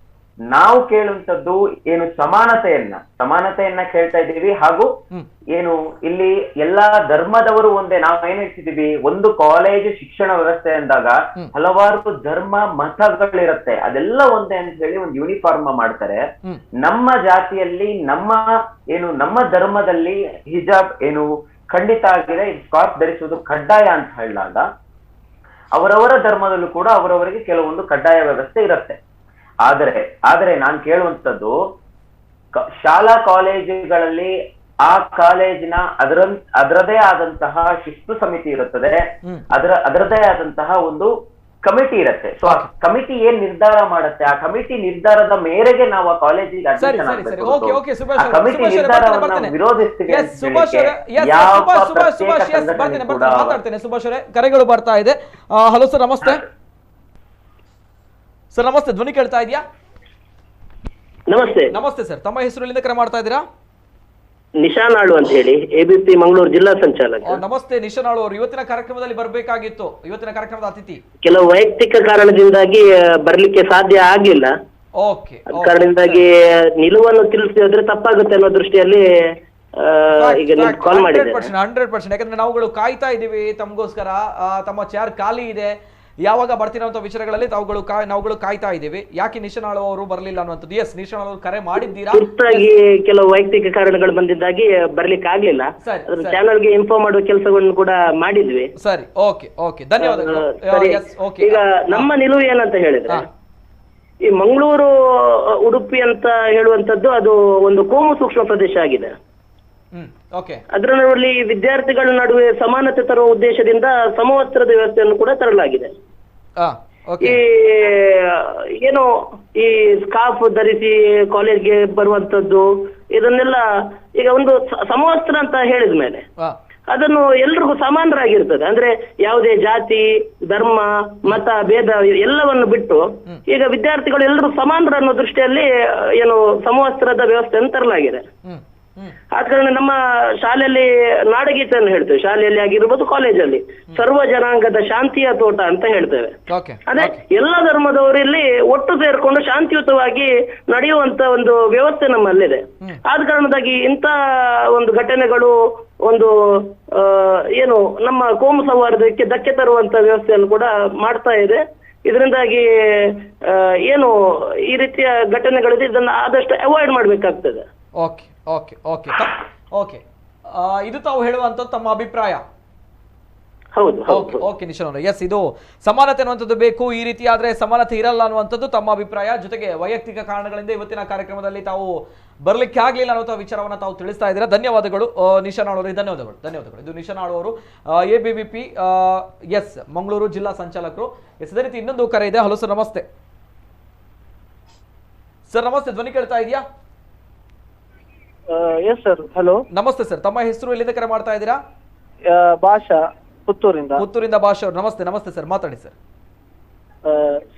Speaker 5: ನಾವು ಕೇಳುವಂತದ್ದು ಏನು ಸಮಾನತೆಯನ್ನ, ಸಮಾನತೆಯನ್ನ ಕೇಳ್ತಾ ಇದ್ದೀವಿ. ಹಾಗೂ ಏನು ಇಲ್ಲಿ ಎಲ್ಲಾ ಧರ್ಮದವರು ಒಂದೇ. ನಾವು ಏನ್ ಹೇಳ್ತಿದೀವಿ, ಒಂದು ಕಾಲೇಜು ಶಿಕ್ಷಣ ವ್ಯವಸ್ಥೆ ಅಂದಾಗ ಹಲವಾರು ಧರ್ಮ ಮತಗಳಿರತ್ತೆ, ಅದೆಲ್ಲ ಒಂದೇ ಅಂತ ಹೇಳಿ ಒಂದು ಯೂನಿಫಾರ್ಮ್ ಮಾಡ್ತಾರೆ. ನಮ್ಮ ಜಾತಿಯಲ್ಲಿ, ನಮ್ಮ ಏನು ನಮ್ಮ ಧರ್ಮದಲ್ಲಿ ಹಿಜಾಬ್ ಏನು ಖಂಡಿತ ಆಗಿದೆ, ಸ್ಕಾರ್ಫ್ ಧರಿಸುವುದು ಕಡ್ಡಾಯ ಅಂತ ಹೇಳಿದಾಗ ಅವರವರ ಧರ್ಮದಲ್ಲೂ ಕೂಡ ಅವರವರಿಗೆ ಕೆಲವೊಂದು ಕಡ್ಡಾಯ ವ್ಯವಸ್ಥೆ ಇರತ್ತೆ. ಆದರೆ ನಾನು ಕೇಳುವಂತದ್ದು, ಶಾಲಾ ಕಾಲೇಜುಗಳಲ್ಲಿ ಆ ಕಾಲೇಜಿನ ಅದರದೇ ಆದಂತಹ ಶಿಸ್ತು ಸಮಿತಿ ಇರುತ್ತದೆ, ಅದರದೇ ಆದಂತಹ ಒಂದು ಕಮಿಟಿ ಇರುತ್ತೆ. ಸೊ ಆ ಕಮಿಟಿ ಏನ್ ನಿರ್ಧಾರ ಮಾಡುತ್ತೆ, ಆ ಕಮಿಟಿ ನಿರ್ಧಾರದ ಮೇರೆಗೆ ನಾವು ಆ ಕಾಲೇಜಿಗೆ ಅಡ್ಮಿಷನ್ ಆಗಬೇಕು. ಕಮಿಟಿ ನಿರ್ಧಾರವನ್ನು ವಿರೋಧಿಸ್ತೀವಿ.
Speaker 1: ಮಾತಾಡ್ತೇನೆ ಸುಭಾಷ್ ಅವರೇ, ಕರೆಗಳು ಬರ್ತಾ ಇದೆ. ಹಲೋ ಸರ್, ನಮಸ್ತೆ. ಸರ್ ನಮಸ್ತೆ, ಧ್ವನಿ ಕೇಳ್ತಾ ಇದೆಯಾ?
Speaker 11: ನಮಸ್ತೆ.
Speaker 1: ನಮಸ್ತೆ ಸರ್, ತಮ್ಮ ಹೆಸರಿನಿಂದ ಕರೆ ಮಾಡ್ತಾ ಇದ್ದೀರಾ?
Speaker 11: ನಿಶಾನಾಳು ಅಂತ ಹೇಳಿ, ಎಬಿಪಿ ಮಂಗಳೂರು ಜಿಲ್ಲಾ ಸಂಚಾಲಕ.
Speaker 1: ನಮಸ್ತೆ ನಿಶಾನಾಳು ಅವರು, ಇವತ್ತಿನ ಕಾರ್ಯಕ್ರಮದಲ್ಲಿ ಬರಬೇಕಾಗಿತ್ತು, ಇವತ್ತಿನ ಕಾರ್ಯಕ್ರಮದ ಅತಿಥಿ.
Speaker 11: ಕೆಲವು ವೈಯಕ್ತಿಕ ಕಾರಣದಿಂದಾಗಿ ಬರ್ಲಿಕ್ಕೆ ಸಾಧ್ಯ ಆಗ್ಲಿಲ್ಲ.
Speaker 1: ಓಕೆ,
Speaker 11: ಕಾರಣದಿಂದಾಗಿ ನಿಲುವನ್ನು ತಿಳಿಸಿದ್ರೆ ತಪ್ಪಾಗುತ್ತೆ ಅನ್ನೋ ದೃಷ್ಟಿಯಲ್ಲಿ ಈಗ ನಿಮ್ಗೆ ಕಾಲ್ ಮಾಡಿದ್ದೇನೆ.
Speaker 1: 100% ಯಾಕಂದ್ರೆ ನಾವುಗಳು ಕಾಯ್ತಾ ಇದ್ದೀವಿ ತಮಗೋಸ್ಕರ. ತಮ್ಮ ಚೇರ್ ಖಾಲಿ ಇದೆ, ಯಾವಾಗ ಬರ್ತೀರ ಅಂತ ವಿಚಾರಗಳಲ್ಲಿ ನಾವುಗಳು ಕಾಯ್ತಾ ಇದ್ದೀವಿ. ಯಾಕೆ ನಿಶಾನಾಳು ಅವರು ಬರಲಿಲ್ಲ ಅನ್ನುವಂಥದ್ದು. ಎಸ್, ನಿಶಾನಾಳು ಅವರು ಕರೆ ಮಾಡಿದ್ದೀರಾ?
Speaker 11: ತುರ್ತಾಗಿ ಕೆಲವು ವೈಯಕ್ತಿಕ ಕಾರಣಗಳು ಬಂದಿದ್ದಾಗಿ ಬರ್ಲಿಕ್ಕೆ ಆಗ್ಲಿಲ್ಲ. ಚಾನಲ್ಗೆ ಇನ್ಫಾರ್ಮ್ ಮಾಡುವ ಕೆಲಸಗಳನ್ನು ಕೂಡ ಮಾಡಿದ್ವಿ.
Speaker 1: ಸರಿ, ಓಕೆ ಓಕೆ, ಧನ್ಯವಾದಗಳು.
Speaker 11: ಈಗ ನಮ್ಮ ನಿಲುವು ಏನಂತ ಹೇಳಿದ್ರೆ, ಈ ಮಂಗಳೂರು ಉಡುಪಿ ಅಂತ ಹೇಳುವಂತದ್ದು ಅದು ಒಂದು ಕೋಮು ಸೂಕ್ಷ್ಮ ಪ್ರದೇಶ ಆಗಿದೆ. ಅದರಲ್ಲಿ ವಿದ್ಯಾರ್ಥಿಗಳ ನಡುವೆ ಸಮಾನತೆ ತರುವ ಉದ್ದೇಶದಿಂದ ಸಮವಸ್ತ್ರದ ವ್ಯವಸ್ಥೆಯನ್ನು ಕೂಡ ತರಲಾಗಿದೆ. ಈ ಏನು ಈ ಸ್ಕಾರ್ಫ್ ಧರಿಸಿ ಕಾಲೇಜ್ಗೆ ಬರುವಂತದ್ದು ಇದನ್ನೆಲ್ಲ ಈಗ ಒಂದು ಸಮವಸ್ತ್ರ ಅಂತ ಹೇಳಿದ ಮೇಲೆ ಅದನ್ನು ಎಲ್ರಿಗೂ ಸಮಾನರಾಗಿರ್ತದೆ. ಅಂದ್ರೆ ಯಾವುದೇ ಜಾತಿ, ಧರ್ಮ, ಮತ, ಭೇದ ಎಲ್ಲವನ್ನು ಬಿಟ್ಟು ಈಗ ವಿದ್ಯಾರ್ಥಿಗಳು ಎಲ್ಲರೂ ಸಮಾನರ ಅನ್ನೋ ದೃಷ್ಟಿಯಲ್ಲಿ ಏನು ಸಮವಸ್ತ್ರದ ವ್ಯವಸ್ಥೆಯನ್ನು ತರಲಾಗಿದೆ. ಆದ ಕಾರಣ ನಮ್ಮ ಶಾಲೆಯಲ್ಲಿ ನಾಡಗೀತೆಯನ್ನು ಹೇಳ್ತೇವೆ, ಶಾಲೆಯಲ್ಲಿ ಆಗಿರ್ಬೋದು ಕಾಲೇಜಲ್ಲಿ, ಸರ್ವ ಜನಾಂಗದ ಶಾಂತಿಯ ತೋಟ ಅಂತ ಹೇಳ್ತೇವೆ. ಅದೇ ಎಲ್ಲ ಧರ್ಮದವರು ಇಲ್ಲಿ ಒಟ್ಟು ಸೇರ್ಕೊಂಡು ಶಾಂತಿಯುತವಾಗಿ ನಡೆಯುವಂತ ಒಂದು ವ್ಯವಸ್ಥೆ ನಮ್ಮಲ್ಲಿದೆ. ಆದ ಕಾರಣದಾಗಿ ಇಂಥ ಒಂದು ಘಟನೆಗಳು ಒಂದು ಏನು ನಮ್ಮ ಕೋಮು ಸೌಹಾರ್ದಕ್ಕೆ ಧಕ್ಕೆ ತರುವಂತ ವ್ಯವಸ್ಥೆಯನ್ನು ಕೂಡ ಮಾಡ್ತಾ ಇದೆ. ಇದರಿಂದಾಗಿ ಏನು ಈ ರೀತಿಯ ಘಟನೆಗಳಿದೆ, ಇದನ್ನ ಆದಷ್ಟು ಅವಾಯ್ಡ್ ಮಾಡ್ಬೇಕಾಗ್ತದೆ.
Speaker 1: Okay okay okay okay, ಇದು ತಾವು ಹೇಳುವಂಥದ್ದು ತಮ್ಮ ಅಭಿಪ್ರಾಯ.
Speaker 11: ಹೌದು,
Speaker 1: ಓಕೆ ಓಕೆ ನಿಶಾನ್ ಅವರೇ, ಎಸ್, ಇದು ಸಮಾನತೆ ಅನ್ನುವಂಥದ್ದು ಬೇಕು, ಈ ರೀತಿ ಆದ್ರೆ ಸಮಾನತೆ ಇರಲ್ಲ ಅನ್ನುವಂಥದ್ದು ತಮ್ಮ ಅಭಿಪ್ರಾಯ. ಜೊತೆಗೆ ವೈಯಕ್ತಿಕ ಕಾರಣಗಳಿಂದ ಇವತ್ತಿನ ಕಾರ್ಯಕ್ರಮದಲ್ಲಿ ತಾವು ಬರಲಿಕ್ಕೆ ಆಗಲಿಲ್ಲ ಅನ್ನುವಂಥ ವಿಚಾರವನ್ನು ತಾವು ತಿಳಿಸ್ತಾ ಇದ್ದೀರಾ. ಧನ್ಯವಾದಗಳು ನಿಶಾನ್ ಅವರೇ, ಧನ್ಯವಾದಗಳು ಧನ್ಯವಾದಗಳು. ಇದು ನಿಶಾನ್ ಅವರು ಎಬಿವಿಪಿ ಎಸ್ ಮಂಗಳೂರು ಜಿಲ್ಲಾ ಸಂಚಾಲಕರು. ಎಸ್, ಅದೇ ರೀತಿ ಇನ್ನೊಂದು ಕರೆ ಇದೆ. ಹಲೋ ಸರ್, ನಮಸ್ತೆ. ಸರ್ ನಮಸ್ತೆ, ಧ್ವನಿ ಕೇಳ್ತಾ ಇದೆಯಾ?
Speaker 12: Yes sir, hello,
Speaker 1: namaste sir, ತಮ್ಮ ಹೆಸರು, ಎಲ್ಲಿಂದ ಕರೆ ಮಾಡ್ತಾ ಇದ್ದೀರಾ?
Speaker 12: ಭಾಷಾ, ಪುತ್ತೂರಿಂದ.
Speaker 1: ಪುತ್ತೂರಿಂದ ಭಾಷಾ ಅವರು, ನಮಸ್ತೆ ನಮಸ್ತೆ ಸರ್, ಮಾತಾಡಿ ಸರ್.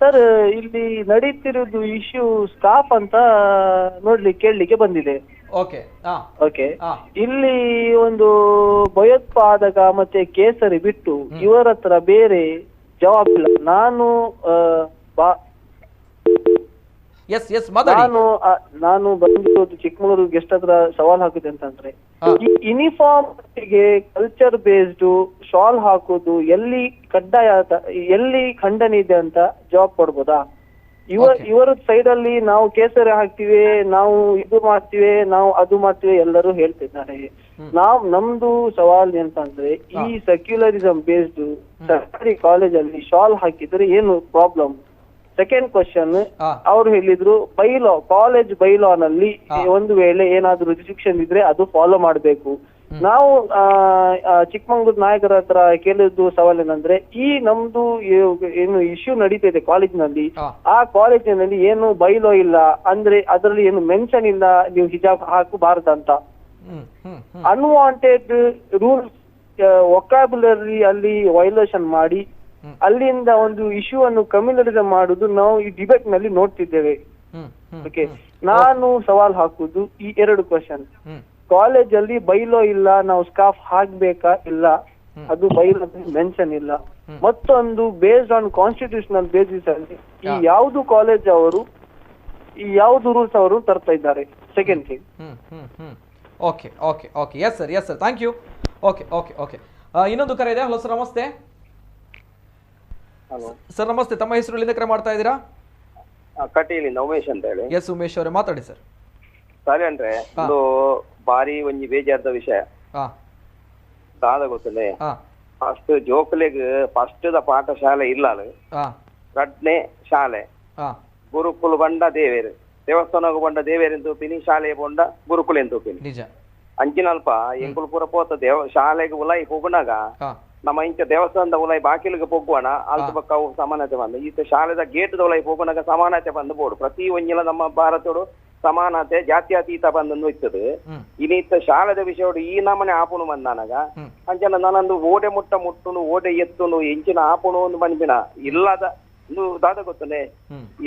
Speaker 12: ಸರ್, ಇಲ್ಲಿ ನಡೀತಿರೋದು ಇಶ್ಯೂ ಸ್ಟಾಫ್ ಅಂತ ನೋಡ್ಲಿಕ್ಕೆ ಕೇಳಲಿಕ್ಕೆ ಬಂದಿದೆ.
Speaker 1: ಓಕೆ
Speaker 12: ಓಕೆ, ಇಲ್ಲಿ ಒಂದು ಭಯೋತ್ಪಾದಕ ಮತ್ತೆ ಕೇಸರಿ ಬಿಟ್ಟು ಇವರ ಹತ್ರ ಬೇರೆ ಜವಾಬಿಲ್ಲ. ನಾನು ನಾನು ಬಂದಿರೋದು ಚಿಕ್ಕಮಗಳೂರು ಗೆಸ್ಟ್ ಹತ್ರ ಸವಾಲ್ ಹಾಕಿದೆ ಅಂತಂದ್ರೆ, ಈ ಯೂನಿಫಾರ್ಮ್ ಗೆ culture based shawl ಹಾಕೋದು ಎಲ್ಲಿ ಕಡ್ಡಾಯ, ಎಲ್ಲಿ ಖಂಡನೆ ಇದೆ ಅಂತ ಜವಾಬ್ ಕೊಡ್ಬೋದಾ? ಇವರ ಸೈಡ್ ಅಲ್ಲಿ ನಾವು ಕೇಸರಿ ಹಾಕ್ತಿವಿ, ನಾವು ಇದು ಮಾಡ್ತೀವಿ, ನಾವು ಅದು ಮಾಡ್ತೀವಿ ಎಲ್ಲರೂ ಹೇಳ್ತಿದ್ದಾರೆ. ನಾವ್ ನಮ್ದು ಸವಾಲ್ ಅಂತಂದ್ರೆ, ಈ ಸೆಕ್ಯುಲರಿಸಂ ಬೇಸ್ಡ್ ಸರ್ಕಾರಿ ಕಾಲೇಜಲ್ಲಿ ಶಾಲ್ ಹಾಕಿದ್ರೆ ಏನು problem? Second question, ಅವ್ರು ಹೇಳಿದ್ರು bylaw, college bylaw ನಲ್ಲಿ ಒಂದು ವೇಳೆ ಏನಾದ್ರು ರಿಸ್ಟ್ರಿಕ್ಷನ್ ಇದ್ರೆ ಅದು ಫಾಲೋ ಮಾಡ್ಬೇಕು. ನಾವು ಚಿಕ್ಕಮಂಗ್ಳೂರ್ ನಾಯಕರ ಹತ್ರ ಕೇಳಿದ್ದು ಸವಾಲೇನಂದ್ರೆ, ಈ ನಮ್ದು ಏನು ಇಶ್ಯೂ ನಡೀತಾ ಇದೆ ಕಾಲೇಜಿನಲ್ಲಿ, ಆ ಕಾಲೇಜಿನಲ್ಲಿ ಏನು ಬೈಲಾ ಇಲ್ಲ, ಅಂದ್ರೆ ಅದರಲ್ಲಿ ಏನು ಮೆನ್ಷನ್ ಇಲ್ಲ ನೀವು ಹಿಜಾಬ್ ಹಾಕಬಾರದಂತ. Unwanted rules vocabulary ಅಲ್ಲಿ ವೈಲೇಷನ್ ಮಾಡಿ ಅಲ್ಲಿಂದ ಒಂದು ಇಶ್ಯೂ ಅನ್ನು ಕಮ್ಯುನಲಿಸಂ ಮಾಡುದು ನಾವು ಈ ಡಿಬೇಟ್ ನಲ್ಲಿ ನೋಡ್ತಿದ್ದೇವೆ. ಓಕೆ, ನಾನು ಸವಾಲ್ ಹಾಕುದು ಈ ಎರಡು ಕ್ವಶನ್. ಕಾಲೇಜ್ ಅಲ್ಲಿ ಬೈಲೋ ಇಲ್ಲ, ನಾವು ಸ್ಕಾರ್ಫ್ ಹಾಕ್ಬೇಕಾ ಇಲ್ಲ, ಅದು ಬೈಲೋ ಮೆನ್ಷನ್ ಇಲ್ಲ. ಮತ್ತೊಂದು based on constitutional basis ಅಲ್ಲಿ ಈ ಯಾವ್ದು ಕಾಲೇಜ್ ಅವರು ಈ ಯಾವ್ದು ರೂಲ್ಸ್ ಅವರು ತರ್ತಾ ಇದ್ದಾರೆ. Second thing.
Speaker 1: Okay okay okay, yes sir, yes sir, thank you. Okay okay okay, ಇನ್ನೊಂದು ಕರೆ ಇದೆ. ಹಲೋ ಸರ್, ನಮಸ್ತೆ. ಸರ್ ನಮಸ್ತೆ, ತಮ್ಮ ಹೆಸರು, ಎಲ್ಲಿಂದ ಕರೆ ಮಾಡ್ತಾ ಇದ್ದೀರಾ?
Speaker 13: ಕಟೀಲಿಂದ ಉಮೇಶ್ ಅಂತ ಹೇಳಿ.
Speaker 1: ಎಸ್ ಉಮೇಶ್ ಅವರೇ, ಮಾತಾಡಿ ಸರ್.
Speaker 13: ಸರಿ ಅಂದ್ರೆ ಒಂದು ಬಾರಿ ಒಂಜಿ ಬೇಜಾರದ ವಿಷಯ ದಾದ ಗೊತ್ತಲೇ, ಫಸ್ಟ್ ಜೋಕುಲೆಗ್ ಫಸ್ಟ್ the ಪಾಠಶಾಲೆ ಇಲ್ಲ, ರಡ್ನೇ ಶಾಲೆ ಗುರುಕುಲು ಬಂಡ ದೇವೇರು, ದೇವಸ್ಥಾನಕ್ಕೆ ಬಂಡ ದೇವೇರ್ ತೂಪಿನಿ, ಶಾಲೆ ಬಂಡ ಗುರುಕುಲ ತೂಪಿನಿ. ಅಂಚಿನಲ್ಪ ಎಂಕುಲು ಪೂರ ಪೋತ ದೇವ ಶಾಲೆಗೆ ಉಲಾಯಿ ಹೋಗುನಾಗ ನಮ್ಮ ಇಂಚ ದೇವಸ್ಥಾನದ ಉಲಾಯಿ ಬಾಕಿಲಿಗೆ ಪೊಗ್ಗುವಣ ಅಲ್ತ ಪಕ್ಕ ಅವು ಸಮಾನತೆ ಬಂದು, ಈತ ಶಾಲೆದ ಗೇಟ್ದ ಉಲಾಯಿ ಪೊಗ್ಗುನಾಗ ಸಮಾನತೆ ಬಂದು ಬೋಡು. ಪ್ರತಿ ಒಂಜಿಲ ನಮ್ಮ ಭಾರತೋಡು ಸಮಾನತೆ ಜಾತ್ಯತೀತ ಬಂದು ಇತ್ತದು. ಇನ್ನಿತ್ತ ಶಾಲೆದ ವಿಷಯೋಡು ಈ ನಮನೆ ಆಪುಣು ಬಂದಾನಾಗ ಅಂಚನ ನಾನೊಂದು ಓಡೆ ಮುಟ್ಟ ಮುಟ್ಟುನು ಓಡೆ ಎತ್ತುನು ಎಂಚಿನ ಆಪುಣು ಒಂದು ಬಂದಿನ ಇಲ್ಲದ ದಾದ ಗೊತ್ತನೆ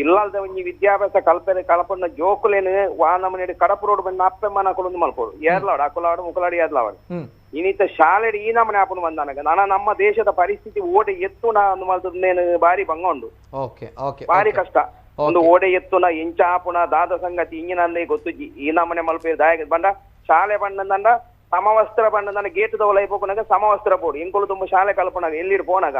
Speaker 13: ಇಲ್ಲದ ಒಂಜಿ ವಿದ್ಯಾಭ್ಯಾಸ ಕಲ್ಪನೆ ಕಲ್ಪನ ಜೋಕುಲೇನು ವಾ ನಮನೆ ಕಡಪು ರೋಡ್ ಬಂದ ಅಪ್ಪೆ ಮನಕುಲೊಂದು ಮಲ್ಪೋಡು ಏರ್ಲಾಡು ಅಕುಲಾಡು ಮುಕುಲಾಡು ಏರ್ಲಾಡು. ಇನ್ನಿತ್ತ ಶಾಲೆ ಈ ನಮನೆ ಆಪುಣು ಬಂದಾನಾಗ ನಾನ ನಮ್ಮ ದೇಶದ ಪರಿಸ್ಥಿತಿ ಓಡೆ ಎತ್ತು ನಾನು ಬಾರಿ ಭಂಗ ಉಂಡು, ಬಾರಿ ಕಷ್ಟ. ಒಂದು ಓಡೆ ಎತ್ತುನ ಎಂಚ ಆಪುಣ ದಾದ ಸಂಗತಿ ಇಂಜಿನ ಗೊತ್ತುಜಿ. ಈ ನಮನೆ ಮಲ್ಪೆ ದಾಯ ಬಂಡ ಶಾಲೆ ಬಂಡ ಸಮವಸ್ತ್ರ ಬಂಡ ಗೇಟ್ ದವಲ ಪೋಕುನಾಗ ಸಮವಸ್ತ್ರ ಬೋಡು ಎಂಕುಲು ತುಂಬ ಶಾಲೆ ಕಲ್ಪನಾಗ ಎಲ್ಲಿಡ್ ಪೋನಾಗ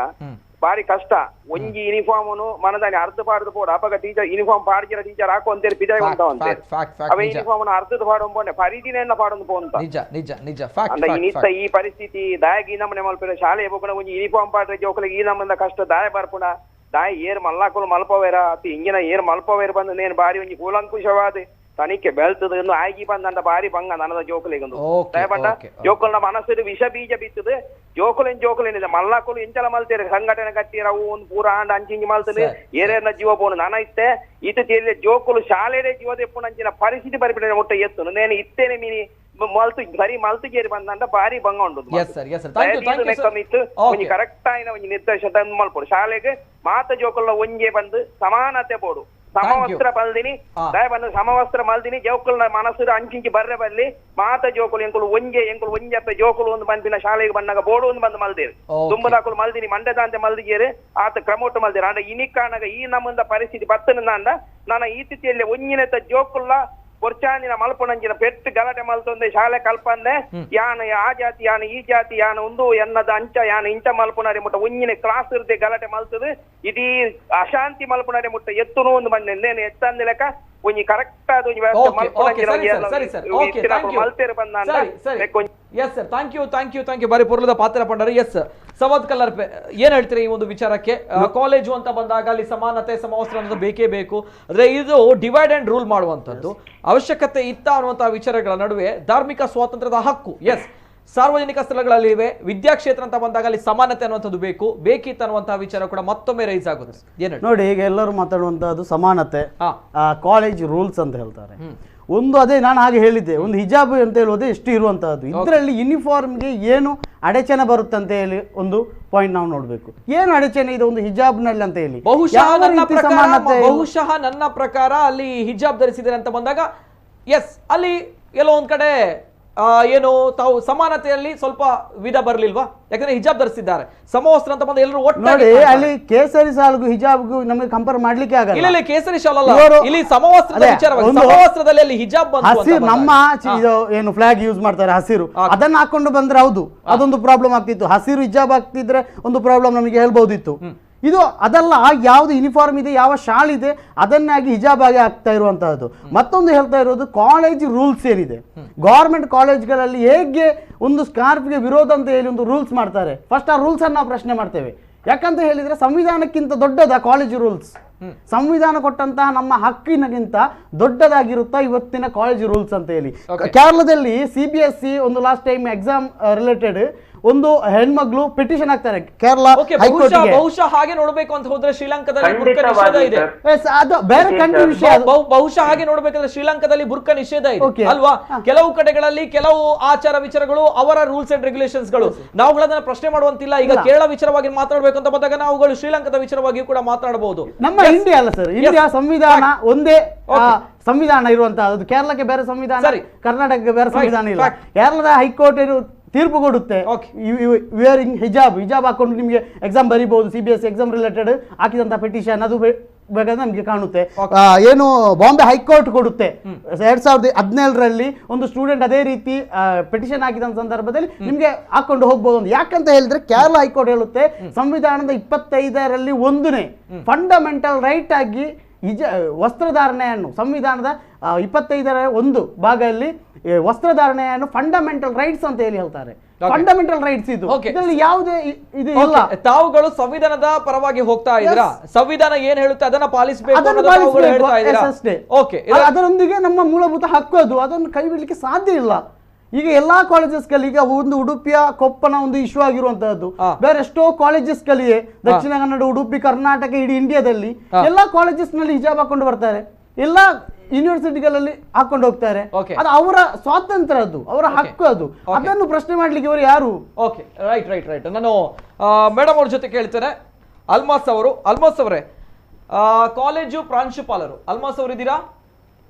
Speaker 13: ಬಾರಿ ಕಷ್ಟ. ಒಂಜಿ ಯೂನಿಫಾರ್ಮ್ ಮನದಾನಿ ಅರ್ಧ ಪಾಡ್ದು ಪೋಡು ಅಪಗ ಟೀಚರ್ ಯೂನಿಫಾರ್ಮ್ ಪಾಡ್ಜಿರ ಟೀಚರ್ ಹಾಕು ಅಂತೇಳಿ ಪಿದಾಯಿ ಉಂಟ ಅಂತೇಳಿ ಅವ ಯೂನಿಫಾರ್ಮ್ ಅರ್ಧದ ಪಾಡೊಂದು ಪೋನೆ ಪರಿದಿನ ಪಾಡೊಂದು ಪೋಂತ
Speaker 1: ನಿಜ ನಿಜ ನಿಜ.
Speaker 13: ಅಂದ್ರೆ ಇನ್ನಿತ್ತ ಈ ಪರಿಸ್ಥಿತಿ ದಾಯಗ ಈ ನಮನೆ ಮಲ್ಪಿನ ಶಾಲೆ ಪೋಕುನ ಒಂಜಿ ಯೂನಿಫಾರ್ಮ್ ಪಾಡ್ರೆ ಜೋಕುಲಿಗೆ ಈ ನಮ್ಮಂದ ಕಷ್ಟ ದಾಯ ಬರ್ಪುಣ ದಾಯ ಏರ್ ಮಲ್ಲಾಕುಲು ಮಲ್ಪವೇರ ಅತಿ ಇಂಗಿನ ಏರ್ ಮಲ್ಪವೇರ್ ಬಂದು ನೇನು ಬಾರಿ ಒಂಜಿ ಕೂಲಂಕುಷವಾದ ತನಿಖೆ ಬೆಳ್ತದ ಆಗಿ ಬಂದಂಡ ಬಾರಿ ಬಂಗ ನನದ ಜೋಕುಲಿಗೊಂದು ದಯಪಂಡ ಜೋಕುಲ್ನ ಮನಸ್ಸು ವಿಷ ಬೀಜ ಬಿತ್ತದ ಜೋಕುಲಿನ ಜೋಕುಲೇನಿದೆ ಮಲ್ಲಾಕುಲು ಇಂಚಲ ಮಲ್ತೇರು ಸಂಘಟನೆ ಕಟ್ಟಿರ ಅವು ಒಂದು ಪೂರ ಆಂಡ ಅಂಚಿಂಚಿ ಮಲ್ತದೆ ಏರೇನ ಜೀವ ಪೋನು ನಾನ ಇತ್ತೆ ಇತ್ತು ತೇಲಿ ಜೋಕುಲು ಶಾಲೆಡೆ ಜೀವ ತೆಪ್ಪುನ ಅಂಚಿನ ಪರಿಸ್ಥಿತಿ ಪರಿಪಿಡ ಮುಟ್ಟ ಎತ್ತು ನೇನು ಇತ್ತೇನೆ ಮೀನಿ ಮಲ್ತು ಸರಿ ಮಲ್ತು ಗೇರಿ ಬಂದಂಡ ಬಾರಿ ಬಂಗ ಉಂಡು ಕರೆಕ್ಟ್ ಆಯ್ನ ಒಂಜಿ ನಿರ್ದೇಶನ ಮಲ್ಪೊಡು ಶಾಲೆಗೆ ಮಾತ ಜೋಕುಲ ಒಂಜೆ ಬಂದು ಸಮಾನತೆ ಬೋಡು ಸಮವಸ್ತ್ರ ಬಲ್ದಿನಿ ದಯ ಬಂದು ಸಮವಸ್ತ್ರ ಮಲ್ದಿನಿ ಜೋಕುಲ್ನ ಮನಸ್ಸು ಅಂಚಿಂಚಿ ಬರ್ರೆ ಬರ್ಲಿ ಮಾತ ಜೋಕುಲು ಎಂಕುಲು ಒಂಜೆ ಎಂಕುಲು ಒಂಜಪ್ಪ ಜೋಕುಲು ಒಂದು ಬಂದಿನ ಶಾಲೆಗೆ ಬಂದಾಗ ಬೋಡು ಒಂದು ಬಂದು ಮಲ್ದೇರು ತುಂಬದಾಕುಲು ಮಲ್ದಿನಿ ಮಂಡದಾಂತೆ ಮಲ್ದಿಗೇರು ಆತ ಕ್ರಮೋಟ ಮಲ್ದಿರ ಅಂಡ ಇನಿಕಾನಗ ಈ ನಮ್ಮಂದ ಪರಿಸ್ಥಿತಿ ಬತ್ತನ ಅಂಡ ನಾನು ಈ ತಿಥಿಯಲ್ಲಿ ಒಂಜಿನೆತ್ತ ಜೋಕುಲ್ಲ ಕೊರ್ಚಾನಿನ ಮಲ್ಪನಂಜಿನ ಪೆಟ್ಟು ಗಲಾಟೆ ಮಲ್ತೊಂದೆ ಶಾಲೆ ಕಲ್ಪಂದೆ ಯಾನ ಆ ಜಾತಿ ಯಾನ ಈ ಜಾತಿ ಯಾನ ಒಂದು ಎನ್ನದ ಅಂಚ ಯಾನ ಇಂಚ ಮಲ್ಪುನರೆ ಮುಟ್ಟ ಒಂಜಿನ ಕ್ಲಾಸ್ ಇರ್ದೆ ಗಲಾಟೆ ಮಲ್ತದು ಇದೀ ಅಶಾಂತಿ ಮಲ್ಪುನರೆ ಮುಟ್ಟ ಎತ್ತುನು ಒಂದು ಬಂದೆ ನೇನು ಎತ್ತಂದ ಲೆಕ್ಕ ಒಂಜಿ ಕರೆಕ್ಟ್ ಆದ ಒಂಜಿ ವ್ಯವಸ್ಥೆ ಮಲ್ಪುನಂಜಿನ ಮಲ್ತೇರು ಬಂದ
Speaker 1: yes sir, thank you thank you thank you. ಬಾರಿ ಪೊರ್ಲದ ಪಾತ್ರ ಪಂಡರು. ಎಸ್ ಸವಾದ್ ಕಲ್ಲರ್, ಏನ್ ಹೇಳ್ತೀರಿ ಈ ಒಂದು ವಿಚಾರಕ್ಕೆ? ಕಾಲೇಜು ಅಂತ ಬಂದಾಗ ಅಲ್ಲಿ ಸಮಾನತೆ ಸಮವಸ್ತ್ರ ಅನ್ನೋದು ಬೇಕೇ ಬೇಕು, ಅಂದ್ರೆ ಇದು divide and rule ಮಾಡುವಂಥದ್ದು ಅವಶ್ಯಕತೆ ಇತ್ತ ಅನ್ನುವಂತಹ ವಿಚಾರಗಳ ನಡುವೆ ಧಾರ್ಮಿಕ ಸ್ವಾತಂತ್ರ್ಯದ ಹಕ್ಕು ಎಸ್ ಸಾರ್ವಜನಿಕ ಸ್ಥಳಗಳಲ್ಲಿ ಇವೆ, ವಿದ್ಯಾಕ್ಷೇತ್ರ ಅಂತ ಬಂದಾಗ ಅಲ್ಲಿ ಸಮಾನತೆ ಅನ್ನುವಂಥದ್ದು ಬೇಕು ಬೇಕಿತ್ತು ಅನ್ನುವಂತಹ ವಿಚಾರ ಕೂಡ ಮತ್ತೊಮ್ಮೆ ರೈಸ್ ಆಗುತ್ತೆ. ಏನ್
Speaker 6: ನೋಡಿ, ಈಗ ಎಲ್ಲರೂ ಮಾತಾಡುವಂತಹದ್ದು ಸಮಾನತೆ, ಕಾಲೇಜ್ ರೂಲ್ಸ್ ಅಂತ ಹೇಳ್ತಾರೆ. ಒಂದು ಅದೇ ನಾನು ಹಾಗೆ ಹೇಳಿದ್ದೆ, ಒಂದು ಹಿಜಾಬ್ ಅಂತ ಹೇಳೋದೇ ಎಷ್ಟು ಇರುವಂತಹದ್ದು, ಇದರಲ್ಲಿ ಯೂನಿಫಾರ್ಮ್ಗೆ ಏನು ಅಡಚಣೆ ಬರುತ್ತೆ ಅಂತ ಹೇಳಿ ಒಂದು ಪಾಯಿಂಟ್ ನಾವು ನೋಡಬೇಕು. ಏನು ಅಡಚಣೆ ಇದೆ ಒಂದು ಹಿಜಾಬ್ನಲ್ಲಿ ಅಂತ ಹೇಳಿ?
Speaker 1: ಬಹುಶಃ ನನ್ನ ಪ್ರಕಾರ ಅಲ್ಲಿ ಹಿಜಾಬ್ ಧರಿಸಿದ್ದಾರೆ ಅಂತ ಬಂದಾಗ ಎಸ್ ಅಲ್ಲಿ ಎಲ್ಲೋ ಒಂದ್ ಕಡೆ ಏನು ತಾವು ಸಮಾನತೆಯಲ್ಲಿ ಸ್ವಲ್ಪ ವಿಧ ಬರಲಿಲ್ವಾ? ಯಾಕಂದ್ರೆ ಹಿಜಾಬ್ ಧರಿಸಿದ್ದಾರೆ, ಸಮವಸ್ತ್ರ ಅಂತ ಬಂದ ಎಲ್ಲರೂ ಒಟ್ಟು
Speaker 6: ನೋಡಿ. ಅಲ್ಲಿ ಕೇಸರಿ ಶಾಲ್ಗೂ ಹಿಜಾಬ್ಗೂ ನಮಗೆ ಕಂಪೇರ್ ಮಾಡ್ಲಿಕ್ಕೆ ಆಗಲ್ಲ.
Speaker 1: ಇಲ್ಲ, ಕೇಸರಿ ಶಾಲ್ ಅಲ್ಲ, ಇಲ್ಲಿ ಸಮವಸ್ತ್ರದ ವಿಚಾರವಾಗಿ ಸಮವಸ್ತ್ರದಲ್ಲಿ ಅಲ್ಲಿ ಹಿಜಾಬ್ ಬಂತು.
Speaker 6: ಹಸಿರು ನಮ್ಮ ಇದು ಏನು ಫ್ಲಾಗ್ ಯೂಸ್ ಮಾಡ್ತಾರೆ ಹಸಿರು, ಅದನ್ನ ಹಾಕೊಂಡು ಬಂದ್ರೆ ಹೌದು ಅದೊಂದು ಪ್ರಾಬ್ಲಮ್ ಆಗ್ತಿತ್ತು. ಹಸಿರು ಹಿಜಾಬ್ ಆಗ್ತಿದ್ರೆ ಒಂದು ಪ್ರಾಬ್ಲಮ್ ನಮಗೆ ಹೇಳ್ಬಹುದಿತ್ತು. ಇದು ಅದಲ್ಲ, ಯಾವುದು ಯೂನಿಫಾರ್ಮ್ ಇದೆ ಯಾವ ಶಾಲ್ ಇದೆ ಅದನ್ನಾಗಿ ಹಿಜಾಬ್ ಆಗಿ ಆಗ್ತಾ ಇರುವಂತಹದ್ದು. ಮತ್ತೊಂದು ಹೇಳ್ತಾ ಇರೋದು ಕಾಲೇಜ್ ರೂಲ್ಸ್ ಏನಿದೆ, ಗೌರ್ಮೆಂಟ್ ಕಾಲೇಜ್ಗಳಲ್ಲಿ ಹೇಗೆ ಒಂದು ಸ್ಕಾರ್ಫ್ಗೆ ವಿರೋಧ ಅಂತ ಹೇಳಿ ಒಂದು ರೂಲ್ಸ್ ಮಾಡ್ತಾರೆ, ಫಸ್ಟ್ ಆ ರೂಲ್ಸ್ ಅನ್ನು ನಾವು ಪ್ರಶ್ನೆ ಮಾಡ್ತೇವೆ. ಯಾಕಂತ ಹೇಳಿದ್ರೆ ಸಂವಿಧಾನಕ್ಕಿಂತ ದೊಡ್ಡದ ಕಾಲೇಜ್ ರೂಲ್ಸ್, ಸಂವಿಧಾನ ಕೊಟ್ಟಂತಹ ನಮ್ಮ ಹಕ್ಕಿನಗಿಂತ ದೊಡ್ಡದಾಗಿರುತ್ತಾ ಇವತ್ತಿನ ಕಾಲೇಜ್ ರೂಲ್ಸ್ ಅಂತ ಹೇಳಿ. ಕೇರಳದಲ್ಲಿ CBSE ಒಂದು last time exam related ಒಂದು ಹೆಣ್ಮಗಳು ಪಿಟಿಷನ್ ಹಾಕ್ತಾರೆ ಕೇರಳ ಹೈಕೋರ್ಟ್ಗೆ.
Speaker 1: ಬಹುಶಃ ಹಾಗೆ ನೋಡಬೇಕು ಅಂತ ಹೋದ್ರೆ ಶ್ರೀಲಂಕಾದಲ್ಲಿ ಬುರ್ಕಾ ನಿಷೇಧ ಇದೆ.
Speaker 6: ಅದು ಬೇರೆ ಕಂಟ್ರಿ ವಿಷಯ.
Speaker 1: ಬಹುಶಃ ಹಾಗೆ ನೋಡಬೇಕಂದ್ರೆ ಶ್ರೀಲಂಕಾದಲ್ಲಿ ಬುರ್ಕಾ ನಿಷೇಧ ಇದೆ ಅಲ್ವಾ? ಕೆಲವು ಕಡೆಗಳಲ್ಲಿ ಕೆಲವು ಆಚಾರ ವಿಚಾರಗಳು ಅವರ rules and regulations ಗಳು, ನಾವುಗಳನ್ನ ಪ್ರಶ್ನೆ ಮಾಡುವಂತಿಲ್ಲ. ಈಗ ಕೇರಳ ವಿಚಾರವಾಗಿ ಮಾತಾಡಬೇಕು ಅಂತ ಬಂದಾಗ ನಾವುಗಳು ಶ್ರೀಲಂಕಾದ ವಿಚಾರವಾಗಿಯೂ ಕೂಡ ಮಾತಾಡಬಹುದು.
Speaker 6: ನಮ್ಮ ಇಂಡಿಯಾ ಅಲ್ಲ ಸರ್, ಇಂಡಿಯಾ ಸಂವಿಧಾನ ಒಂದೇ ಸಂವಿಧಾನ ಇರುವಂತಹ, ಕೇರಳಕ್ಕೆ ಬೇರೆ ಸಂವಿಧಾನ, ಕರ್ನಾಟಕಕ್ಕೆ ಬೇರೆ ಸಂವಿಧಾನ ಇಲ್ಲ. ಕೇರಳದ ಹೈಕೋರ್ಟ್ ತೀರ್ಪು ಕೊಡುತ್ತೆ, ವೇರಿಂಗ್ ಹಿಜಾಬ್, ಹಿಜಾಬ್ ಹಾಕೊಂಡು ನಿಮಗೆ ಎಕ್ಸಾಮ್ ಬರೀಬಹುದು, CBSE exam related ಹಾಕಿದಂಥ ಪಿಟಿಷನ್ ಅದು ಬೇಕಾದ್ರೆ ನಮಗೆ ಕಾಣುತ್ತೆ. ಏನು ಬಾಂಬೆ ಹೈಕೋರ್ಟ್ ಕೊಡುತ್ತೆ 2017ರಲ್ಲಿ ಒಂದು ಸ್ಟೂಡೆಂಟ್ ಅದೇ ರೀತಿ ಪಿಟಿಷನ್ ಹಾಕಿದಂಥ ಸಂದರ್ಭದಲ್ಲಿ ನಿಮಗೆ ಹಾಕೊಂಡು ಹೋಗ್ಬೋದು ಅಂತ. ಯಾಕಂತ ಹೇಳಿದ್ರೆ ಕೇರಳ ಹೈಕೋರ್ಟ್ ಹೇಳುತ್ತೆ ಸಂವಿಧಾನದ 25ರಲ್ಲಿ 1ನೇ ಫಂಡಮೆಂಟಲ್ ರೈಟ್ ಆಗಿ ವಸ್ತ್ರಧಾರಣೆಯನ್ನು ಸಂವಿಧಾನದ 25ರ 1 ಭಾಗದಲ್ಲಿ ವಸ್ತ್ರಧಾರಣೆಯನ್ನು ಫಂಡಮೆಂಟಲ್ ರೈಟ್ಸ್ ಅಂತ ಹೇಳಿ ಹೇಳ್ತಾರೆ. ಫಂಡಮೆಂಟಲ್ ರೈಟ್ಸ್ ಇದು, ಇದರಲ್ಲಿ ಯಾವುದೇ ಇದು ಇಲ್ಲ.
Speaker 1: ತಾವುಗಳು ಸಂವಿಧಾನದ ಪರವಾಗಿ ಹೋಗ್ತಾ ಇದ್ದೀರಾ, ಸಂವಿಧಾನ ಏನ್ ಹೇಳುತ್ತೆ ಅದನ್ನ ಪಾಲಿಸಬೇಕು.
Speaker 6: ಅದರೊಂದಿಗೆ ನಮ್ಮ ಮೂಲಭೂತ ಹಕ್ಕು ಅದು, ಅದನ್ನು ಕೈ ಬಿಡ್ಲಿಕ್ಕೆ ಸಾಧ್ಯ ಇಲ್ಲ. ಈಗ ಎಲ್ಲಾ ಕಾಲೇಜಸ್ಗಳಲ್ಲಿ ಈಗ ಒಂದು ಉಡುಪಿಯ ಕೊಪ್ಪನ ಒಂದು ಇಶ್ಯೂ ಆಗಿರುವಂತಹದ್ದು, ಬೇರೆ ಎಷ್ಟೋ ಕಾಲೇಜಸ್ಗಳಿವೆ ದಕ್ಷಿಣ ಕನ್ನಡ, ಉಡುಪಿ, ಕರ್ನಾಟಕ, ಇಡೀ ಇಂಡಿಯಾದಲ್ಲಿ ಎಲ್ಲಾ ಕಾಲೇಜಸ್ ನಲ್ಲಿ ಹಿಜಾಬ್ ಹಾಕೊಂಡು ಬರ್ತಾರೆ, ಎಲ್ಲಾ ಯೂನಿವರ್ಸಿಟಿಗಳಲ್ಲಿ ಹಾಕೊಂಡು ಹೋಗ್ತಾರೆ. ಅದು ಅವರ ಸ್ವಾತಂತ್ರ್ಯ, ಅದು ಅವರ ಹಕ್ಕು, ಅದು ಅದನ್ನು ಪ್ರಶ್ನೆ ಮಾಡ್ಲಿಕ್ಕೆ ಇವರು ಯಾರು?
Speaker 1: Okay, right right right. ನಾನು ಮೇಡಮ್ ಅವ್ರ ಜೊತೆ ಕೇಳ್ತೇನೆ. ಅಲ್ಮಾಸ್ ಅವರು, ಅಲ್ಮಾಸ್ ಅವರೇ, ಕಾಲೇಜು ಪ್ರಾಂಶುಪಾಲರು ಅಲ್ಮಾಸ್ ಅವರು ಇದ್ದೀರಾ?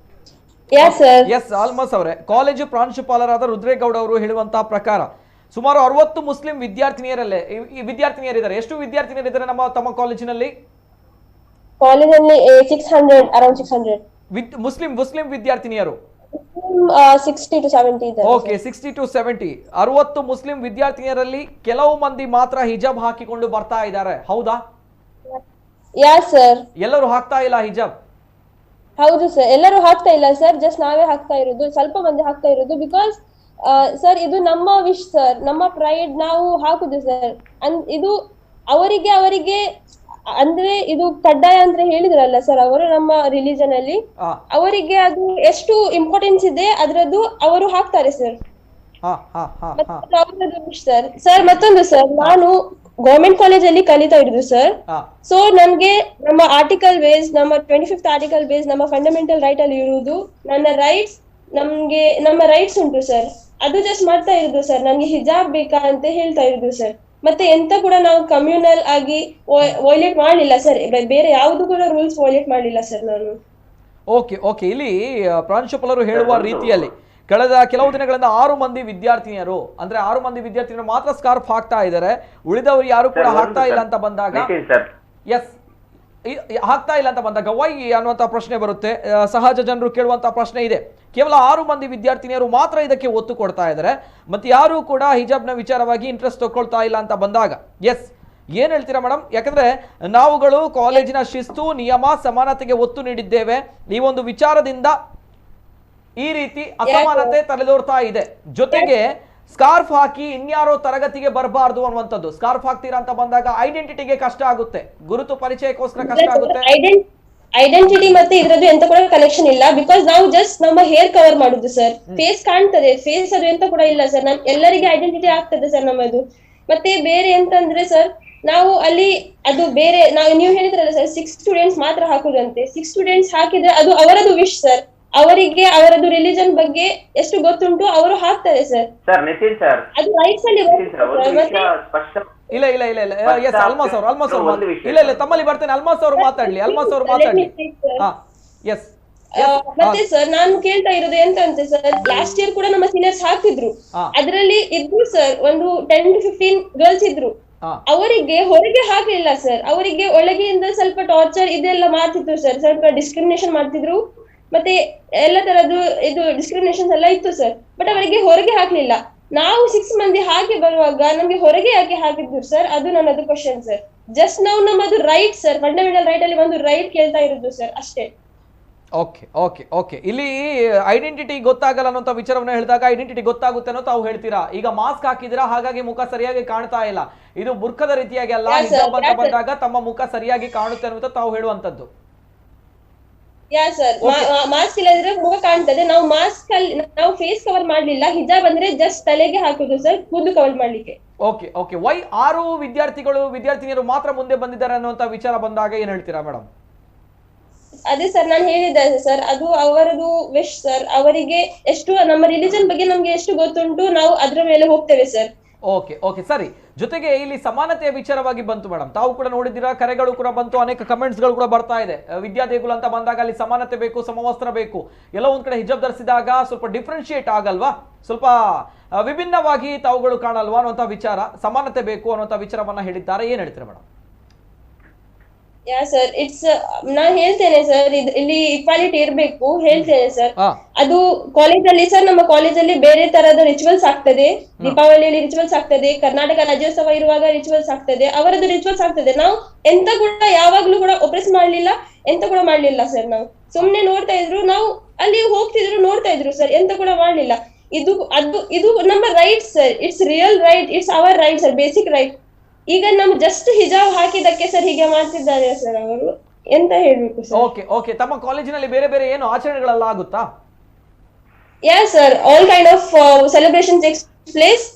Speaker 1: ಎಸ್ ಅಲ್ಮಾಸ್ ಅವರೇ, ಕಾಲೇಜು ಪ್ರಾಂಶುಪಾಲರಾದ ರುದ್ರೇಗೌಡ ಅವರು ಹೇಳುವಂತಹ ಪ್ರಕಾರ ಸುಮಾರು 60 ಮುಸ್ಲಿಂ ವಿದ್ಯಾರ್ಥಿನಿಯರಲ್ಲೇ ವಿದ್ಯಾರ್ಥಿನಿಯರಿದ್ದಾರೆ. ಎಷ್ಟು ವಿದ್ಯಾರ್ಥಿನಿಯರಿದ್ದಾರೆ ನಮ್ಮ ತಮ್ಮ ಕಾಲೇಜಿನಲ್ಲಿ?
Speaker 7: ಕಾಲೇಜಲ್ಲಿ 600, ಅರೌಂಡ್ 600
Speaker 1: ಮುಸ್ಲಿಂ ಮುಸ್ಲಿಂ ವಿದ್ಯಾರ್ಥಿನಿಯರು
Speaker 7: 60 to 70 ಇದ್ದಾರೆ.
Speaker 1: Okay, 60 to 70. 60 Muslim ವಿದ್ಯಾರ್ಥಿನಿಯರಲ್ಲಿ ಕೆಲವು ಮಂದಿ ಮಾತ್ರ ಹಿಜಾಬ್ ಹಾಕಿಕೊಂಡು ಬರ್ತಾ ಇದ್ದಾರೆ, ಹೌದಾ?
Speaker 7: ಯಾ ಸರ್.
Speaker 1: ಎಲ್ಲರೂ ಹಾಕ್ತಾ ಇಲ್ಲ ಹಿಜಾಬ್?
Speaker 7: ಹೌದು ಸರ್, ಎಲ್ಲರೂ ಹಾಕ್ತಾ ಇಲ್ಲ ಸರ್, ಜಸ್ಟ್ ನಾವೇ ಹಾಕ್ತಾ ಇರೋದು, ಸ್ವಲ್ಪ ಮಂದಿ ಹಾಕ್ತಾ ಇರೋದು. Because sir ಇದು ನಮ್ಮ ವಿಶ್ ಸರ್, ನಮ್ಮ ಪ್ರೈಡ್, ನಾವು ಹಾಕುದು ಸರ್. ಇದು ಅವರಿಗೆ ಅವರಿಗೆ ಅಂದ್ರೆ ಇದು ಕಡ್ಡಾಯ ಅಂದ್ರೆ ಹೇಳಿದ್ರಲ್ಲ ಸರ್ ಅವರು, ನಮ್ಮ ರಿಲಿಜನ್ ಅಲ್ಲಿ ಅವರಿಗೆ ಅದು ಎಷ್ಟು ಇಂಪಾರ್ಟೆನ್ಸ್ ಇದೆ ಅದ್ರದ್ದು ಅವರು ಹಾಕ್ತಾರೆ ಸರ್. ಸರ್ sir ಮತ್ತೊಂದು ಸರ್, ನಾನು ಗವರ್ಮೆಂಟ್ ಕಾಲೇಜ್ ಅಲ್ಲಿ ಕಲಿತಾ ಇರೋದು ಸರ್. ಸೊ ನನ್ಗೆ ನಮ್ಮ ಆರ್ಟಿಕಲ್ ಬೇಸ್, ನಮ್ಮ 25th article base, ನಮ್ಮ ಫಂಡಮೆಂಟಲ್ ರೈಟ್ ಅಲ್ಲಿ ಇರುವುದು ನನ್ನ ರೈಟ್ಸ್, ನಮ್ಗೆ ನಮ್ಮ ರೈಟ್ಸ್ ಉಂಟು ಸರ್. ಅದು ಜಸ್ಟ್ ಮಾಡ್ತಾ ಇರೋದು ಸರ್. ನನ್ಗೆ ಹಿಜಾಬ್ ಬೇಕಾ ಅಂತ ಹೇಳ್ತಾ ಇರೋದು ಸರ್. ಮತ್ತೆ ಎಂತ ಕೂಡ ನಾವು ಕಮ್ಯುನಲ್ ಆಗಿ ವೈಲೇಟ್ ಮಾಡ್ಲಿಲ್ಲ ಸರ್, ಬೇರೆ ಯಾವ್ದು ಕೂಡ ರೂಲ್ಸ್ ವೈಲೇಟ್ ಮಾಡ್ಲಿಲ್ಲ ಸರ್ ನಾನು.
Speaker 1: ಓಕೆ ಓಕೆ, ಇಲ್ಲಿ ಪ್ರಾಂಶುಪಾಲರು ಹೇಳುವ ರೀತಿಯಲ್ಲಿ ಕಳೆದ ಕೆಲವು ದಿನಗಳಿಂದ 6 ಮಂದಿ ವಿದ್ಯಾರ್ಥಿನಿಯರು, ಅಂದ್ರೆ 6 ಮಂದಿ ವಿದ್ಯಾರ್ಥಿನಿಯರು ಮಾತ್ರ ಸ್ಕಾರ್ಫ್ ಹಾಕ್ತಾ ಇದ್ದಾರೆ, ಉಳಿದವರು ಯಾರು ಕೂಡ ಹಾಕ್ತಾ ಇಲ್ಲ ಅಂತ ಬಂದಾಗ, ಎಸ್ ಹಾಕ್ತಾ ಇಲ್ಲ ಅಂತ ಬಂದಾಗ ವೈ ಅನ್ನುವಂಥ ಪ್ರಶ್ನೆ ಬರುತ್ತೆ. ಸಹಜ ಜನರು ಕೇಳುವಂಥ ಪ್ರಶ್ನೆ ಇದೆ. ಕೇವಲ 6 ಮಂದಿ ವಿದ್ಯಾರ್ಥಿನಿಯರು ಮಾತ್ರ ಇದಕ್ಕೆ ಒತ್ತು ಕೊಡ್ತಾ ಇದ್ದಾರೆ, ಮತ್ತೆ ಯಾರು ಕೂಡ ಹಿಜಾಬ್ನ ವಿಚಾರವಾಗಿ ಇಂಟ್ರೆಸ್ಟ್ ತಗೊಳ್ತಾ ಇಲ್ಲ ಅಂತ ಬಂದಾಗ ಎಸ್ ಏನ್ ಹೇಳ್ತೀರಾ ಮೇಡಮ್? ಯಾಕಂದ್ರೆ ನಾವುಗಳು ಕಾಲೇಜಿನ ಶಿಸ್ತು ನಿಯಮ ಸಮಾನತೆಗೆ ಒತ್ತು ನೀಡಿದ್ದೇವೆ, ಈ ಒಂದು ವಿಚಾರದಿಂದ ಈ ರೀತಿ ಅಸಮಾನತೆ ತಲೆದೋರ್ತಾ ಇದೆ. ಜೊತೆಗೆ ಸ್ಕಾರ್ಫ್ ಹಾಕಿ ಇನ್ಯಾರೋ ತರಗತಿಗೆ ಬರಬಾರ್ದು ಅನ್ನುವಂಥದ್ದು, ಸ್ಕಾರ್ಫ್ ಹಾಕ್ತೀರಾ ಅಂತ ಬಂದಾಗ ಐಡೆಂಟಿಟಿಗೆ ಕಷ್ಟ ಆಗುತ್ತೆ, ಗುರುತು ಪರಿಚಯಕ್ಕೋಸ್ಕರ ಕಷ್ಟ ಆಗುತ್ತೆ.
Speaker 7: ಐಡೆಂಟಿಟಿ ಮತ್ತೆ ಇದ್ರದ್ದು ಎಂತ ಕೂಡ ಕನೆಕ್ಷನ್ ಇಲ್ಲ, because ನಾವು ಜಸ್ಟ್ ನಮ್ಮ ಹೇರ್ ಕವರ್ ಮಾಡುದು ಸರ್, ಫೇಸ್ ಕಾಣ್ತದೆ, ಫೇಸ್ ಅದು ಎಂತ ಕೂಡ ಇಲ್ಲ ಸರ್. ನಮ್ ಎಲ್ಲರಿಗೆ ಐಡೆಂಟಿಟಿ ಆಗ್ತದೆ ಸರ್ ನಮ್ಮದು. ಮತ್ತೆ ಬೇರೆ ಎಂತಂದ್ರೆ ಸರ್, ನಾವು ಅಲ್ಲಿ ಅದು ಬೇರೆ, ನಾವು ನೀವು ಹೇಳಿದ್ರಲ್ಲ ಸರ್ 6 ಸ್ಟೂಡೆಂಟ್ಸ್ ಮಾತ್ರ ಹಾಕುದಂತೆ, 6 ಸ್ಟೂಡೆಂಟ್ಸ್ ಹಾಕಿದ್ರೆ ಅದು ಅವರದ್ದು ವಿಶ್ ಸರ್. ಅವರಿಗೆ ಅವರದ್ದು ರಿಲಿಜನ್ ಬಗ್ಗೆ ಎಷ್ಟು ಗೊತ್ತುಂಟು ಅವರು ಹಾಕ್ತಾರೆ sir.
Speaker 5: Sir Nitin sir,
Speaker 7: ಅದು ರೈಟ್ಸ್ ಅಲ್ಲಿ
Speaker 1: ಇಲ್ಲ ಇಲ್ಲ ಇಲ್ಲ ಇಲ್ಲ ಎಸ್ ಅಲ್ಮಾಸ್ ಅವರು, ಅಲ್ಮಾಸ್ ಅವರು ಇಲ್ಲ ಇಲ್ಲ ತಮ್ಮಲ್ಲಿ ಬರ್ತೇನೆ, ಅಲ್ಮಾಸ್ ಅವರು ಮಾತಾಡ್ಲಿ, ಅಲ್ಮಾಸ್ ಅವರು ಮಾತಾಡ್ಲಿ. ಎಸ್
Speaker 7: ಮತ್ತೆ ಸರ್ ನಾನು ಕೇಳ್ತಾ ಇರೋದು ಎಂತ ಅಂತ sir, last year ಕೂಡ ನಮ್ಮ ಸೀನಿಯರ್ಸ್ ಹಾಕ್ತಿದ್ರು, ಅದರಲ್ಲಿ ಇದ್ರು ಸರ್ ಒಂದು 10 to 15 girls ಇದ್ರು. ಅವರಿಗೆ ಹೊರಗೆ ಹಾಕ್ಲಿಲ್ಲ ಸರ್, ಅವರಿಗೆ ಒಳಗೆಯಿಂದ ಸ್ವಲ್ಪ ಟಾರ್ಚರ್ ಇದೆಲ್ಲ ಮಾಡ್ತಿದ್ರು ಸರ್, ಸ್ವಲ್ಪ ಡಿಸ್ಕ್ರಿಮಿನೇಷನ್ ಮಾಡ್ತಿದ್ರು, ಮತ್ತೆ ಎಲ್ಲ ತರದ್ದು ಇದು ಡಿಸ್ಕ್ರಿಮಿನೇಷನ್ ಎಲ್ಲ ಇತ್ತು ಸರ್. ಬಟ್ ಅವರಿಗೆ ಹೊರಗೆ ಹಾಕ್ಲಿಲ್ಲ. ನಾವು 6 ಮಂದಿ ಹಾಕಿ ಬರುವಾಗ ನಮ್ಗೆ ಹೊರಗೆ ಯಾಕೆ ಹಾಕಿದ್ರು ಸರ್? ಅದು ನನ್ನದು question sir. Just ನಾವು ನಮ್ಮದು right sir, fundamental right ಅಲ್ಲಿ ಒಂದು ರೈಟ್ ಕೇಳ್ತಾ ಇರೋದು ಸರ್, ಅಷ್ಟೇ.
Speaker 1: Okay okay okay, ಇಲ್ಲಿ ಐಡೆಂಟಿಟಿ ಗೊತ್ತಾಗಲ್ಲ ಅನ್ನೋಂಥ ವಿಚಾರವನ್ನು ಹೇಳಿದಾಗ ಐಡೆಂಟಿಟಿ ಗೊತ್ತಾಗುತ್ತೆ ಅನ್ನೋ ತಾವು ಹೇಳ್ತೀರಾ. ಈಗ ಮಾಸ್ಕ್ ಹಾಕಿದಿರಾ, ಹಾಗಾಗಿ ಮುಖ ಸರಿಯಾಗಿ ಕಾಣ್ತಾ ಇಲ್ಲ, ಇದು ಬುರ್ಕದ ರೀತಿಯಾಗಿ ಅಲ್ಲ, ಹಿಜಾಬ್ ಅಂತ ಬಂದಾಗ ತಮ್ಮ ಮುಖ ಸರಿಯಾಗಿ ಕಾಣುತ್ತೆ ಅನ್ನುವಂತ ತಾವು ಹೇಳುವಂತದ್ದು.
Speaker 7: ಯಾ ಸರ್, ಮಾಸ್ಕ್ ಇಲ್ಲದ್ರೆ ಮುಖ ಕಾಣ್ತದೆ. ನಾವು ಮಾಸ್ಕ್ ಅಲ್ಲಿ ನಾವು ಫೇಸ್ ಕವರ್ ಮಾಡ್ಲಿಲ್ಲ, ಹಿಜಾಬ್ ಅಂದ್ರೆ ಜಸ್ಟ್ ತಲೆಗೆ ಹಾಕುದು ಸರ್, ಕೂದಲು ಕವರ್ ಮಾಡ್ಲಿಕ್ಕೆ.
Speaker 1: Okay okay, Y 6 ವಿದ್ಯಾರ್ಥಿಗಳು ವಿದ್ಯಾರ್ಥಿನಿಯರು ಮಾತ್ರ ಮುಂದೆ ಬಂದಿದ್ದಾರೆ ಅನ್ನುವಂತ ವಿಚಾರ ಬಂದಾಗ ಏನ್ ಹೇಳ್ತೀರಾ ಮೇಡಮ್?
Speaker 7: ಅದೇ ಸರ್ ನಾನು ಹೇಳಿದ್ದೆ ಸರ್, ಅದು ಅವರದು ವಿಶ್ ಸರ್. ಅವರಿಗೆ ಎಷ್ಟು ನಮ್ಮ ರಿಲಿಜನ್ ಬಗ್ಗೆ ನಮ್ಗೆ ಎಷ್ಟು ಗೊತ್ತುಂಟು ನಾವು ಅದ್ರ ಮೇಲೆ ಹೋಗ್ತೇವೆ sir.
Speaker 1: Okay okay ಸರಿ. ಜೊತೆಗೆ ಇಲ್ಲಿ ಸಮಾನತೆಯ ವಿಚಾರವಾಗಿ ಬಂತು ಮೇಡಮ್, ತಾವು ಕೂಡ ನೋಡಿದ್ದೀರಾ, ಕರೆಗಳು ಕೂಡ ಬಂತು, ಅನೇಕ ಕಮೆಂಟ್ಸ್ಗಳು ಕೂಡ ಬರ್ತಾ ಇದೆ. ವಿದ್ಯಾದೇಗುಲ ಅಂತ ಬಂದಾಗ ಅಲ್ಲಿ ಸಮಾನತೆ ಬೇಕು, ಸಮವಸ್ತ್ರ ಬೇಕು, ಎಲ್ಲ ಒಂದ್ ಕಡೆ ಹಿಜಾಬ್ ಧರಿಸಿದಾಗ ಸ್ವಲ್ಪ ಡಿಫ್ರೆನ್ಶಿಯೇಟ್ ಆಗಲ್ವಾ, ಸ್ವಲ್ಪ ವಿಭಿನ್ನವಾಗಿ ತಾವುಗಳು ಕಾಣಲ್ವಾ ಅನ್ನುವಂಥ ವಿಚಾರ, ಸಮಾನತೆ ಬೇಕು ಅನ್ನುವಂಥ ವಿಚಾರವನ್ನ ಹೇಳಿದ್ದಾರೆ. ಏನ್ ಹೇಳ್ತೀರಾ madam?
Speaker 7: Yeah sir, it's non ಹೇಳ್ತೇನೆ ಸರ್, ಇಲ್ಲಿ ಇಕ್ವಾಲಿಟಿ ಇರ್ಬೇಕು ಹೇಳ್ತೇನೆ ಸರ್. ಅದು ಕಾಲೇಜ್ ಅಲ್ಲಿ ಸರ್, ನಮ್ಮ ಕಾಲೇಜ್ ಅಲ್ಲಿ ಬೇರೆ ತರದ ರಿಚುವಲ್ಸ್ ಆಗ್ತದೆ, ದೀಪಾವಳಿಯಲ್ಲಿ ರಿಚುವಲ್ಸ್ ಆಗ್ತದೆ, ಕರ್ನಾಟಕ ರಾಜ್ಯೋತ್ಸವ ಇರುವಾಗ ರಿಚುವಲ್ಸ್ ಆಗ್ತದೆ, ಅವರದ್ದು ರಿಚುವಲ್ಸ್ ಆಗ್ತದೆ. ನಾವು ಎಂತ ಕೂಡ ಯಾವಾಗ್ಲೂ ಕೂಡ ಒಪ್ರೆಸ್ ಮಾಡ್ಲಿಲ್ಲ, ಎಂತ ಕೂಡ ಮಾಡ್ಲಿಲ್ಲ ಸರ್. ನಾವು ಸುಮ್ನೆ ನೋಡ್ತಾ ಇದ್ರು, ನಾವು ಅಲ್ಲಿ ಹೋಗ್ತಿದ್ರು ನೋಡ್ತಾ ಇದ್ರು ಸರ್, ಎಂತ ಕೂಡ ಮಾಡ್ಲಿಲ್ಲ. ಇದು ಅದು ಇದು ನಮ್ಮ right sir, it's real right, it's our right sir, basic right. ಈಗ ನಮ್ ಜಸ್ಟ್ ಹಿಜಾಬ್ ಹಾಕಿದಕ್ಕೆ ಸರ್ ಹೀಗೆ ಮಾಡ್ತಿದ್ದಾರೆ ಸರ್ ಅವರು, ಎಂತ ಹೇಳ್ಬೇಕು sir?
Speaker 1: Okay okay, ತಮ್ಮ ಕಾಲೇಜಿನಲ್ಲಿ ಬೇರೆ ಬೇರೆ ಏನು ಆಚರಣೆಗಳೆಲ್ಲ ಆಗುತ್ತಾ?
Speaker 7: Yeah sir, all kind of celebration takes place,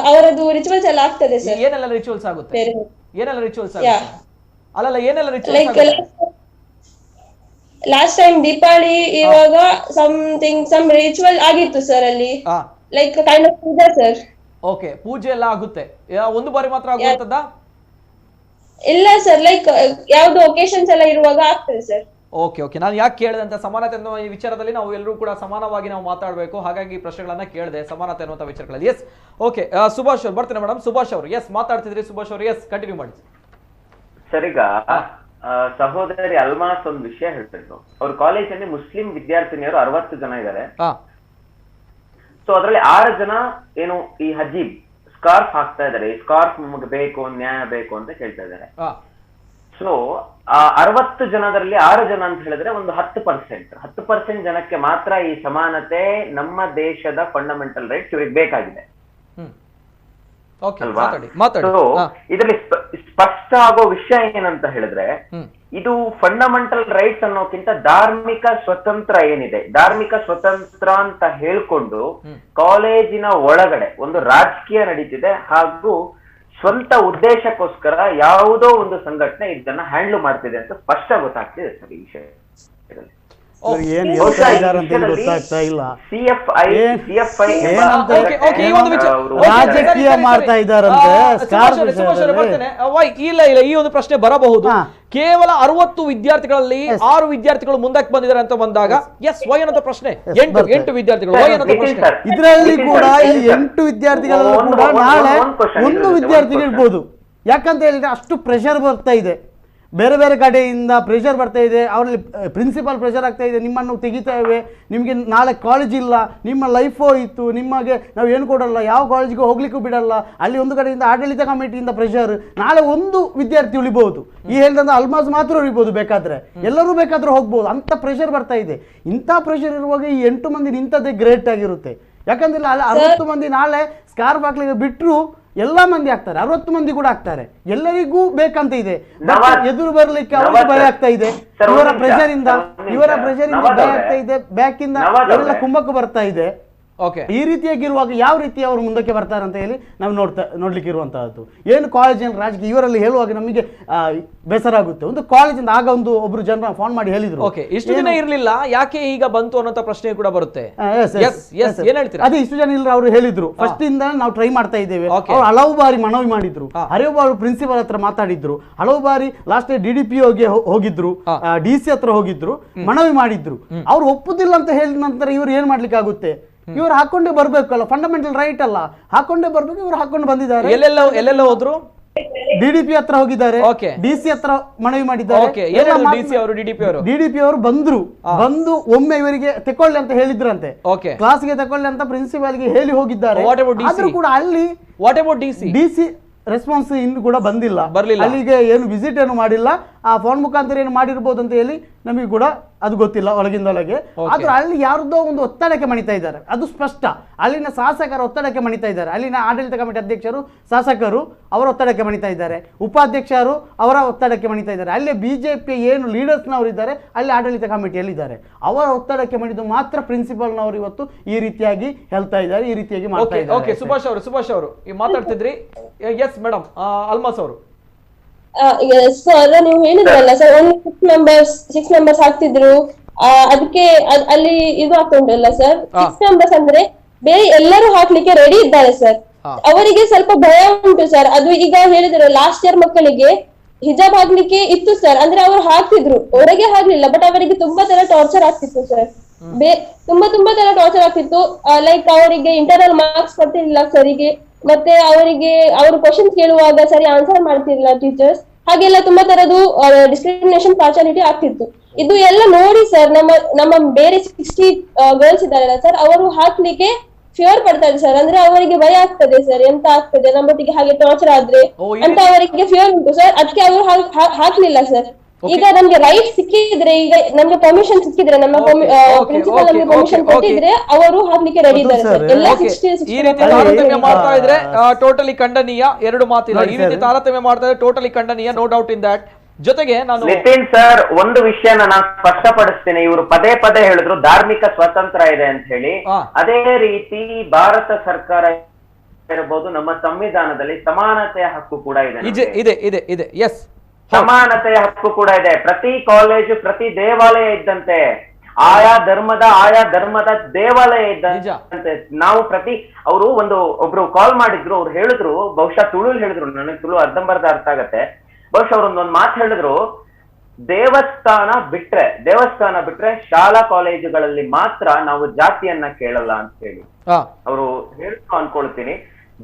Speaker 7: ಅವರದ್ದು ರಿಚುವಲ್ಸ್ ಎಲ್ಲ ಆಗ್ತದೆ ಸರ್.
Speaker 1: ಏನೆಲ್ಲ ರಿಚುವಲ್ಸ್ ಆಗುತ್ತೆ? ಏನೆಲ್ಲ ರಿಚುವಲ್ಸ್ ಆಗುತ್ತೆ? ಅಲ್ಲಲ್ಲ, ಏನೆಲ್ಲ ರಿಚುವಲ್ಸ್ ಆಗುತ್ತೆ?
Speaker 7: ಲಾಸ್ಟ್ ಟೈಮ್ ದೀಪಾವಳಿ ಇವಾಗ something some ritual ಆಗಿತ್ತು ಸರ್ ಅಲ್ಲಿ, like kind of puja sir.
Speaker 1: Okay, ಪೂಜೆ ಎಲ್ಲ ಆಗುತ್ತೆ. ಒಂದು ಬಾರಿ ಮಾತ್ರ ಆಗುತ್ತದಾ?
Speaker 7: ಇಲ್ಲ ಸರ್, ಲೈಕ್ ಯಾವ್ದು ಒಕೇಶನ್ಸ್ ಎಲ್ಲ ಇರುವಾಗ ಆಗ್ತದೆ sir.
Speaker 1: Okay okay, ನಾನು ಯಾಕೆ ಕೇಳಿದೆ ಅಂತ, ಸಮಾನತೆ ಅನ್ನೋ ಈ ವಿಚಾರದಲ್ಲಿ ನಾವು ಎಲ್ಲರೂ ಕೂಡ ಸಮಾನವಾಗಿ ನಾವು ಮಾತಾಡಬೇಕು, ಹಾಗಾಗಿ ಪ್ರಶ್ನೆಗಳನ್ನ ಕೇಳಿದೆ ಸಮಾನತೆ ಅನ್ನುವಂಥ ವಿಚಾರಗಳಲ್ಲಿ. ಎಸ್ ಓಕೆ, ಸುಭಾಷ್ ಅವ್ರು ಬರ್ತೀನಿ ಮೇಡಮ್. ಸುಭಾಷ್ ಅವರು ಎಸ್ ಮಾತಾಡ್ತಿದ್ರಿ, ಸುಭಾಷ್ ಅವರು ಎಸ್ ಕಂಟಿನ್ಯೂ ಮಾಡಿ
Speaker 5: ಸರ್. ಈಗ ಸಹೋದರಿ ಅಲ್ಮಾಸ್ ಒಂದು ವಿಷಯ ಹೇಳ್ತಿದ್ರು, ಅವ್ರ ಕಾಲೇಜಲ್ಲಿ ಮುಸ್ಲಿಂ ವಿದ್ಯಾರ್ಥಿನಿಯರು 60 ಜನ ಇದ್ದಾರೆ. ಸೊ ಅದರಲ್ಲಿ 6 ಜನ ಏನು ಈ ಹಜೀಬ್ ಸ್ಕಾರ್ಫ್ ಹಾಕ್ತಾ ಇದ್ದಾರೆ, ಈ ಸ್ಕಾರ್ಫ್ ನಮಗೆ ಬೇಕು, ನ್ಯಾಯ ಬೇಕು ಅಂತ ಕೇಳ್ತಾ ಇದ್ದಾರೆ. ಸೊ ಆ 60 ಜನದಲ್ಲಿ 6 ಜನ ಅಂತ ಹೇಳಿದ್ರೆ ಒಂದು 10%, 10% ಜನಕ್ಕೆ ಮಾತ್ರ ಈ ಸಮಾನತೆ ನಮ್ಮ ದೇಶದ ಫಂಡಮೆಂಟಲ್ ರೈಟ್ಸ್ ಇವ್ರಿಗೆ ಬೇಕಾಗಿದೆ ಅಲ್ವಾ? ಸೊ ಇದರಲ್ಲಿ ಸ್ಪಷ್ಟ ಆಗೋ ವಿಷಯ ಏನಂತ ಹೇಳಿದ್ರೆ, ಇದು ಫಂಡಮೆಂಟಲ್ ರೈಟ್ಸ್ ಅನ್ನೋಕ್ಕಿಂತ ಧಾರ್ಮಿಕ ಸ್ವತಂತ್ರ ಏನಿದೆ, ಧಾರ್ಮಿಕ ಸ್ವತಂತ್ರ ಅಂತ ಹೇಳ್ಕೊಂಡು ಕಾಲೇಜಿನ ಒಳಗಡೆ ಒಂದು ರಾಜಕೀಯ ನಡೀತಿದೆ ಹಾಗೂ ಸ್ವಂತ ಉದ್ದೇಶಕ್ಕೋಸ್ಕರ ಯಾವುದೋ ಒಂದು ಸಂಘಟನೆ ಇದನ್ನ ಹ್ಯಾಂಡಲ್ ಮಾಡ್ತಿದೆ ಅಂತ ಸ್ಪಷ್ಟ ಗೊತ್ತಾಗ್ತಿದೆ ಸರ್ ಈ ವಿಷಯದಲ್ಲಿ.
Speaker 6: ರಾಜಕೀಯ ಮಾಡ್ತಾ ಇದ್ದಾರಂತೆ.
Speaker 1: ಇಲ್ಲ ಇಲ್ಲ, ಈ ಒಂದು ಪ್ರಶ್ನೆ ಬರಬಹುದು. ಕೇವಲ 60 ವಿದ್ಯಾರ್ಥಿಗಳಲ್ಲಿ 6 ವಿದ್ಯಾರ್ಥಿಗಳು ಮುಂದಕ್ಕೆ ಬಂದಿದ್ದಾರೆ ಅಂತ ಬಂದಾಗ ಎಸ್ ವೈ ಅನ್ನೋ ಪ್ರಶ್ನೆ. 8 ವಿದ್ಯಾರ್ಥಿಗಳು ವೈ ಅನ್ನೋ ಪ್ರಶ್ನೆ.
Speaker 6: ಇದರಲ್ಲಿ ಕೂಡ ಈ 8 ವಿದ್ಯಾರ್ಥಿಗಳಲ್ಲೂ ಕೂಡ ನಾಳೆ ಒಂದು ವಿದ್ಯಾರ್ಥಿಗೆ ಇರ್ಬೋದು. ಯಾಕಂತ ಹೇಳಿದ್ರೆ ಅಷ್ಟು ಪ್ರೆಷರ್ ಬರ್ತಾ ಇದೆ, ಬೇರೆ ಬೇರೆ ಕಡೆಯಿಂದ ಪ್ರೆಷರ್ ಬರ್ತಾ ಇದೆ. ಅವರಲ್ಲಿ ಪ್ರಿನ್ಸಿಪಾಲ್ ಪ್ರೆಷರ್ ಆಗ್ತಾ ಇದೆ, ನಿಮ್ಮನ್ನು ತೆಗಿತಾ ಇವೆ, ನಿಮಗೆ ನಾಳೆ ಕಾಲೇಜ್ ಇಲ್ಲ, ನಿಮ್ಮ ಲೈಫ್ ಹೋಯಿತು, ನಿಮಗೆ ನಾವು ಏನು ಕೊಡಲ್ಲ, ಯಾವ ಕಾಲೇಜಿಗೆ ಹೋಗ್ಲಿಕ್ಕೂ ಬಿಡಲ್ಲ. ಅಲ್ಲಿ ಒಂದು ಕಡೆಯಿಂದ ಆಡಳಿತ ಕಮಿಟಿಯಿಂದ ಪ್ರೆಷರ್. ನಾಳೆ ಒಂದು ವಿದ್ಯಾರ್ಥಿ ಉಳಿಬಹುದು, ಈ ಹೇಳಿದಂಥ ಅಲ್ಮಾಸ್ ಮಾತ್ರ ಉಳಿಬೋದು, ಬೇಕಾದರೆ ಎಲ್ಲರೂ ಬೇಕಾದರೂ ಹೋಗ್ಬೋದು ಅಂತ ಪ್ರೆಷರ್ ಬರ್ತಾ ಇದೆ. ಇಂಥ ಪ್ರೆಷರ್ ಇರುವಾಗ ಈ 8 ಮಂದಿ ನಿಂತದ್ದೇ ಗ್ರೇಟ್ ಆಗಿರುತ್ತೆ. ಯಾಕಂದ್ರೆ ಅಲ್ಲಿ 60 ಮಂದಿ ನಾಳೆ ಸ್ಕಾರ್ಫ್ ಹಾಕ್ಲಿಕ್ಕೆ ಬಿಟ್ಟರು ಎಲ್ಲ ಮಂದಿ ಆಗ್ತಾರೆ, 60 ಮಂದಿ ಕೂಡ ಆಗ್ತಾರೆ. ಎಲ್ಲರಿಗೂ ಬೇಕಂತ ಇದೆ, ಎದುರು ಬರ್ಲಿಕ್ಕೆ ಅವ್ರಿಗೆ ಭಯ ಆಗ್ತಾ ಇದೆ. ಇವರ ಪ್ರೆಷರ್ ಇಂದ ಭಯ ಆಗ್ತಾ ಇದೆ, ಬ್ಯಾಕ್ ಇಂದ ಎಲ್ಲ ಕುಂಭಕ್ಕೂ ಬರ್ತಾ ಇದೆ. ಈ ರೀತಿಯಾಗಿರುವಾಗ ಯಾವ ರೀತಿ ಅವರು ಮುಂದಕ್ಕೆ ಬರ್ತಾರೆ ಅಂತ ಹೇಳಿ ನಾವು ನೋಡ್ಲಿಕ್ಕೆ ಇರುವಂತಹದ್ದು. ಏನು ಕಾಲೇಜಿನ ರಾಜಕೀಯ ಇವರಲ್ಲಿ ಹೇಳುವಾಗ ನಮಗೆ ಬೇಸರ ಆಗುತ್ತೆ. ಒಂದು ಕಾಲೇಜಿಂದ ಆಗ ಒಂದು ಒಬ್ರು ಜನರ ಫೋನ್ ಮಾಡಿ ಹೇಳಿದ್ರು,
Speaker 1: ಇಷ್ಟು ದಿನ ಇರಲಿಲ್ಲ ಯಾಕೆ ಈಗ ಬಂತು ಅನ್ನೋ ಪ್ರಶ್ನೆ ಕೂಡ ಬರುತ್ತೆ.
Speaker 6: ಅದೇ ಇಷ್ಟು ಜನ ಇಲ್ಲ ಅವರು ಹೇಳಿದ್ರು, ಫಸ್ಟ್ ಇಂದ ನಾವು ಟ್ರೈ ಮಾಡ್ತಾ ಇದ್ದೇವೆ. ಅವ್ರು ಹಲವು ಬಾರಿ ಮನವಿ ಮಾಡಿದ್ರು, ಹಲವು ಬಾರಿ ಪ್ರಿನ್ಸಿಪಾಲ್ ಹತ್ರ ಮಾತಾಡಿದ್ರು, ಹಲವು ಬಾರಿ ಲಾಸ್ಟ್ DDPO ಗೆ ಹೋಗಿದ್ರು, DC ಹತ್ರ ಹೋಗಿದ್ರು, ಮನವಿ ಮಾಡಿದ್ರು. ಅವ್ರು ಒಪ್ಪುದಿಲ್ಲ ಅಂತ ಹೇಳಿದ ನಂತರ ಇವ್ರು ಏನ್ ಮಾಡ್ಲಿಕ್ಕೆ ಆಗುತ್ತೆ? ಇವ್ರು ಹಾಕೊಂಡೇ ಬರ್ಬೇಕಲ್ಲ, ಫಂಡಮೆಂಟಲ್ ರೈಟ್ ಅಲ್ಲ, ಹಾಕೊಂಡೇ ಬರ್ಬೇಕು. ಇವ್ರು ಹಾಕೊಂಡು ಬಂದಿದ್ದಾರೆ.
Speaker 1: ಎಲ್ಲೆಲ್ಲ ಹೋದ್ರು?
Speaker 6: DDP ಹತ್ರ ಹೋಗಿದ್ದಾರೆ, DC ಹತ್ರ ಮನವಿ ಮಾಡಿದ್ದಾರೆ. DDP ಅವರು ಬಂದ್ರು, ಬಂದು ಒಮ್ಮೆ ಇವರಿಗೆ ತಕೊಳ್ಳಿ ಅಂತ ಹೇಳಿದ್ರಂತೆ, ಕ್ಲಾಸ್ಗೆ ತಕೊಳ್ಳಿ ಅಂತ ಪ್ರಿನ್ಸಿಪಾಲ್ಗೆ ಹೇಳಿ ಹೋಗಿದ್ದಾರೆ. ಆದ್ರೂ ಕೂಡ ಅಲ್ಲಿ
Speaker 1: what about DC
Speaker 6: response ಇನ್ನು ಕೂಡ ಬಂದಿಲ್ಲ, ಅಲ್ಲಿಗೆ ಏನು ವಿಸಿಟ್ ಏನು ಮಾಡಿಲ್ಲ. ಆ ಫೋನ್ ಮುಖಾಂತರ ಏನು ಮಾಡಿರ್ಬೋದು ಅಂತ ಹೇಳಿ ನಮಗೆ ಕೂಡ ಅದು ಗೊತ್ತಿಲ್ಲ ಒಳಗಿಂದೊಳಗೆ. ಆದ್ರೂ ಅಲ್ಲಿ ಯಾರ್ದೋ ಒಂದು ಒತ್ತಡಕ್ಕೆ ಮಣಿತಾ ಇದ್ದಾರೆ, ಅದು ಸ್ಪಷ್ಟ. ಅಲ್ಲಿನ ಶಾಸಕರ ಒತ್ತಡಕ್ಕೆ ಮಣಿತಾ ಇದ್ದಾರೆ, ಅಲ್ಲಿನ ಆಡಳಿತ ಕಮಿಟಿ ಅಧ್ಯಕ್ಷರು ಶಾಸಕರು ಅವರ ಒತ್ತಡಕ್ಕೆ ಮಣಿತಾ ಇದ್ದಾರೆ, ಉಪಾಧ್ಯಕ್ಷರು ಅವರ ಒತ್ತಡಕ್ಕೆ ಮಣಿತಾ ಇದ್ದಾರೆ. ಅಲ್ಲೇ ಬಿಜೆಪಿ ಏನು ಲೀಡರ್ಸ್ನವರು ಇದ್ದಾರೆ, ಅಲ್ಲಿ ಆಡಳಿತ ಕಮಿಟಿಯಲ್ಲಿ ಇದ್ದಾರೆ, ಅವರ ಒತ್ತಡಕ್ಕೆ ಮಣಿದು ಮಾತ್ರ ಪ್ರಿನ್ಸಿಪಾಲ್ನವರು ಇವತ್ತು ಈ ರೀತಿಯಾಗಿ ಹೇಳ್ತಾ ಇದ್ದಾರೆ, ಈ ರೀತಿಯಾಗಿ ಮಾಡ್ತಾ ಇದ್ದಾರೆ.
Speaker 1: ಓಕೆ, ಸುಭಾಷ್ ಅವರು ಮಾತಾಡ್ತಿದ್ರಿ. ಎಸ್ ಮೇಡಮ್, ಅಲ್ಮಾಸ್ ಅವರು.
Speaker 7: ಸರ್ ನೀವು ಹೇಳಿದ್ರಲ್ಲ ಸರ್, ಒಂದು 6 ಮೆಂಬರ್ಸ್ ಹಾಕ್ತಿದ್ರು, ಅದಕ್ಕೆ ಅಲ್ಲಿ ಇದು ಆಗ್ತುಂಟಲ್ಲ ಸರ್. 6 ಮೆಂಬರ್ಸ್ ಅಂದ್ರೆ ಬೇರೆ ಎಲ್ಲರೂ ಹಾಕ್ಲಿಕ್ಕೆ ರೆಡಿ ಇದ್ದಾರೆ ಸರ್. ಅವರಿಗೆ ಸ್ವಲ್ಪ ಭಯ ಉಂಟು ಸರ್. ಅದು ಈಗ ಹೇಳಿದ್ರು ಲಾಸ್ಟ್ ಇಯರ್ ಮಕ್ಕಳಿಗೆ ಹಿಜಾಬ್ ಹಾಕ್ಲಿಕ್ಕೆ ಇತ್ತು ಸರ್, ಅಂದ್ರೆ ಅವ್ರು ಹಾಕ್ತಿದ್ರು, ಹೊರಗೆ ಹಾಕ್ಲಿಲ್ಲ, ಬಟ್ ಅವರಿಗೆ ತುಂಬಾ ತರ ಟಾರ್ಚರ್ ಆಗ್ತಿತ್ತು ಸರ್. ತುಂಬಾ ತುಂಬಾ ತರ ಟಾರ್ಚರ್ ಆಗ್ತಿತ್ತು. ಲೈಕ್ ಅವರಿಗೆ ಇಂಟರ್ನಲ್ ಮಾರ್ಕ್ಸ್ ಕೊಡ್ತಿರ್ಲಿಲ್ಲ ಸರಿಗೆ, ಮತ್ತೆ ಅವರಿಗೆ ಅವರು ಕ್ವಶನ್ಸ್ ಕೇಳುವಾಗ ಸರಿ ಆನ್ಸರ್ ಮಾಡ್ತಿರ್ಲಿಲ್ಲ ಟೀಚರ್ಸ್. ಹಾಗೆಲ್ಲ ತುಂಬಾ ತರದ್ದು ಡಿಸ್ಕ್ರಿಮಿನೇಷನ್ ಪಾರ್ಶಾಲಿಟಿ ಆಗ್ತಿತ್ತು. ಇದು ಎಲ್ಲ ನೋಡಿ ಸರ್ ನಮ್ಮ ನಮ್ಮ ಬೇರೆ 60 ಗರ್ಲ್ಸ್ ಇದ್ದಾರಲ್ಲ ಸರ್, ಅವರು ಹಾಕ್ಲಿಕ್ಕೆ ಫಿಯರ್ ಪಡ್ತಾರೆ ಸರ್. ಅಂದ್ರೆ ಅವರಿಗೆ ಭಯ ಆಗ್ತದೆ ಸರ್, ಎಂತ ಆಗ್ತದೆ ನಮ್ಮೊಟ್ಟಿಗೆ ಹಾಗೆ ಟಾರ್ಚರ್ ಆದ್ರೆ ಅಂತ ಅವರಿಗೆ ಫಿಯರ್ ಉಂಟು ಸರ್. ಅದಕ್ಕೆ ಅವರು ಹಾಕ್ಲಿಲ್ಲ ಸರ್. ಈಗ ನಮ್ಗೆ ರೈಟ್ ಸಿಕ್ಕಿದ್ರೆ, ಈಗ ನಮ್ಗೆ ಪರ್ಮಿಷನ್ ಸಿಕ್ಕಿದ್ರೆ, ನಮ್ಮ ಪ್ರಿನ್ಸಿಪಲ್ ನಮ್ಗೆ ಪರ್ಮಿಷನ್ ಕೊಟ್ಟಿದ್ರೆ ಅವರು ಹಾಕ್ಲಿಕ್ಕೆ ರೆಡಿ ಇದ್ದಾರೆ ಸರ್. ಎಲ್ಲ
Speaker 1: ಈ ರೀತಿ ತಾರತಮ್ಯ ಮಾಡ್ತಾ ಇದ್ರೆ ಟೋಟಲಿ ಖಂಡನೀಯ, ಎರಡು ಮಾತಿಲ್ಲ. ಈ ರೀತಿ ತಾರತಮ್ಯ ಮಾಡ್ತಾ ಇದ್ರೆ ಟೋಟಲಿ ಖಂಡನೀಯ, no doubt in that. ಜೊತೆಗೆ ನಾನು
Speaker 5: ನಿತಿನ್ ಸರ್ ಒಂದು ವಿಷಯನ ನಾನು ಸ್ಪಷ್ಟಪಡಿಸ್ತೇನೆ. ಇವರು ಪದೇ ಪದೇ ಹೇಳಿದ್ರು ಧಾರ್ಮಿಕ ಸ್ವಾತಂತ್ರ್ಯ ಇದೆ ಅಂತ ಹೇಳಿ. ಅದೇ ರೀತಿ ಭಾರತ ಸರ್ಕಾರ ಇರಬಹುದು, ನಮ್ಮ ಸಂವಿಧಾನದಲ್ಲಿ ಸಮಾನತೆಯ ಹಕ್ಕು ಕೂಡ ಇದೆ
Speaker 1: ಇದೆ ಇದೆ ಇದೆ ಎಸ್,
Speaker 5: ಸಮಾನತೆಯ ಹಕ್ಕು ಕೂಡ ಇದೆ. ಪ್ರತಿ ಕಾಲೇಜು, ಪ್ರತಿ ದೇವಾಲಯ ಇದ್ದಂತೆ, ಆಯಾ ಧರ್ಮದ ದೇವಾಲಯ ಇದ್ದಂತೆ. ನಾವು ಪ್ರತಿ ಅವರು ಒಂದು ಒಬ್ರು ಕಾಲ್ ಮಾಡಿದ್ರು, ಅವ್ರು ಹೇಳಿದ್ರು, ಬಹುಶಃ ತುಳು ಹೇಳಿದ್ರು, ನನಗೆ ತುಳು ಅರ್ಧಂಬರ್ಧ ಅರ್ಥ ಆಗತ್ತೆ. ಬಹುಶಃ ಅವ್ರೊಂದೊಂದ್ ಮಾತು ಹೇಳಿದ್ರು, ದೇವಸ್ಥಾನ ಬಿಟ್ರೆ ಶಾಲಾ ಕಾಲೇಜುಗಳಲ್ಲಿ ಮಾತ್ರ ನಾವು ಜಾತಿಯನ್ನ ಕೇಳಲ್ಲ ಅಂತ ಹೇಳಿ ಅವರು ಹೇಳಿದ್ರು ಅನ್ಕೊಳ್ತೀನಿ.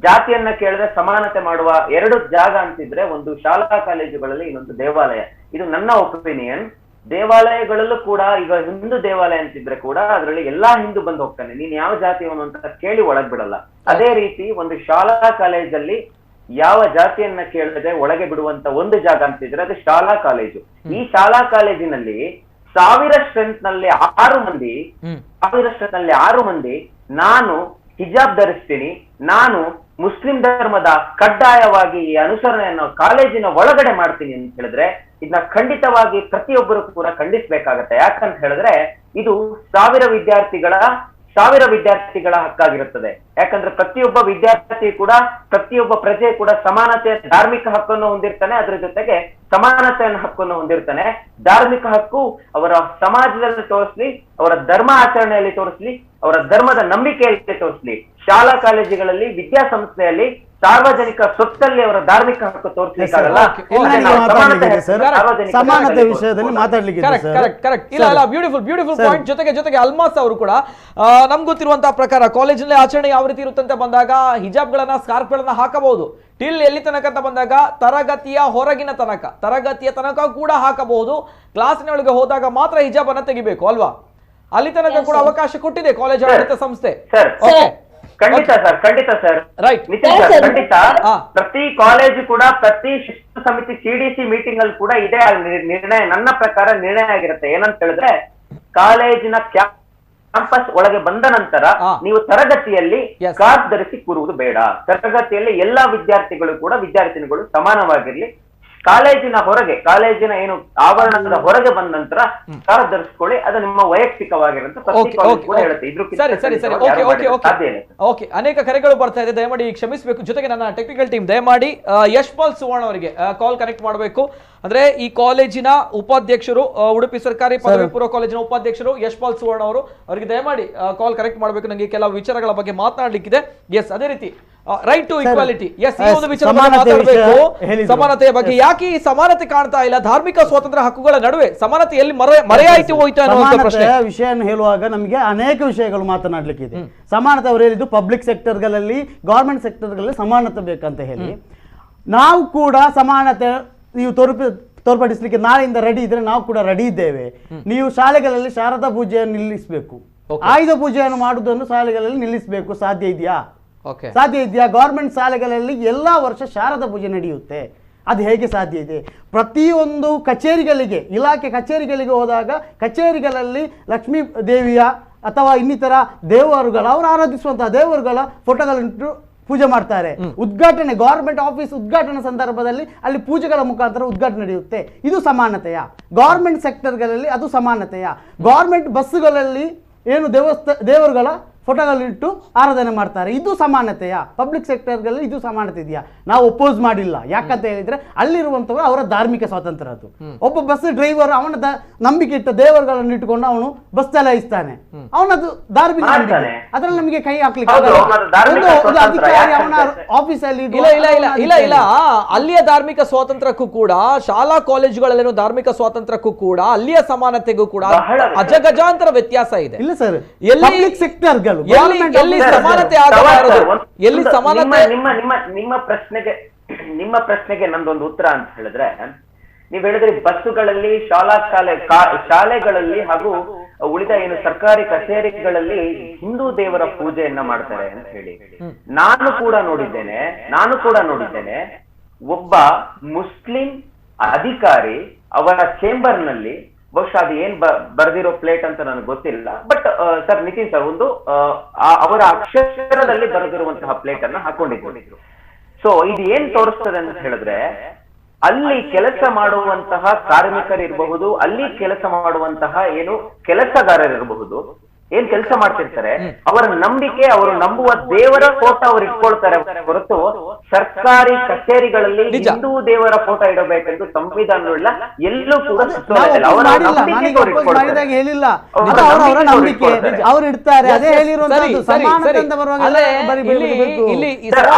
Speaker 5: ಜಾತಿಯನ್ನ ಕೇಳಿದ್ರೆ ಸಮಾನತೆ ಮಾಡುವ ಎರಡು ಜಾಗ ಅಂತಿದ್ರೆ ಒಂದು ಶಾಲಾ ಕಾಲೇಜುಗಳಲ್ಲಿ, ಇನ್ನೊಂದು ದೇವಾಲಯ. ಇದು ನನ್ನ ಒಪಿನಿಯನ್. ದೇವಾಲಯಗಳಲ್ಲೂ ಕೂಡ ಈಗ ಹಿಂದೂ ದೇವಾಲಯ ಅಂತಿದ್ರೆ ಕೂಡ ಅದರಲ್ಲಿ ಎಲ್ಲಾ ಹಿಂದೂ ಬಂದು ಹೋಗ್ತಾನೆ, ನೀನ್ ಯಾವ ಜಾತಿಯವನು ಅಂತ ಕೇಳಿ ಒಳಗ್ ಬಿಡಲ್ಲ. ಅದೇ ರೀತಿ ಒಂದು ಶಾಲಾ ಕಾಲೇಜಲ್ಲಿ ಯಾವ ಜಾತಿಯನ್ನ ಕೇಳದೆ ಒಳಗೆ ಬಿಡುವಂತ ಒಂದು ಜಾಗ ಅಂತಿದ್ರೆ ಅದು ಶಾಲಾ ಕಾಲೇಜು. ಈ ಶಾಲಾ ಕಾಲೇಜಿನಲ್ಲಿ 1000 ಸ್ಟ್ರೆಂತ್ ನಲ್ಲಿ 6 ಮಂದಿ, 1000 ಸ್ಟ್ರೆಂತ್ ನಲ್ಲಿ 6 ಮಂದಿ ನಾನು ಹಿಜಾಬ್ ಧರಿಸ್ತೀನಿ, ನಾನು Muslim ಧರ್ಮದ ಕಡ್ಡಾಯವಾಗಿ ಈ ಅನುಸರಣೆಯನ್ನು ಕಾಲೇಜಿನ ಒಳಗಡೆ ಮಾಡ್ತೀನಿ ಅಂತ ಹೇಳಿದ್ರೆ ಇದನ್ನ ಖಂಡಿತವಾಗಿ ಪ್ರತಿಯೊಬ್ಬರು ಕೂಡ ಖಂಡಿಸ್ಬೇಕಾಗತ್ತೆ. ಯಾಕಂತ ಹೇಳಿದ್ರೆ ಇದು ಸಾವಿರ ವಿದ್ಯಾರ್ಥಿಗಳ ಹಕ್ಕಾಗಿರುತ್ತದೆ. ಯಾಕಂದ್ರೆ ಪ್ರತಿಯೊಬ್ಬ ವಿದ್ಯಾರ್ಥಿ ಕೂಡ, ಪ್ರತಿಯೊಬ್ಬ ಪ್ರಜೆ ಕೂಡ ಸಮಾನತೆಯ ಧಾರ್ಮಿಕ ಹಕ್ಕನ್ನು ಹೊಂದಿರ್ತಾನೆ, ಅದರ ಜೊತೆಗೆ ಸಮಾನತೆಯನ್ನು ಹಕ್ಕನ್ನು ಹೊಂದಿರ್ತಾನೆ. ಧಾರ್ಮಿಕ ಹಕ್ಕು ಅವರ ಸಮಾಜದಲ್ಲಿ ತೋರಿಸ್ಲಿ, ಅವರ ಧರ್ಮ ಆಚರಣೆಯಲ್ಲಿ ತೋರಿಸ್ಲಿ, ಅವರ ಧರ್ಮದ ನಂಬಿಕೆಯಲ್ಲಿ ತೋರಿಸ್ಲಿ. ಶಾಲಾ ಕಾಲೇಜುಗಳಲ್ಲಿ, ವಿದ್ಯಾಸಂಸ್ಥೆಯಲ್ಲಿ, ಸಾರ್ವಜನಿಕ ಸ್ವತ್ತಲ್ಲಿ ಅವರ ಧಾರ್ಮಿಕ ಹಕ್ಕು ತೋರಿಸಲಿಕ್ಕಾಗಲ್ಲ.
Speaker 6: ಸಮಾನತೆ ವಿಷಯದಲ್ಲಿ ಮಾತಾಡ್ಲಿಕ್ಕೆ
Speaker 1: ಇಲ್ಲ ಇಲ್ಲ, beautiful beautiful point. ಜೊತೆಗೆ ಜೊತೆಗೆ ಅಲ್ಮಾಸ್ ಅವರು ಕೂಡ ನಮ್ಗೆ ಗೊತ್ತಿರುವಂತಹ ಪ್ರಕಾರ ಕಾಲೇಜಿನಲ್ಲಿ ಆಚರಣೆ ಯಾವ ರೀತಿ ಇರುತ್ತಂತೆ ಬಂದಾಗ ಹಿಜಾಬ್ ಗಳನ್ನ, ಸ್ಕಾರ್ಫ್ ಗಳನ್ನ ಹಾಕಬಹುದು. ಟಿಲ್ ಎಲ್ಲಿ ತನಕ ಅಂತ ಬಂದಾಗ ತರಗತಿಯ ಹೊರಗಿನ ತನಕ, ತರಗತಿಯ ತನಕ ಕೂಡ ಹಾಕಬಹುದು. ಕ್ಲಾಸಿನ ಒಳಗೆ ಹೋದಾಗ ಮಾತ್ರ ಹಿಜಾಬ್ ಅನ್ನ ತೆಗಿಬೇಕು ಅಲ್ವಾ? ಅಲ್ಲಿ ತನಕ ಕೂಡ ಅವಕಾಶ ಕೊಟ್ಟಿದೆ ಕಾಲೇಜ್ ಆಡಳಿತ ಸಂಸ್ಥೆ.
Speaker 5: ಖಂಡಿತ ಸರ್, ಖಂಡಿತ sir,
Speaker 1: right
Speaker 5: Nitin sir, ಖಂಡಿತ. ಪ್ರತಿ ಕಾಲೇಜು ಕೂಡ, ಪ್ರತಿ ಶಿಸ್ತು ಸಮಿತಿ ಸಿಡಿಸಿ ಮೀಟಿಂಗ್ ಅಲ್ಲಿ ಕೂಡ ಇದೇ ನಿರ್ಣಯ, ನನ್ನ ಪ್ರಕಾರ ನಿರ್ಣಯ ಆಗಿರುತ್ತೆ. ಏನಂತ ಹೇಳಿದ್ರೆ, ಕಾಲೇಜಿನ ಕ್ಯಾಂಪಸ್ ಒಳಗೆ ಬಂದ ನಂತರ ನೀವು ತರಗತಿಯಲ್ಲಿ ಸ್ಕಾರ್ಫ್ ಧರಿಸಿ ಕೂರುವುದು ಬೇಡ. ತರಗತಿಯಲ್ಲಿ ಎಲ್ಲಾ ವಿದ್ಯಾರ್ಥಿಗಳು ಕೂಡ, ವಿದ್ಯಾರ್ಥಿನಿಗಳು ಸಮಾನವಾಗಿರ್ಲಿ. ಕಾಲೇಜಿನ ಹೊರಗೆ, ಕಾಲೇಜಿನ ಏನು ಆವರಣದ ಹೊರಗೆ ಬಂದ ನಂತರ ಸ್ಕಾರ್ಫ್ ಧರಿಸ್ಕೊಳ್ಳಿ, ಅದು ನಿಮ್ಮ ವೈಯಕ್ತಿಕವಾಗಿರಂತ ಪ್ರತಿ ಕಾಲೇಜ್ ಕೂಡ ಹೇಳುತ್ತೆ.
Speaker 1: ಓಕೆ, ಅನೇಕ ಕರೆಗಳು ಬರ್ತಾ ಇದೆ, ದಯಮಾಡಿ ಕ್ಷಮಿಸಬೇಕು. ಜೊತೆಗೆ ನನ್ನ ಟೆಕ್ನಿಕಲ್ ಟೀಮ್ ದಯಮಾಡಿ ಯಶ್ಪಾಲ್ ಸುವರ್ಣ ಅವರಿಗೆ ಕಾಲ್ ಕನೆಕ್ಟ್ ಮಾಡಬೇಕು. ಅಂದ್ರೆ ಈ ಕಾಲೇಜಿನ ಉಪಾಧ್ಯಕ್ಷರು, ಉಡುಪಿ ಸರ್ಕಾರಿ ಪದವಿ ಪೂರ್ವ ಕಾಲೇಜಿನ ಉಪಾಧ್ಯಕ್ಷರು ಯಶ್ಪಾಲ್ ಸುವರ್ಣ ಅವರು, ಅವರಿಗೆ ದಯಮಾಡಿ ಕಾಲ್ ಕನೆಕ್ಟ್ ಮಾಡಬೇಕು. ನನಗೆ ಕೆಲವು ವಿಚಾರಗಳ ಬಗ್ಗೆ ಮಾತನಾಡಲಿಕ್ಕಿದೆ. ಎಸ್, ಅದೇ ರೀತಿ right to equality, S, ಈ ಒಂದು ವಿಚಾರ ಮಾತಾಡಬೇಕು. ಸಮಾನತೆಯ ಬಗ್ಗೆ ಯಾಕೆ ಈ ಸಮಾನತೆ ಕಾಣ್ತಾ ಇಲ್ಲ? ಧಾರ್ಮಿಕ ಸ್ವಾತಂತ್ರ್ಯ ಹಕ್ಕುಗಳ ನಡುವೆ ಸಮಾನತೆ ಎಲ್ಲಿ ಮರೆಯಾಯಿತು ಹೋಯ್ತು ಅನ್ನುವಂಥ ಪ್ರಶ್ನೆ.
Speaker 6: ವಿಷಯವನ್ನು ಹೇಳುವಾಗ ನಮಗೆ ಅನೇಕ ವಿಷಯಗಳು ಮಾತನಾಡಲಿಕ್ಕಿದೆ. ಸಮಾನತೆ ಅವರು ಹೇಳಿದ್ದು ಪಬ್ಲಿಕ್ ಸೆಕ್ಟರ್ಗಳಲ್ಲಿ, ಗವರ್ಮೆಂಟ್ ಸೆಕ್ಟರ್ಗಳಲ್ಲಿ ಸಮಾನತೆ ಬೇಕಂತ ಹೇಳಿ, ನಾವು ಕೂಡ ಸಮಾನತೆ ನೀವು ತೋರ್ಪಡಿಸಲಿಕ್ಕೆ ನಾಳೆಯಿಂದ ರೆಡಿ ಇದ್ರೆ ನಾವು ಕೂಡ ರೆಡಿ ಇದ್ದೇವೆ. ನೀವು ಶಾಲೆಗಳಲ್ಲಿ ಶಾರದಾ ಪೂಜೆಯನ್ನು ನಿಲ್ಲಿಸಬೇಕು, ಆಯುಧ ಪೂಜೆಯನ್ನು ಮಾಡುವುದನ್ನು ಶಾಲೆಗಳಲ್ಲಿ ನಿಲ್ಲಿಸಬೇಕು. ಸಾಧ್ಯ ಇದೆಯಾ? ಸಾಧ್ಯ ಇದೆಯಾ? ಗೌರ್ಮೆಂಟ್ ಶಾಲೆಗಳಲ್ಲಿ ಎಲ್ಲ ವರ್ಷ ಶಾರದಾ ಪೂಜೆ ನಡೆಯುತ್ತೆ, ಅದು ಹೇಗೆ ಸಾಧ್ಯ ಇದೆ? ಪ್ರತಿಯೊಂದು ಕಚೇರಿಗಳಿಗೆ, ಇಲಾಖೆ ಕಚೇರಿಗಳಿಗೆ ಹೋದಾಗ ಕಚೇರಿಗಳಲ್ಲಿ ಲಕ್ಷ್ಮೀ ದೇವಿಯ ಅಥವಾ ಇನ್ನಿತರ ದೇವರುಗಳ, ಅವರು ಆರಾಧಿಸುವಂತಹ ದೇವರುಗಳ ಫೋಟೋಗಳನ್ನು ಪೂಜೆ ಮಾಡ್ತಾರೆ. ಉದ್ಘಾಟನೆ, ಗೌರ್ಮೆಂಟ್ ಆಫೀಸ್ ಉದ್ಘಾಟನೆ ಸಂದರ್ಭದಲ್ಲಿ ಅಲ್ಲಿ ಪೂಜೆಗಳ ಮುಖಾಂತರ ಉದ್ಘಾಟನೆ ನಡೆಯುತ್ತೆ. ಇದು ಸಮಾನತೆಯ? ಗೌರ್ಮೆಂಟ್ ಸೆಕ್ಟರ್ಗಳಲ್ಲಿ ಅದು ಸಮಾನತೆಯ? ಗೌರ್ಮೆಂಟ್ ಬಸ್ಸುಗಳಲ್ಲಿ ಏನು ದೇವರುಗಳ ಫೋಟೋಗಳಿಟ್ಟು ಆರಾಧನೆ ಮಾಡ್ತಾರೆ, ಇದು ಸಮಾನತೆಯ? ಪಬ್ಲಿಕ್ ಸೆಕ್ಟರ್ಗಳಲ್ಲಿ ಇದು ಸಮಾನತೆ ಇದೆಯಾ? ನಾವು ಒಪೋಸ್ ಮಾಡಿಲ್ಲ. ಯಾಕಂತ ಹೇಳಿದ್ರೆ ಅಲ್ಲಿರುವಂಥವ್ರು ಅವರ ಧಾರ್ಮಿಕ ಸ್ವಾತಂತ್ರ್ಯ. ಅದು ಒಬ್ಬ ಬಸ್ ಡ್ರೈವರ್ ಅವನ ನಂಬಿಕೆ ಇಟ್ಟ ದೇವರುಗಳನ್ನು ಇಟ್ಟುಕೊಂಡು ಅವನು ಬಸ್ ಚಲಾಯಿಸ್ತಾನೆ, ಅವನದು ಧಾರ್ಮಿಕ ನಂಬಿಕೆ, ಅದ್ರಲ್ಲಿ ನಮಗೆ ಕೈ ಹಾಕ್ಲಿಕ್ಕೆ ಅಧಿಕಾರಿ ಅವನ ಆಫೀಸಲ್ಲಿ
Speaker 1: ಇಲ್ಲ ಇಲ್ಲ ಇಲ್ಲ ಇಲ್ಲ ಇಲ್ಲ ಅಲ್ಲಿಯ ಧಾರ್ಮಿಕ ಸ್ವಾತಂತ್ರ್ಯಕ್ಕೂ ಕೂಡ, ಶಾಲಾ ಕಾಲೇಜುಗಳಲ್ಲಿರೋ ಧಾರ್ಮಿಕ ಸ್ವಾತಂತ್ರ್ಯಕ್ಕೂ ಕೂಡ, ಅಲ್ಲಿಯ ಸಮಾನತೆಗೂ ಕೂಡ ಅಜಗಜಾಂತರ ವ್ಯತ್ಯಾಸ ಇದೆ.
Speaker 6: ಇಲ್ಲ ಸರ್, ಪಬ್ಲಿಕ್ ಸೆಕ್ಟರ್ಗಳು
Speaker 5: ನಿಮ್ಮ ಪ್ರಶ್ನೆಗೆ ನಂದೊಂದು ಉತ್ತರ ಅಂತ ಹೇಳಿದ್ರೆ, ನೀವ್ ಹೇಳಿದ್ರಿ ಬಸ್ಸುಗಳಲ್ಲಿ, ಶಾಲಾ ಶಾಲೆಗಳಲ್ಲಿ ಹಾಗೂ ಉಳಿದ ಏನು ಸರ್ಕಾರಿ ಕಚೇರಿಗಳಲ್ಲಿ ಹಿಂದೂ ದೇವರ ಪೂಜೆಯನ್ನ ಮಾಡ್ತಾರೆ ಅಂತ ಹೇಳಿ. ನಾನು ಕೂಡ ನೋಡಿದ್ದೇನೆ ಒಬ್ಬ ಮುಸ್ಲಿಂ ಅಧಿಕಾರಿ ಅವರ ಚೇಂಬರ್ ನಲ್ಲಿ, ಬಹುಶಃ ಅದು ಏನ್ ಬರ್ದಿರೋ ಪ್ಲೇಟ್ ಅಂತ ನನಗೆ ಗೊತ್ತಿಲ್ಲ, but sir Nitin sir ಒಂದು ಅವರ ಅಕ್ಷರದಲ್ಲಿ ಬರೆದಿರುವಂತಹ ಪ್ಲೇಟ್ ಅನ್ನ ಹಾಕೊಂಡಿದ್ರು. ಸೊ ಇದು ಏನ್ ತೋರಿಸ್ತದೆ ಅಂತ ಹೇಳಿದ್ರೆ, ಅಲ್ಲಿ ಕೆಲಸ ಮಾಡುವಂತಹ ಕಾರ್ಮಿಕರಿರಬಹುದು, ಅಲ್ಲಿ ಕೆಲಸ ಮಾಡುವಂತಹ ಏನು ಕೆಲಸಗಾರರಿರಬಹುದು, ಏನ್ ಕೆಲಸ ಮಾಡ್ತಿರ್ತಾರೆ, ಅವರ ನಂಬಿಕೆ, ಅವರು ನಂಬುವ ದೇವರ ಫೋಟೋ ಅವ್ರು ಇಟ್ಕೊಳ್ತಾರೆ ಹೊರತು ಸರ್ಕಾರಿ ಕಚೇರಿಗಳಲ್ಲಿ ಹಿಂದೂ ದೇವರ ಫೋಟೋ ಇಡಬೇಕೆಂದು ಸಂವಿಧಾನವಿಲ್ಲ, ಎಲ್ಲೂ ಕೂಡ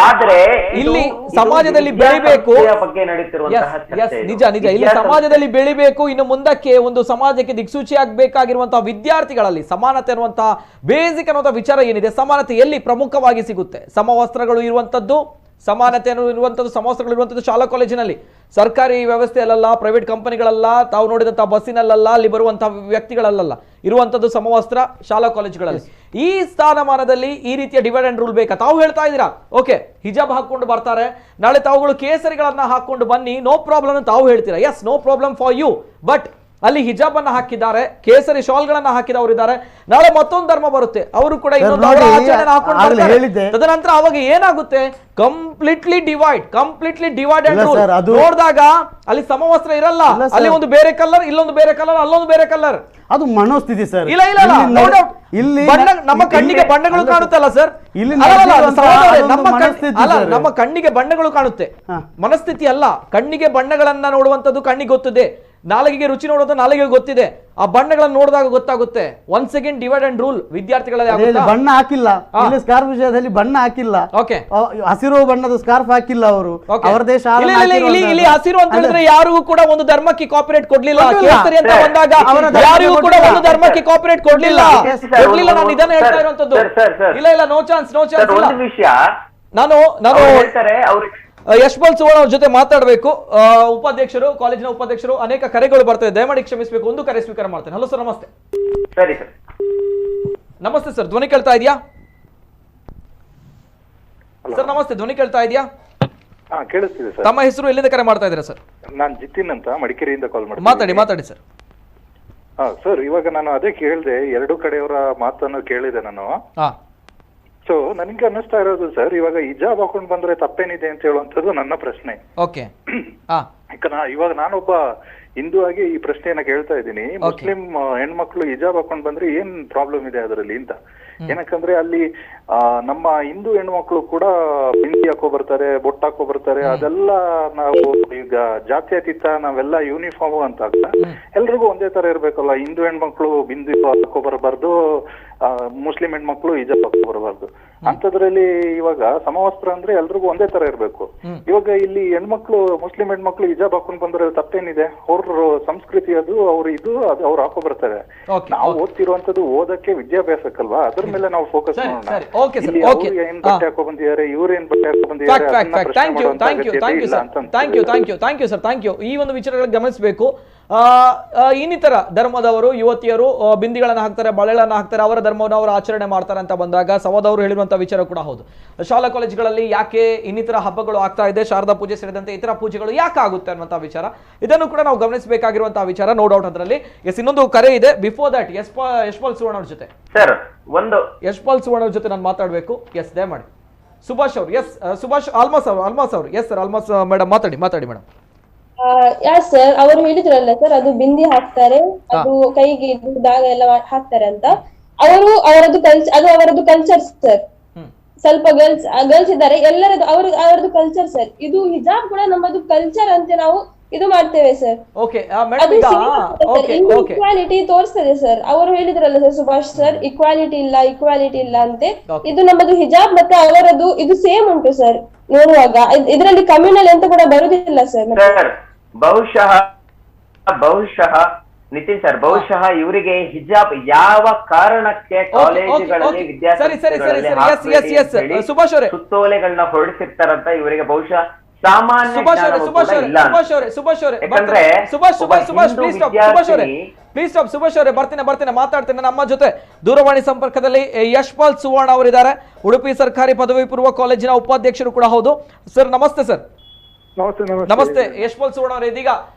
Speaker 5: ಆದ್ರೆ
Speaker 1: ಇಲ್ಲಿ ಸಮಾಜದಲ್ಲಿ ಬೆಳಿಬೇಕು
Speaker 5: ಬಗ್ಗೆ ನಡೀತಿರುವಂತಹ
Speaker 1: ನಿಜ ನಿಜ ಇಲ್ಲಿ ಸಮಾಜದಲ್ಲಿ ಬೆಳಿಬೇಕು. ಇನ್ನು ಮುಂದಕ್ಕೆ ಒಂದು ಸಮಾಜಕ್ಕೆ ದಿಕ್ಸೂಚಿ ಆಗ್ಬೇಕಾಗಿರುವಂತಹ ವಿದ್ಯಾರ್ಥಿಗಳಲ್ಲಿ ಸಮಾನತೆ ಅನ್ನುವಂತಹ ಬೇಸಿಕ್ ಅನ್ನುವಂಥ ವಿಚಾರ ಏನಿದೆ, ಸಮಾನತೆ ಎಲ್ಲಿ ಪ್ರಮುಖವಾಗಿ ಸಿಗುತ್ತೆ? ಸಮವಸ್ತ್ರಗಳು ಇರುವಂಥದ್ದು, ಸಮಾನತೆ ಇರುವಂಥದ್ದು, ಸಮವಸ್ತ್ರಗಳು ಇರುವಂಥದ್ದು ಶಾಲಾ ಕಾಲೇಜಿನಲ್ಲಿ, ಸರ್ಕಾರಿ ವ್ಯವಸ್ಥೆಯಲ್ಲ, ಪ್ರೈವೇಟ್ ಕಂಪನಿಗಳಲ್ಲ, ತಾವು ನೋಡಿದಂಥ ಬಸ್ಸಿನಲ್ಲ, ಅಲ್ಲಿ ಬರುವಂತಹ ವ್ಯಕ್ತಿಗಳಲ್ಲ, ಇರುವಂಥದ್ದು ಸಮವಸ್ತ್ರ ಶಾಲಾ ಕಾಲೇಜುಗಳಲ್ಲಿ. ಈ ಸ್ಥಾನಮಾನದಲ್ಲಿ ಈ ರೀತಿಯ divide and rule ಬೇಕಾ? ತಾವು ಹೇಳ್ತಾ ಇದ್ದೀರಾ ಓಕೆ, ಹಿಜಾಬ್ ಹಾಕೊಂಡು ಬರ್ತಾರೆ, ನಾಳೆ ತಾವುಗಳು ಕೇಸರಿಗಳನ್ನ ಹಾಕೊಂಡು ಬನ್ನಿ, ನೋ ಪ್ರಾಬ್ಲಮ್ ತಾವು ಹೇಳ್ತೀರಾ. Yes, no problem for you, but ಅಲ್ಲಿ ಹಿಜಾಬ್ ಅನ್ನ ಹಾಕಿದ್ದಾರೆ, ಕೇಸರಿ ಶಾಲ್ಗಳನ್ನ ಹಾಕಿದವರು ಇದ್ದಾರೆ. ನಾಳೆ ಮತ್ತೊಂದು ಧರ್ಮ ಬರುತ್ತೆ, ಅವರು ಕೂಡ ಇನ್ನೊಂದು ಆಚರಣೆ ಹಾಕೊಂಡು ಬರ್ತಾರೆ. ತದನಂತರ ಅವಾಗ ಏನಾಗುತ್ತೆ? Completely divide, completely divide and rule. ನೋಡಿದಾಗ ಅಲ್ಲಿ ಸಮವಸ್ತ್ರ ಇರಲ್ಲ, ಅಲ್ಲಿ ಒಂದು ಬೇರೆ ಕಲರ್, ಇಲ್ಲೊಂದು ಬೇರೆ ಕಲರ್, ಅಲ್ಲೊಂದು ಬೇರೆ ಕಲರ್.
Speaker 6: ಅದು ಮನೋಸ್ಥಿತಿ ಸರ್.
Speaker 1: ಇಲ್ಲ ಇಲ್ಲ ಇಲ್ಲ, ಇಲ್ಲಿ ನಮ್ಮ ಕಣ್ಣಿಗೆ ಬಣ್ಣಗಳು ಕಾಣುತ್ತಲ್ಲ ಸರ್. ಇಲ್ಲಿ ನಮ್ಮ ಕಣ್ಣಿಗೆ ಬಣ್ಣಗಳು ಕಾಣುತ್ತೆ, ಮನಸ್ಥಿತಿ ಅಲ್ಲ. ಕಣ್ಣಿಗೆ ಬಣ್ಣಗಳನ್ನ ನೋಡುವಂತದ್ದು ಕಣ್ಣಿಗೆ ಗೊತ್ತಿದೆ, ನಾಲಿಗೆಗೆ ರುಚಿ ನೋಡೋದು ನಾಲಿಗೆ ಗೊತ್ತಿದೆ. ಆ ಬಣ್ಣಗಳನ್ನು ನೋಡಿದಾಗ ಗೊತ್ತಾಗುತ್ತೆ. One second divide and rule ವಿದ್ಯಾರ್ಥಿಗಳಲ್ಲಿ
Speaker 6: ಬಣ್ಣ ಹಾಕಿಲ್ಲ, ಇಲ್ಲಿ ಸ್ಕಾರ್ಫ್ ವಿಷಯದಲ್ಲಿ ಬಣ್ಣ ಹಾಕಿಲ್ಲ.
Speaker 1: ಓಕೆ,
Speaker 6: ಹಸಿರು ಬಣ್ಣದ ಸ್ಕಾರ್ಫ್ ಹಾಕಿಲ್ಲ ಅವರು, ಅವರದೇ
Speaker 1: ಇಲ್ಲಿ ಹಸಿರು ಅಂತ ಹೇಳಿದ್ರೆ ಯಾರಿಗೂ ಕೂಡ ಒಂದು ಧರ್ಮಕ್ಕೆ ಕಾಪರೇಟ್ ಕೊಡ್ಲಿಲ್ಲ. ಕೇಸರಿ ಅಂತ ಬಂದಾಗ ಯಾರಿಗೂ ಕೂಡ ಒಂದು ಧರ್ಮಕ್ಕೆ ಕಾಪರೇಟ್ ಕೊಡ್ಲಿಲ್ಲ ಕೊಡ್ಲಿಲ್ಲ. ನಾನು ಇದನ್ನ ಹೇಳ್ತಾ ಇರುವಂತದ್ದು. ಇಲ್ಲ ಇಲ್ಲ, no chance, no chance. ನಾನು ನಾನು ಯಶ್ಪಾಲ್ ಸುವರ್ಣ ಅವ್ರ ಜೊತೆ ಮಾತಾಡಬೇಕು. ಉಪಾಧ್ಯಕ್ಷರು, ಕಾಲೇಜಿನ ಉಪಾಧ್ಯಕ್ಷರು, ಅನೇಕ ಕರೆಗಳು ಬರ್ತಾ ಇದೆ, ದಯಮಾಡಿ ಕ್ಷಮಿಸಬೇಕು. ಒಂದು ಕರೆ ಸ್ವೀಕಾರ ಮಾಡ್ತೇನೆ. Hello sir, namaste.
Speaker 5: ಸರಿ ಸರ್,
Speaker 1: ನಮಸ್ತೆ ಸರ್, ಧ್ವನಿ ಕೇಳ್ತಾ ಇದೆಯಾ ಸರ್? ನಮಸ್ತೆ, ಧ್ವನಿ ಕೇಳ್ತಾ ಇದೆಯಾ?
Speaker 14: ಕೇಳಿಸ್ತಿದೆ ಸರ್.
Speaker 1: ತಮ್ಮ ಹೆಸರು, ಎಲ್ಲಿಂದ ಕರೆ ಮಾಡ್ತಾ ಇದ್ದೀರಾ ಸರ್?
Speaker 14: ನಾನು ಜಿತಿನ್ ಅಂತ, ಮಡಿಕೇರಿಯಿಂದ ಕಾಲ್ ಮಾಡ್ತೀನಿ.
Speaker 1: ಮಾತಾಡಿ ಮಾತಾಡಿ ಸರ್.
Speaker 14: ಹಾ ಸರ್, ಇವಾಗ ನಾನು ಅದೇ ಕೇಳಿದೆ, ಎರಡು ಕಡೆಯವರ ಮಾತನ್ನು ಕೇಳಿದೆ ನಾನು. ಸೊ ನನಗೆ ಅನ್ನಿಸ್ತಾ ಇರೋದು ಸರ್, ಇವಾಗ ಹಿಜಾಬ್ ಹಾಕೊಂಡ್ ಬಂದ್ರೆ ತಪ್ಪೇನಿದೆ ಅಂತ ಹೇಳುವಂತದ್ದು ನನ್ನ ಪ್ರಶ್ನೆ.
Speaker 1: ಓಕೆ,
Speaker 14: ಇವಾಗ ನಾನೊಬ್ಬ ಹಿಂದೂ ಆಗಿ ಈ ಪ್ರಶ್ನೆಯನ್ನ ಕೇಳ್ತಾ ಇದ್ದೀನಿ. ಮುಸ್ಲಿಂ ಹೆಣ್ಮಕ್ಳು ಹಿಜಾಬ್ ಹಾಕೊಂಡ್ ಬಂದ್ರೆ ಏನ್ ಪ್ರಾಬ್ಲಮ್ ಇದೆ ಅದರಲ್ಲಿ ಅಂತ? ಏನಕ್ಕಂದ್ರೆ ಅಲ್ಲಿ ನಮ್ಮ ಹಿಂದೂ ಹೆಣ್ಮಕ್ಳು ಕೂಡ ಬಿಂದಿ ಹಾಕೋ ಬರ್ತಾರೆ, ಬೊಟ್ಟು ಹಾಕೋ ಬರ್ತಾರೆ. ಅದೆಲ್ಲ ನಾವು ಈಗ ಜಾತ್ಯತೀತ, ನಾವೆಲ್ಲ ಯೂನಿಫಾರ್ಮ್ ಅಂತ ಆಗ್ತಾ ಎಲ್ರಿಗೂ ಒಂದೇ ತರ ಇರ್ಬೇಕಲ್ಲ. ಹಿಂದೂ ಹೆಣ್ಮಕ್ಳು ಬಿಂದಿ ಹಾಕೋ ಬರಬಾರ್ದು, ಮುಸ್ಲಿಂ ಹೆಣ್ಮಕ್ಳು ಹಿಜಾಬ್ ಹಾಕೋ ಬರಬಾರ್ದು ಅಂತದ್ರಲ್ಲಿ ಇವಾಗ ಸಮವಸ್ತ್ರ ಅಂದ್ರೆ ಎಲ್ರಿಗೂ ಒಂದೇ ತರ ಇರ್ಬೇಕು. ಇವಾಗ ಇಲ್ಲಿ ಹೆಣ್ಮಕ್ಳು, ಮುಸ್ಲಿಂ ಹೆಣ್ಮಕ್ಳು ಹಿಜಾಬ್ ಹಾಕೊಂಡ್ ಬಂದ್ರೆ ತಪ್ಪೇನಿದೆ? ಅವ್ರ ಸಂಸ್ಕೃತಿ ಅದು, ಅವ್ರ ಇದು ಅದು, ಅವ್ರು ಹಾಕೋ ಬರ್ತಾರೆ. ನಾವು ಓದ್ತಿರುವಂತದ್ದು ಓದಕ್ಕೆ, ವಿದ್ಯಾಭ್ಯಾಸಕ್ಕಲ್ವಾ, ಅದ್ರ ಮೇಲೆ ನಾವು ಫೋಕಸ್ ಮಾಡೋಣ. ಏನ್ ಬಟ್ಟೆ ಹಾಕೋ ಬಂದಿದ್ದಾರೆ, ಇವ್ರೇನ್ ಬಟ್ಟೆ ಹಾಕೋ ಬಂದಿದ್ದಾರೆ.
Speaker 1: ಈ ಒಂದು ವಿಚಾರಗಳಿಗೆ ಗಮನಿಸಬೇಕು. ಇನ್ನಿತರ ಧರ್ಮದವರು, ಯುವತಿಯರು ಬಿಂದಿಗಳನ್ನು ಹಾಕ್ತಾರೆ, ಬಳೆಗಳನ್ನು ಹಾಕ್ತಾರೆ, ಅವರ ಧರ್ಮವನ್ನು ಅವರು ಆಚರಣೆ ಮಾಡ್ತಾರೆ ಅಂತ ಬಂದಾಗ ಸವಾದವರು ಹೇಳಿರುವಂತಹ ವಿಚಾರ ಕೂಡ ಹೌದು. ಶಾಲಾ ಕಾಲೇಜುಗಳಲ್ಲಿ ಯಾಕೆ ಇನ್ನಿತರ ಹಬ್ಬಗಳು ಆಗ್ತಾ ಇದೆ, ಶಾರದಾ ಪೂಜೆ ಸೇರಿದಂತೆ ಇತರ ಪೂಜೆಗಳು ಯಾಕೆ ಆಗುತ್ತೆ ಅನ್ನುವಂಥ ವಿಚಾರ, ಇದನ್ನು ಕೂಡ ನಾವು ಗಮನಿಸಬೇಕಾಗಿರುವಂತಹ ವಿಚಾರ, ನೋ ಡೌಟ್ ಅದರಲ್ಲಿ. ಎಸ್, ಇನ್ನೊಂದು ಕರೆ ಇದೆ. ಬಿಫೋರ್ that Yashpal ಸುವರ್ಣ ಅವ್ರ ಜೊತೆ
Speaker 5: ಸರ್, ಒಂದು
Speaker 1: ಯಶ್ಪಾಲ್ ಸುವರ್ಣ ಅವ್ರ ಜೊತೆ ನಾನು ಮಾತಾಡಬೇಕು. ಎಸ್, ದಯಮಾಡಿ ಸುಭಾಷ್ ಅವರು. ಎಸ್ ಸುಭಾಷ್, ಆಲ್ಮಾಸ್ ಅವರು, ಆಲ್ಮಾಸ್ ಅವರು. ಎಸ್ ಸರ್, ಆಲ್ಮಾಸ್ ಮೇಡಮ್ ಮಾತಾಡಿ ಮಾತಾಡಿ madam.
Speaker 7: Yeah sir, ಅವರು ಹೇಳಿದ್ರಲ್ಲ ಸರ್, ಅದು ಬಿಂದಿ ಹಾಕ್ತಾರೆ, ಅದು ಕೈಗೆ ಇದು ದಾಗ ಎಲ್ಲ ಹಾಕ್ತಾರೆ ಅಂತ. ಅವರು ಅವರದ್ದು ಕಲ್ಚರ್, ಅದು ಅವರದ್ದು ಕಲ್ಚರ್ ಸರ್. ಸ್ವಲ್ಪ ಗರ್ಲ್ಸ್ ಗರ್ಲ್ಸ್ ಇದ್ದಾರೆ, ಎಲ್ಲರದ್ದು ಅವರದ್ದು ಕಲ್ಚರ್ ಸರ್. ಇದು ಹಿಜಾಬ್ ಕೂಡ ನಮ್ಮದು ಕಲ್ಚರ್ ಅಂತ ನಾವು ಇದು ಮಾಡ್ತೇವೆ ಸರ್. ಇಕ್ವಾಲಿಟಿ ತೋರಿಸ್ತದೆ ಸರ್. ಅವರು ಹೇಳಿದ್ರಲ್ಲ sir Subhash sir, equality ಇಲ್ಲ, ಇಕ್ವಾಲಿಟಿ ಇಲ್ಲ ಅಂತೆ. ಇದು ನಮ್ಮದು ಹಿಜಾಬ್ ಮತ್ತೆ ಅವರದ್ದು ಇದು ಸೇಮ್ ಉಂಟು ಸರ್ ನೋಡುವಾಗ. ಇದರಲ್ಲಿ ಕಮ್ಯುನಲ್ ಅಂತ ಕೂಡ ಬರುದಿಲ್ಲ ಸರ್.
Speaker 5: ಬಹುಶಃ ಬಹುಶಃ ನಿತಿನ್ ಸರ್, ಬಹುಶಃ ಇವರಿಗೆ ಹಿಜಾಬ್ ಯಾವ ಕಾರಣಕ್ಕೆ ಕಾಲೇಜುಗಳಲ್ಲಿ ವಿದ್ಯಾರ್ಥಿಗಳಲ್ಲಿ ಸುತ್ತೋಲೆಗಳನ್ನ ಹೊರಡಿಸಿರ್ತಾರಂತ ಇವರಿಗೆ ಬಹುಶಃ ಸಾಮಾನ್ಯ
Speaker 1: ಸುಭಾಷ್ ಅವರೇ, ಬರ್ತೇನೆ ಬರ್ತೇನೆ ಮಾತಾಡ್ತೇನೆ. ನಮ್ಮ ಜೊತೆ ದೂರವಾಣಿ ಸಂಪರ್ಕದಲ್ಲಿ ಯಶ್ಪಾಲ್ ಸುವರ್ಣ ಅವರಿದ್ದಾರೆ, ಉಡುಪಿ ಸರ್ಕಾರಿ ಪದವಿ ಪೂರ್ವ ಕಾಲೇಜಿನ ಉಪಾಧ್ಯಕ್ಷರು ಕೂಡ ಹೌದು. ಸರ್ ನಮಸ್ತೆ ಸರ್. ನಮಸ್ತೆ ಯಶ್ಪಾಲ್ ಸುವರ್ಣ ಅವರೇ. ಇದೀಗ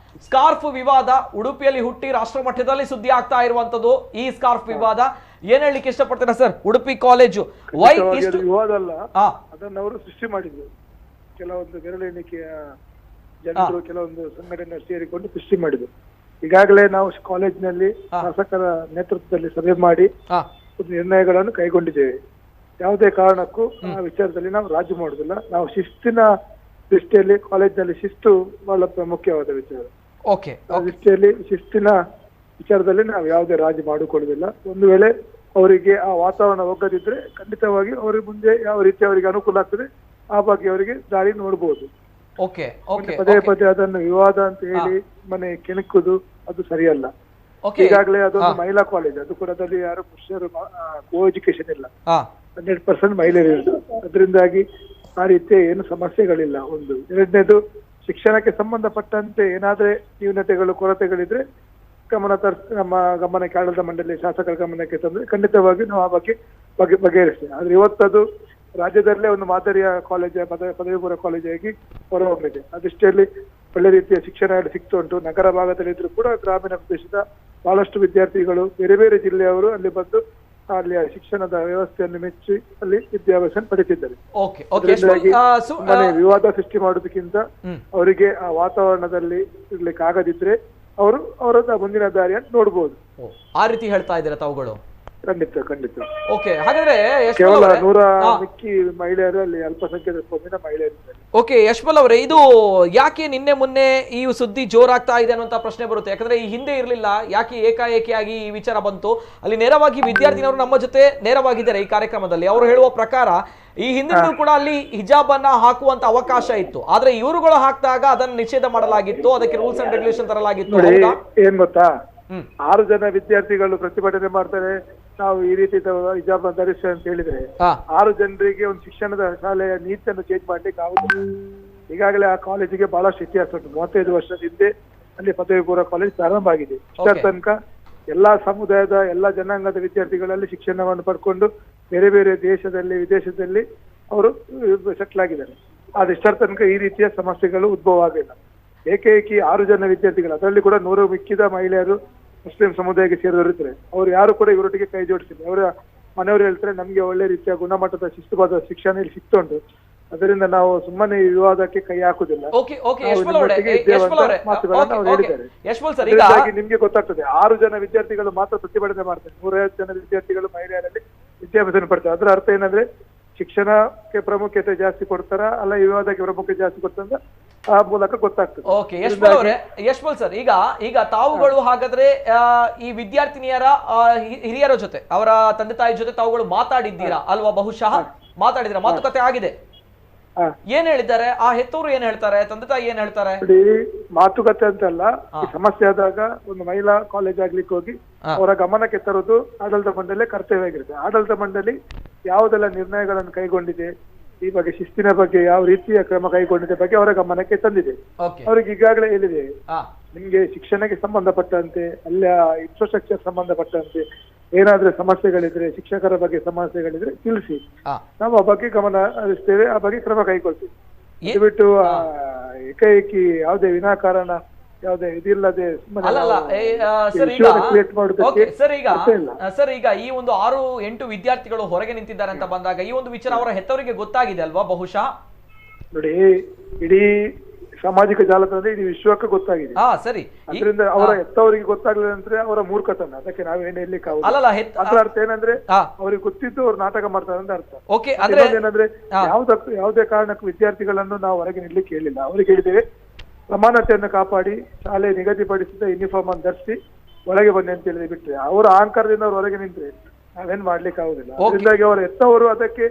Speaker 1: ಸ್ಕಾರ್ಫ್ ವಿವಾದ ಉಡುಪಿಯಲ್ಲಿ ಹುಟ್ಟಿ ರಾಷ್ಟ್ರ ಮಟ್ಟದಲ್ಲಿ ಸುದ್ದಿ ಆಗ್ತಾ ಇರುವಂತದ್ದು ಈ ಸ್ಕಾರ್ಫ್ ವಿವಾದ, ಏನ್ ಹೇಳಲಿಕ್ಕೆ ಇಷ್ಟಪಡ್ತೀರಾ sir? Udupi college Y ಇಷ್ಟು
Speaker 15: ವಿವಾದ ಅಲ್ಲ, ಅದನ್ನು ಅವರು ಸೃಷ್ಟಿ ಮಾಡಿದ್ರು. ಕೆಲವೊಂದು ಬೆರಳೆಣಿಕೆಯ ಜನರು, ಕೆಲವೊಂದು ಸಂಘಟನೆ ಸೇರಿಕೊಂಡು ಸೃಷ್ಟಿ ಮಾಡಿದ್ರು. ಈಗಾಗಲೇ ನಾವು ಕಾಲೇಜಿನಲ್ಲಿ ಶಾಸಕರ ನೇತೃತ್ವದಲ್ಲಿ ಸಭೆ ಮಾಡಿ ನಿರ್ಣಯಗಳನ್ನು ಕೈಗೊಂಡಿದ್ದೇವೆ. ಯಾವುದೇ ಕಾರಣಕ್ಕೂ ಆ ವಿಚಾರದಲ್ಲಿ ನಾವು ರಾಜಿ ಮಾಡುದಿಲ್ಲ. ನಾವು ಶಿಸ್ತಿನ ದೃಷ್ಟಿಯಲ್ಲಿ ಕಾಲೇಜಿನಲ್ಲಿ ಶಿಸ್ತು ಬಹಳ ಮುಖ್ಯವಾದ ವಿಚಾರ. ಆ ದೃಷ್ಟಿಯಲ್ಲಿ ಶಿಸ್ತಿನ ವಿಚಾರದಲ್ಲಿ ನಾವು ಯಾವುದೇ ರಾಜಿ ಮಾಡಿಕೊಳ್ಳುವುದಿಲ್ಲ. ಒಂದು ವೇಳೆ ಅವರಿಗೆ ಆ ವಾತಾವರಣ ಒಗ್ಗದಿದ್ರೆ ಖಂಡಿತವಾಗಿ ಅವರಿಗೆ ಮುಂದೆ ಯಾವ ರೀತಿ ಅವರಿಗೆ ಅನುಕೂಲ ಆಗ್ತದೆ ಆ ಬಗ್ಗೆ ಅವರಿಗೆ ದಾರಿ ನೋಡಬಹುದು. ಪದೇ ಪದೇ ಅದನ್ನು ವಿವಾದ ಅಂತ ಹೇಳಿ ಮನೆ ಕೆಣಕುದು ಅದು ಸರಿಯಲ್ಲ. ಈಗಾಗಲೇ ಅದೊಂದು ಮಹಿಳಾ ಕಾಲೇಜ್, ಅದು ಕೂಡ ಅದರಲ್ಲಿ ಯಾರು ಪುರುಷರು ಕೋ ಎಜುಕೇಶನ್ ಇಲ್ಲ, 100% ಮಹಿಳೆಯರು ಇರೋದು. ಅದರಿಂದಾಗಿ ಆ ರೀತಿಯ ಏನು ಸಮಸ್ಯೆಗಳಿಲ್ಲ. ಒಂದು ಎರಡನೇದು, ಶಿಕ್ಷಣಕ್ಕೆ ಸಂಬಂಧಪಟ್ಟಂತೆ ಏನಾದ್ರೆ ನ್ಯೂನತೆಗಳು ಕೊರತೆಗಳಿದ್ರೆ ಗಮನ ನಮ್ಮ ಗಮನಕ್ಕೆ, ಆಡಳಿತ ಮಂಡಳಿ ಶಾಸಕರ ಗಮನಕ್ಕೆ ತಂದ್ರೆ ಖಂಡಿತವಾಗಿ ನಾವು ಆ ಬಗ್ಗೆ ಬಗೆಹರಿಸ್ತೇವೆ. ಆದ್ರೆ ಇವತ್ತದು ರಾಜ್ಯದಲ್ಲೇ ಒಂದು ಮಾದರಿಯ ಕಾಲೇಜ್, ಪದವಿ ಪೂರ್ವ ಕಾಲೇಜಾಗಿ ಹೊರಹೊಮ್ಮಿದೆ. ಆ ದೃಷ್ಟಿಯಲ್ಲಿ ಒಳ್ಳೆ ರೀತಿಯ ಶಿಕ್ಷಣ ಸಿಗ್ತಾ ಉಂಟು. ನಗರ ಭಾಗದಲ್ಲಿ ಇದ್ರೂ ಕೂಡ ಗ್ರಾಮೀಣ ಪ್ರದೇಶದ ಬಹಳಷ್ಟು ವಿದ್ಯಾರ್ಥಿಗಳು ಬೇರೆ ಬೇರೆ ಜಿಲ್ಲೆಯವರು ಅಲ್ಲಿ ಬಂದು ಅಲ್ಲಿಯ ಶಿಕ್ಷಣದ ವ್ಯವಸ್ಥೆಯನ್ನು ಮೆಚ್ಚಿ ಅಲ್ಲಿ ವಿದ್ಯಾಭ್ಯಾಸ ಪಡೆದಿದ್ದಾರೆ. ವಿವಾದ ಸೃಷ್ಟಿ ಮಾಡೋದಕ್ಕಿಂತ ಅವರಿಗೆ ಆ ವಾತಾವರಣದಲ್ಲಿ ಇರ್ಲಿಕ್ಕೆ ಆಗದಿದ್ರೆ ಅವರು ಅವರ ಮುಂದಿನ ದಾರಿಯನ್ನು ನೋಡಬಹುದು.
Speaker 1: ಆ ರೀತಿ ಹೇಳ್ತಾ ಇದ್ದೀರಾ ತಾವುಗಳು?
Speaker 15: ಖಂಡಿತ ಖಂಡಿತ.
Speaker 1: ಓಕೆ, ಹಾಗಾದ್ರೆ
Speaker 15: ಕೇವಲ 100 ಮಿಕ್ಕಿ ಮಹಿಳೆಯರು ಅಲ್ಲಿ ಅಲ್ಪಸಂಖ್ಯಾತ ಕೋಮಿನ ಮಹಿಳೆಯರು.
Speaker 1: ಓಕೆ ಯಶ್ಪಾಲ್ ಅವರೇ, ಇದು ಯಾಕೆ ನಿನ್ನೆ ಮೊನ್ನೆ ಈ ಸುದ್ದಿ ಜೋರಾಗ್ತಾ ಇದೆ ಅನ್ನುವಂತ ಪ್ರಶ್ನೆ ಬರುತ್ತೆ. ಯಾಕಂದ್ರೆ ಈ ಹಿಂದೆ ಇರಲಿಲ್ಲ, ಯಾಕೆ ಏಕಾಏಕಿಯಾಗಿ ಈ ವಿಚಾರ ಬಂತು? ಅಲ್ಲಿ ನೇರವಾಗಿ ವಿದ್ಯಾರ್ಥಿನಿಯವರು ನಮ್ಮ ಜೊತೆ ನೇರವಾಗಿದ್ದಾರೆ ಈ ಕಾರ್ಯಕ್ರಮದಲ್ಲಿ. ಅವರು ಹೇಳುವ ಪ್ರಕಾರ ಈ ಹಿಂದಿನೂ ಕೂಡ ಅಲ್ಲಿ ಹಿಜಾಬ್ ಅನ್ನ ಹಾಕುವಂತ ಅವಕಾಶ ಇತ್ತು, ಆದ್ರೆ ಇವರುಗಳು ಹಾಕಿದಾಗ ಅದನ್ನು ನಿಷೇಧ ಮಾಡಲಾಗಿತ್ತು, ಅದಕ್ಕೆ rules and regulation ತರಲಾಗಿತ್ತು.
Speaker 15: ಏನ್ ಗೊತ್ತಾ, 6 ಜನ ವಿದ್ಯಾರ್ಥಿಗಳು ಪ್ರತಿಭಟನೆ ಮಾಡ್ತಾರೆ, ನಾವು ಈ ರೀತಿ ಹಿಜಾಬ್ ಧರಿಸಿ ಅಂತ ಹೇಳಿದ್ರೆ 6 ಜನರಿಗೆ ಒಂದು ಶಿಕ್ಷಣದ ಶಾಲೆಯ ನೀತಿಯನ್ನು ಚೇಂಜ್ ಮಾಡ್ಲಿಕ್ಕೆ ಆಗುದಿಲ್ಲ. ಈಗಾಗಲೇ ಆ ಕಾಲೇಜಿಗೆ ಬಹಳಷ್ಟು ಇತಿಹಾಸ ಉಂಟು. 35 ವರ್ಷದ ಹಿಂದೆ ಅಲ್ಲಿ ಪದವಿ ಪೂರ್ವ ಕಾಲೇಜ್ ಪ್ರಾರಂಭ ಆಗಿದೆ. ಇಷ್ಟರ ತನಕ ಎಲ್ಲಾ ಸಮುದಾಯದ ಎಲ್ಲಾ ಜನಾಂಗದ ವಿದ್ಯಾರ್ಥಿಗಳಲ್ಲಿ ಶಿಕ್ಷಣವನ್ನು ಪಡ್ಕೊಂಡು ಬೇರೆ ಬೇರೆ ದೇಶದಲ್ಲಿ ವಿದೇಶದಲ್ಲಿ ಅವರು ಸೆಟ್ಲ್ ಆಗಿದ್ದಾರೆ. ಆದ್ರೆ ಇಷ್ಟರ ತನಕ ಈ ರೀತಿಯ ಸಮಸ್ಯೆಗಳು ಉದ್ಭವ ಆಗಿಲ್ಲ. ಏಕೈಕಿ 6 ಜನ ವಿದ್ಯಾರ್ಥಿಗಳು, ಅದರಲ್ಲಿ ಕೂಡ 100 ಮಿಕ್ಕಿದ ಮಹಿಳೆಯರು ಮುಸ್ಲಿಂ ಸಮುದಾಯಕ್ಕೆ ಸೇರಿದವರಿದ್ದಾರೆ. ಅವ್ರು ಯಾರು ಕೂಡ ಇವರೊಟ್ಟಿಗೆ ಕೈ ಜೋಡಿಸಿಲ್ಲ. ಅವರ ಮನೆಯವರು ಹೇಳ್ತಾರೆ ನಮ್ಗೆ ಒಳ್ಳೆ ರೀತಿಯ ಗುಣಮಟ್ಟದ ಶಿಸ್ತುಬದ್ಧ ಶಿಕ್ಷಣ ಇಲ್ಲಿ ಸಿಕ್ತು ಉಂಟು, ಅದರಿಂದ ನಾವು ಸುಮ್ಮನೆ ಈ ವಿವಾದಕ್ಕೆ ಕೈ ಹಾಕುದಿಲ್ಲ. ನಿಮ್ಗೆ ಗೊತ್ತಾಗ್ತದೆ, 6 ಜನ ವಿದ್ಯಾರ್ಥಿಗಳು ಮಾತ್ರ ಪ್ರತಿಭಟನೆ ಮಾಡ್ತಾರೆ, 150 ಜನ ವಿದ್ಯಾರ್ಥಿಗಳು ಮಹಿಳೆಯರಲ್ಲಿ ವಿದ್ಯಾಭ್ಯಾಸ ಪಡ್ತಾರೆ. ಅದರ ಅರ್ಥ ಏನಂದ್ರೆ ಶಿಕ್ಷಣಕ್ಕೆ ಪ್ರಾಮುಖ್ಯತೆ ಜಾಸ್ತಿ ಕೊಡ್ತಾರ ಅಲ್ಲ ವಿವಾದಕ್ಕೆ ಪ್ರಾಮುಖ್ಯತೆ ಜಾಸ್ತಿ ಕೊಡ್ತಾರ ಆ ಮೂಲಕ ಗೊತ್ತಾಗ್ತದೆ.
Speaker 1: ಓಕೆ ಯಶ್ಪಾಲ್ ಅವರೇ, ಯಶ್ಪಾಲ್ ಸರ್, ಈಗ ಈಗ ತಾವುಗಳು ಹಾಗಾದ್ರೆ ಈ ವಿದ್ಯಾರ್ಥಿನಿಯರ ಹಿರಿಯರ ಜೊತೆ, ಅವರ ತಂದೆ ತಾಯಿ ಜೊತೆ ತಾವುಗಳು ಮಾತಾಡಿದ್ದೀರಾ ಅಲ್ವಾ? ಬಹುಶಃ ಮಾತಾಡಿದ್ದೀರಾ, ಮಾತುಕತೆ ಆಗಿದೆ. ಏನ್ ಹೇಳಿದ್ದಾರೆ ಆ ಹೆತ್ತವರು, ಏನ್ ಹೇಳ್ತಾರೆ ತಂದೆ ತಾಯಿ, ಏನ್ ಹೇಳ್ತಾರೆ?
Speaker 15: ಮಾತುಕತೆ ಅಂತಲ್ಲ, ಸಮಸ್ಯೆ ಆದಾಗ ಒಂದು ಮಹಿಳಾ ಕಾಲೇಜ್ ಆಗ್ಲಿಕ್ಕೆ ಹೋಗಿ ಅವರ ಗಮನಕ್ಕೆ ತರೋದು ಆಡಳಿತ ಮಂಡಳಿ ಕರ್ತವ್ಯ ಆಗಿರುತ್ತೆ. ಆಡಳಿತ ಮಂಡಳಿ ಯಾವುದೆಲ್ಲ ನಿರ್ಣಯಗಳನ್ನು ಕೈಗೊಂಡಿದೆ, ಈ ಬಗ್ಗೆ ಶಿಸ್ತಿನ ಬಗ್ಗೆ ಯಾವ ರೀತಿಯ ಕ್ರಮ ಕೈಗೊಂಡಿದೆ ಬಗ್ಗೆ ಅವರ ಗಮನಕ್ಕೆ ತಂದಿದೆ. ಅವ್ರಿಗೆ ಈಗಾಗಲೇ ಹೇಳಿದೆ, ನಿಮ್ಗೆ ಶಿಕ್ಷಣಕ್ಕೆ ಸಂಬಂಧಪಟ್ಟಂತೆ ಅಲ್ಲಿಯ ಇನ್ಫ್ರಾಸ್ಟ್ರಕ್ಚರ್ ಸಂಬಂಧಪಟ್ಟಂತೆ ಏನಾದ್ರೂ ಸಮಸ್ಯೆಗಳಿದ್ರೆ, ಶಿಕ್ಷಕರ ಬಗ್ಗೆ ಸಮಸ್ಯೆಗಳಿದ್ರೆ ತಿಳಿಸಿ, ನಾವು ಆ ಬಗ್ಗೆ ಗಮನ ಹರಿಸ್ತೇವೆ, ಆ ಬಗ್ಗೆ ಕ್ರಮ ಕೈಗೊಳ್ತೀವಿ. ಇದು ಬಿಟ್ಟು ಏಕೈಕಿ ಯಾವುದೇ ವಿನಾಕಾರಣ ಯಾವುದೇ ಇದಿಲ್ಲದೆ
Speaker 1: ಸರ್, ಈಗ ಈ ಒಂದು 6-8 ವಿದ್ಯಾರ್ಥಿಗಳು ಹೊರಗೆ ನಿಂತಿದ್ದಾರೆ ಅಂತ ಬಂದಾಗ ಈ ಒಂದು ವಿಚಾರ ಅವರ ಹೆತ್ತವರಿಗೆ ಗೊತ್ತಾಗಿದೆ ಅಲ್ವಾ? ಬಹುಶಃ
Speaker 15: ನೋಡಿ, ಇಡೀ ಸಾಮಾಜಿಕ ಜಾಲತಾಣದಲ್ಲಿ ಇಡೀ ವಿಶ್ವಕ್ಕೆ ಗೊತ್ತಾಗಿದೆ.
Speaker 1: ಸರಿ,
Speaker 15: ಅದರಿಂದ ಅವರ ಹೆತ್ತವರಿಗೆ ಗೊತ್ತಾಗ್ಲಿಲ್ಲ ಅಂದ್ರೆ ಅವರ ಮೂರ್ಖತನ, ಅದಕ್ಕೆ ನಾವೇನು ಹೇಳಲಿಕ್ಕೆ ಆಗುದಿಲ್ಲ. ಅದರ ಅರ್ಥ ಏನಂದ್ರೆ ಅವ್ರಿಗೆ ಗೊತ್ತಿದ್ದು ಅವ್ರು ನಾಟಕ ಮಾಡ್ತಾರೆ ಅಂತ ಅರ್ಥ. ಏನಂದ್ರೆ ಯಾವುದೇ ಕಾರಣಕ್ಕೂ ವಿದ್ಯಾರ್ಥಿಗಳನ್ನು ನಾವು ಹೊರಗೆ ನಿಡ್ಲಿಕ್ಕೆ ಹೇಳಿಲ್ಲ. ಅವ್ರಿಗೆ ಹೇಳಿದ್ದೇವೆ ಸಮಾನತೆಯನ್ನು ಕಾಪಾಡಿ, ಶಾಲೆ ನಿಗದಿಪಡಿಸಿದ ಯೂನಿಫಾರ್ಮ್ ಅನ್ನು ಧರಿಸಿ ಒಳಗೆ ಬನ್ನಿ ಅಂತ ಹೇಳಿದ್ರೆ ಬಿಟ್ರೆ ಅವರ ಅಹಂಕಾರದಿಂದ ಅವ್ರು ಹೊರಗೆ ನಿಂತ್ರೆ ನಾವೇನ್ ಮಾಡ್ಲಿಕ್ಕೆ ಆಗುದಿಲ್ಲ. ಅದರಿಂದಾಗಿ ಅವರ ಹೆತ್ತವರು ಅದಕ್ಕೆ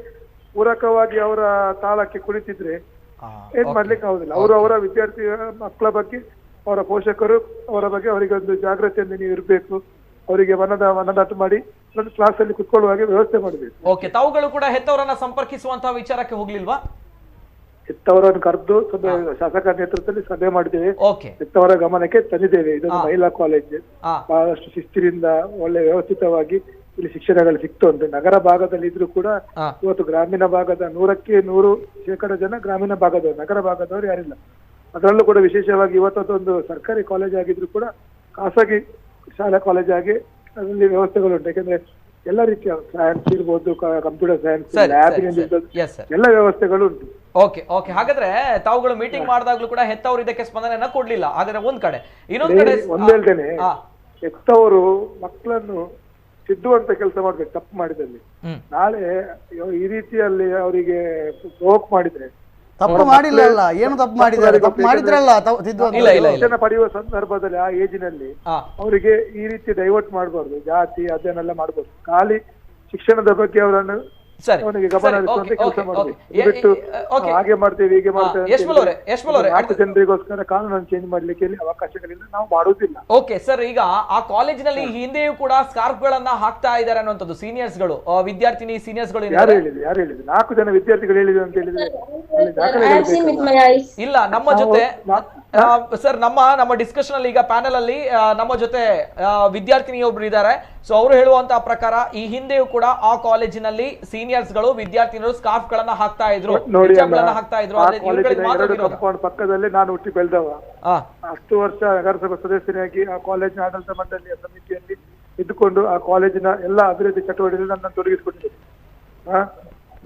Speaker 15: ಪೂರಕವಾಗಿ ಅವರ ತಾಳಕ್ಕೆ ಕುಳಿತಿದ್ರೆ ಏನ್ ಮಾಡ್ಲಿಕ್ಕೆ ಆಗುದಿಲ್ಲ. ಅವರು ಅವರ ವಿದ್ಯಾರ್ಥಿ ಮಕ್ಕಳ ಬಗ್ಗೆ, ಅವರ ಪೋಷಕರು ಅವರ ಬಗ್ಗೆ ಅವರಿಗೆ ಒಂದು ಜಾಗೃತಿಯನ್ನು ನೀವು ಇರಬೇಕು. ಅವರಿಗೆ ಮನದಾಟ ಮಾಡಿ ಕ್ಲಾಸ್ ಅಲ್ಲಿ ಕುತ್ಕೊಳ್ಳುವ ಹಾಗೆ ವ್ಯವಸ್ಥೆ ಮಾಡಬೇಕು.
Speaker 1: ಓಕೆ, ತಾವುಗಳು ಕೂಡ ಹೆತ್ತವರನ್ನ ಸಂಪರ್ಕಿಸುವಂತಹ ವಿಚಾರಕ್ಕೆ ಹೋಗ್ಲಿಲ್ವಾ?
Speaker 15: ಹೆತ್ತವರನ್ನು ಕರೆದು ಸಭೆ, ಶಾಸಕರ ನೇತೃತ್ವದಲ್ಲಿ ಸಭೆ ಮಾಡಿದ್ದೇವೆ, ಹೆತ್ತವರ ಗಮನಕ್ಕೆ ತಂದಿದ್ದೇವೆ. ಇದೊಂದು ಮಹಿಳಾ ಕಾಲೇಜ್, ಬಹಳಷ್ಟು ಶಿಸ್ತಿನಿಂದ ಒಳ್ಳೆ ವ್ಯವಸ್ಥಿತವಾಗಿ ಇಲ್ಲಿ ಶಿಕ್ಷಣಗಳು ಸಿಕ್ತು ಅಂತ. ನಗರ ಭಾಗದಲ್ಲಿ ಇದ್ರು ಕೂಡ ಇವತ್ತು ಗ್ರಾಮೀಣ ಭಾಗದ 100ಕ್ಕೆ 100% ಜನ ಗ್ರಾಮೀಣ ಭಾಗದವರು, ನಗರ ಭಾಗದವರು ಯಾರಿಲ್ಲ. ಅದರಲ್ಲೂ ಕೂಡ ವಿಶೇಷವಾಗಿ ಇವತ್ತೊಂದು ಸರ್ಕಾರಿ ಕಾಲೇಜ್ ಆಗಿದ್ರು ಕೂಡ ಖಾಸಗಿ ಶಾಲಾ ಕಾಲೇಜ್ ಆಗಿ ಅದರಲ್ಲಿ ವ್ಯವಸ್ಥೆಗಳು ಉಂಟು. ಯಾಕಂದ್ರೆ ಎಲ್ಲ ರೀತಿಯ ಸೈನ್ಸ್ ಇರ್ಬೋದು, computer science, lab ಎಲ್ಲ ವ್ಯವಸ್ಥೆಗಳು ಉಂಟು.
Speaker 1: ಓಕೆ ಓಕೆ, ಹಾಗಾದ್ರೆ ತಾವುಗಳು ಮೀಟಿಂಗ್ ಮಾಡಿದಾಗ್ಲೂ ಕೂಡ ಹೆತ್ತವರು ಇದಕ್ಕೆ ಸ್ಪಂದನೆಯನ್ನ ಕೊಡ್ಲಿಲ್ಲ. ಹಾಗಾದ್ರೆ ಒಂದ್ ಕಡೆ, ಇನ್ನೊಂದ್ ಕಡೆ
Speaker 15: ಒಂದ್ ಹೇಳ್ತೇನೆ, ಹೆತ್ತವರು ಮಕ್ಕಳನ್ನು ತಿದ್ದುವಂತ ಕೆಲಸ ಮಾಡ್ಬೇಕು ತಪ್ಪು ಮಾಡಿದಲ್ಲಿ. ನಾಳೆ ಈ ರೀತಿಯಲ್ಲಿ ಅವರಿಗೆ ಪ್ರೊವೋಕ್ ಮಾಡಿದ್ರೆ,
Speaker 8: ತಪ್ಪು ಮಾಡಿಲ್ಲ ಅಲ್ಲ, ಏನು ತಪ್ಪು ಮಾಡಿದ್ದಾರೆ, ತಪ್ಪು ಮಾಡಿದ್ರಲ್ಲ,
Speaker 15: ಶಿಕ್ಷಣ ಪಡೆಯುವ ಸಂದರ್ಭದಲ್ಲಿ ಆ ಏಜಿನಲ್ಲಿ ಅವರಿಗೆ ಈ ರೀತಿ ಡೈವರ್ಟ್ ಮಾಡಬಾರ್ದು, ಜಾತಿ ಅದನ್ನೆಲ್ಲ ಮಾಡಬಾರ್ದು. ಖಾಲಿ ಶಿಕ್ಷಣದ ಬಗ್ಗೆ ಅವರನ್ನು ಅವನಿಗೆ ಗಮನ ಹರಿಸುವಂತೆ ಕೆಲಸ ಮಾಡಬೇಕು ಬಿಟ್ಟು ಹಾಗೆ ಮಾಡ್ತೇವೆ ಹೀಗೆ ಮಾಡ್ತೇವೆ 4 ಜನರಿಗೋಸ್ಕರ ಕಾನೂನನ್ನು ಚೇಂಜ್ ಮಾಡ್ಲಿಕ್ಕೆ ಇಲ್ಲಿ ಅವಕಾಶಗಳಿಲ್ಲ, ನಾವು ಮಾಡುವುದಿಲ್ಲ.
Speaker 1: ಓಕೆ ಸರ್, ಈಗ ಆ ಕಾಲೇಜಿನಲ್ಲಿ ಹಿಂದೆಯೂ ಕೂಡ ಸ್ಕಾರ್ಫ್ ಗಳನ್ನ ಹಾಕ್ತಾ ಇದ್ದಾರೆ ಅನ್ನುವಂಥದ್ದು ಸೀನಿಯರ್ಸ್ ಗಳು, ವಿದ್ಯಾರ್ಥಿನಿ ಸೀನಿಯರ್ಸ್ ಗಳು
Speaker 15: ಯಾರು ಹೇಳಿದ್ರು? ಯಾರು ಹೇಳಿದ್ರು? 4 ಜನ ವಿದ್ಯಾರ್ಥಿಗಳು ಹೇಳಿದ್ರು ಅಂತ ಹೇಳಿದ್ರೆ
Speaker 1: ಇಲ್ಲ. ನಮ್ಮ ಜೊತೆ ಸರ್, ನಮ್ಮ ನಮ್ಮ ಡಿಸ್ಕಷನ್ ಅಲ್ಲಿ ಈಗ ಪ್ಯಾನೆಲ್ ಅಲ್ಲಿ ನಮ್ಮ ಜೊತೆ ವಿದ್ಯಾರ್ಥಿನಿ ಒಬ್ರು ಇದ್ದಾರೆ. So ಅವರು ಹೇಳುವಂತಹ ಪ್ರಕಾರ ಈ ಹಿಂದೆಯೂ ಕೂಡ ಆ ಕಾಲೇಜಿನಲ್ಲಿ ಸೀನಿಯರ್ಸ್ಗಳು ವಿದ್ಯಾರ್ಥಿನಿಯರು ಸ್ಕಾರ್ಫ್ ಗಳನ್ನ ಹಾಕ್ತಾ ಇದ್ರು, ಹಿಜಾಬ್ಗಳನ್ನ ಹಾಕ್ತಾ ಇದ್ರು.
Speaker 15: ಕಾಂಪೌಂಡ್ ಪಕ್ಕದಲ್ಲಿ ನಾನು ಹುಟ್ಟಿ ಬೆಳೆದವ. ಅಷ್ಟು ವರ್ಷ ನಗರಸಭಾ ಸದಸ್ಯನಾಗಿ ಆ ಕಾಲೇಜಿನ ಆಡಳಿತ ಮಂಡಳಿಯ ಸಮಿತಿಯಲ್ಲಿ ಇದ್ದುಕೊಂಡು ಆ ಕಾಲೇಜಿನ ಎಲ್ಲ ಅಭಿವೃದ್ಧಿ ಚಟುವಟಿಕೆಯಲ್ಲಿ ನನ್ನನ್ನು ತೊಡಗಿಸಿಕೊಂಡಿದ್ದೇನೆ.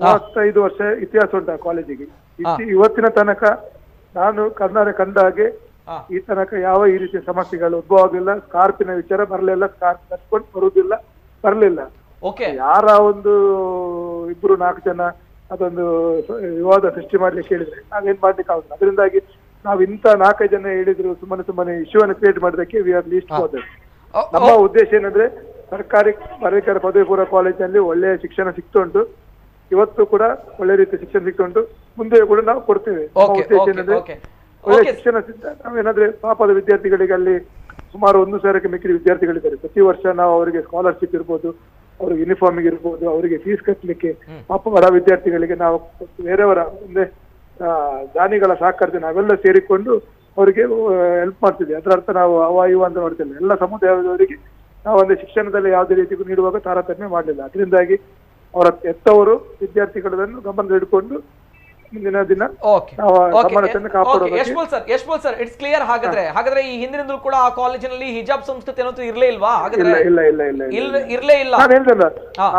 Speaker 15: 35 ವರ್ಷ ಇತಿಹಾಸ ಉಂಟು ಆ ಕಾಲೇಜಿಗೆ. ಇವತ್ತಿನ ತನಕ ನಾನು ಕರ್ನಾಟಕ ಕಂಡ ಹಾಗೆ ಈ ತನಕ ಯಾವ ಈ ರೀತಿಯ ಸಮಸ್ಯೆಗಳು ಉದ್ಭವ ಆಗಲಿಲ್ಲ. ಸ್ಕಾರ್ಪಿನ ವಿಚಾರ ಬರಲಿಲ್ಲ, ಸ್ಕಾರ್ಪ್ ಕಟ್ಕೊಂಡು ಬರುವುದಿಲ್ಲ, ಬರಲಿಲ್ಲ. ಯಾರ ಒಂದು 2-4 ಜನ ಅದೊಂದು ವಿವಾದ ಸೃಷ್ಟಿ ಮಾಡ್ಲಿಕ್ಕೆ ಹೇಳಿದ್ರೆ ನಾವೇನ್ ಮಾಡ್ಲಿಕ್ಕೆ ಆಗುದಿಲ್ಲ. ಅದರಿಂದಾಗಿ ನಾವು ಇಂಥ 4-5 ಜನ ಹೇಳಿದ್ರು ಸುಮ್ಮನೆ ಸುಮ್ಮನೆ ಇಶ್ಯೂವನ್ನು ಕ್ರಿಯೇಟ್ ಮಾಡೋದಕ್ಕೆ we are least for. ನಮ್ಮ ಉದ್ದೇಶ ಏನಂದ್ರೆ ಸರ್ಕಾರಿ ಪದವಿ ಪದವಿ ಪೂರ್ವ ಕಾಲೇಜಿನಲ್ಲಿ ಒಳ್ಳೆಯ ಶಿಕ್ಷಣ ಸಿಗ್ತಾ ಉಂಟು, ಇವತ್ತು ಕೂಡ ಒಳ್ಳೆ ರೀತಿಯ ಶಿಕ್ಷಣ ಸಿಗ್ತಾ ಉಂಟು, ಮುಂದೆ ಕೂಡ ನಾವು ಕೊಡ್ತೇವೆ. ನಮ್ಮ ಉದ್ದೇಶ ಏನಂದ್ರೆ ಒಳ್ಳೆ ಶಿಕ್ಷಣ ಸಿಗ್ತಾ, ನಾವೇನಾದ್ರೆ ಪಾಪದ ವಿದ್ಯಾರ್ಥಿಗಳಿಗೆ ಅಲ್ಲಿ ಸುಮಾರು 1,000ಕ್ಕೆ ಮಿಕ್ಕಿದ ವಿದ್ಯಾರ್ಥಿಗಳಿದ್ದಾರೆ. ಪ್ರತಿ ವರ್ಷ ನಾವು ಅವರಿಗೆ ಸ್ಕಾಲರ್ಶಿಪ್ ಇರ್ಬೋದು, ಅವ್ರಿಗೆ ಯೂನಿಫಾರ್ಮ್ ಇರ್ಬೋದು, ಅವರಿಗೆ ಫೀಸ್ ಕಟ್ಟಲಿಕ್ಕೆ ಪಾಪ ಬಡ ವಿದ್ಯಾರ್ಥಿಗಳಿಗೆ ನಾವು ಬೇರೆಯವರ ಅಂದ್ರೆ ದಾನಿಗಳ ಸಹಕಾರದಿಂದ ನಾವೆಲ್ಲ ಸೇರಿಕೊಂಡು ಅವರಿಗೆ ಹೆಲ್ಪ್ ಮಾಡ್ತಿದ್ವಿ. ಅದರ ಅರ್ಥ ನಾವು ಅವ ಇವ ಅಂತ ನೋಡ್ತಿಲ್ಲ, ಎಲ್ಲ ಸಮುದಾಯದವರಿಗೆ ನಾವು ಒಂದು ಶಿಕ್ಷಣದಲ್ಲಿ ಯಾವುದೇ ರೀತಿಗೂ ನೀಡುವಾಗ ತಾರತಮ್ಯ ಮಾಡಲಿಲ್ಲ. ಅದರಿಂದಾಗಿ ಅವರ ಹೆತ್ತವರು ವಿದ್ಯಾರ್ಥಿಗಳನ್ನು ಗಮನದಲ್ಲಿಟ್ಟುಕೊಂಡು ಮುಂದಿನ ದಿನ
Speaker 1: ಯಶ್ಪಾಲ್ sir, it's clear. ಹಾಗಾದ್ರೆ ಹಾಗಾದ್ರೆ ಈ ಹಿಂದಿನಿಂದಲೂ ಕೂಡ ಆ ಕಾಲೇಜಿನಲ್ಲಿ ಹಿಜಾಬ್ ಸಂಸ್ಕೃತಿ ಅನ್ನೋದು ಇರ್ಲೇ ಇಲ್ವಾ?
Speaker 15: ಇಲ್ಲ ಇಲ್ಲ ಇಲ್ಲ ಇಲ್ಲ
Speaker 1: ಇರ್ಲೇ ಇಲ್ಲ.
Speaker 15: ನಾನು ಹೇಳ್ದಲ್ಲ,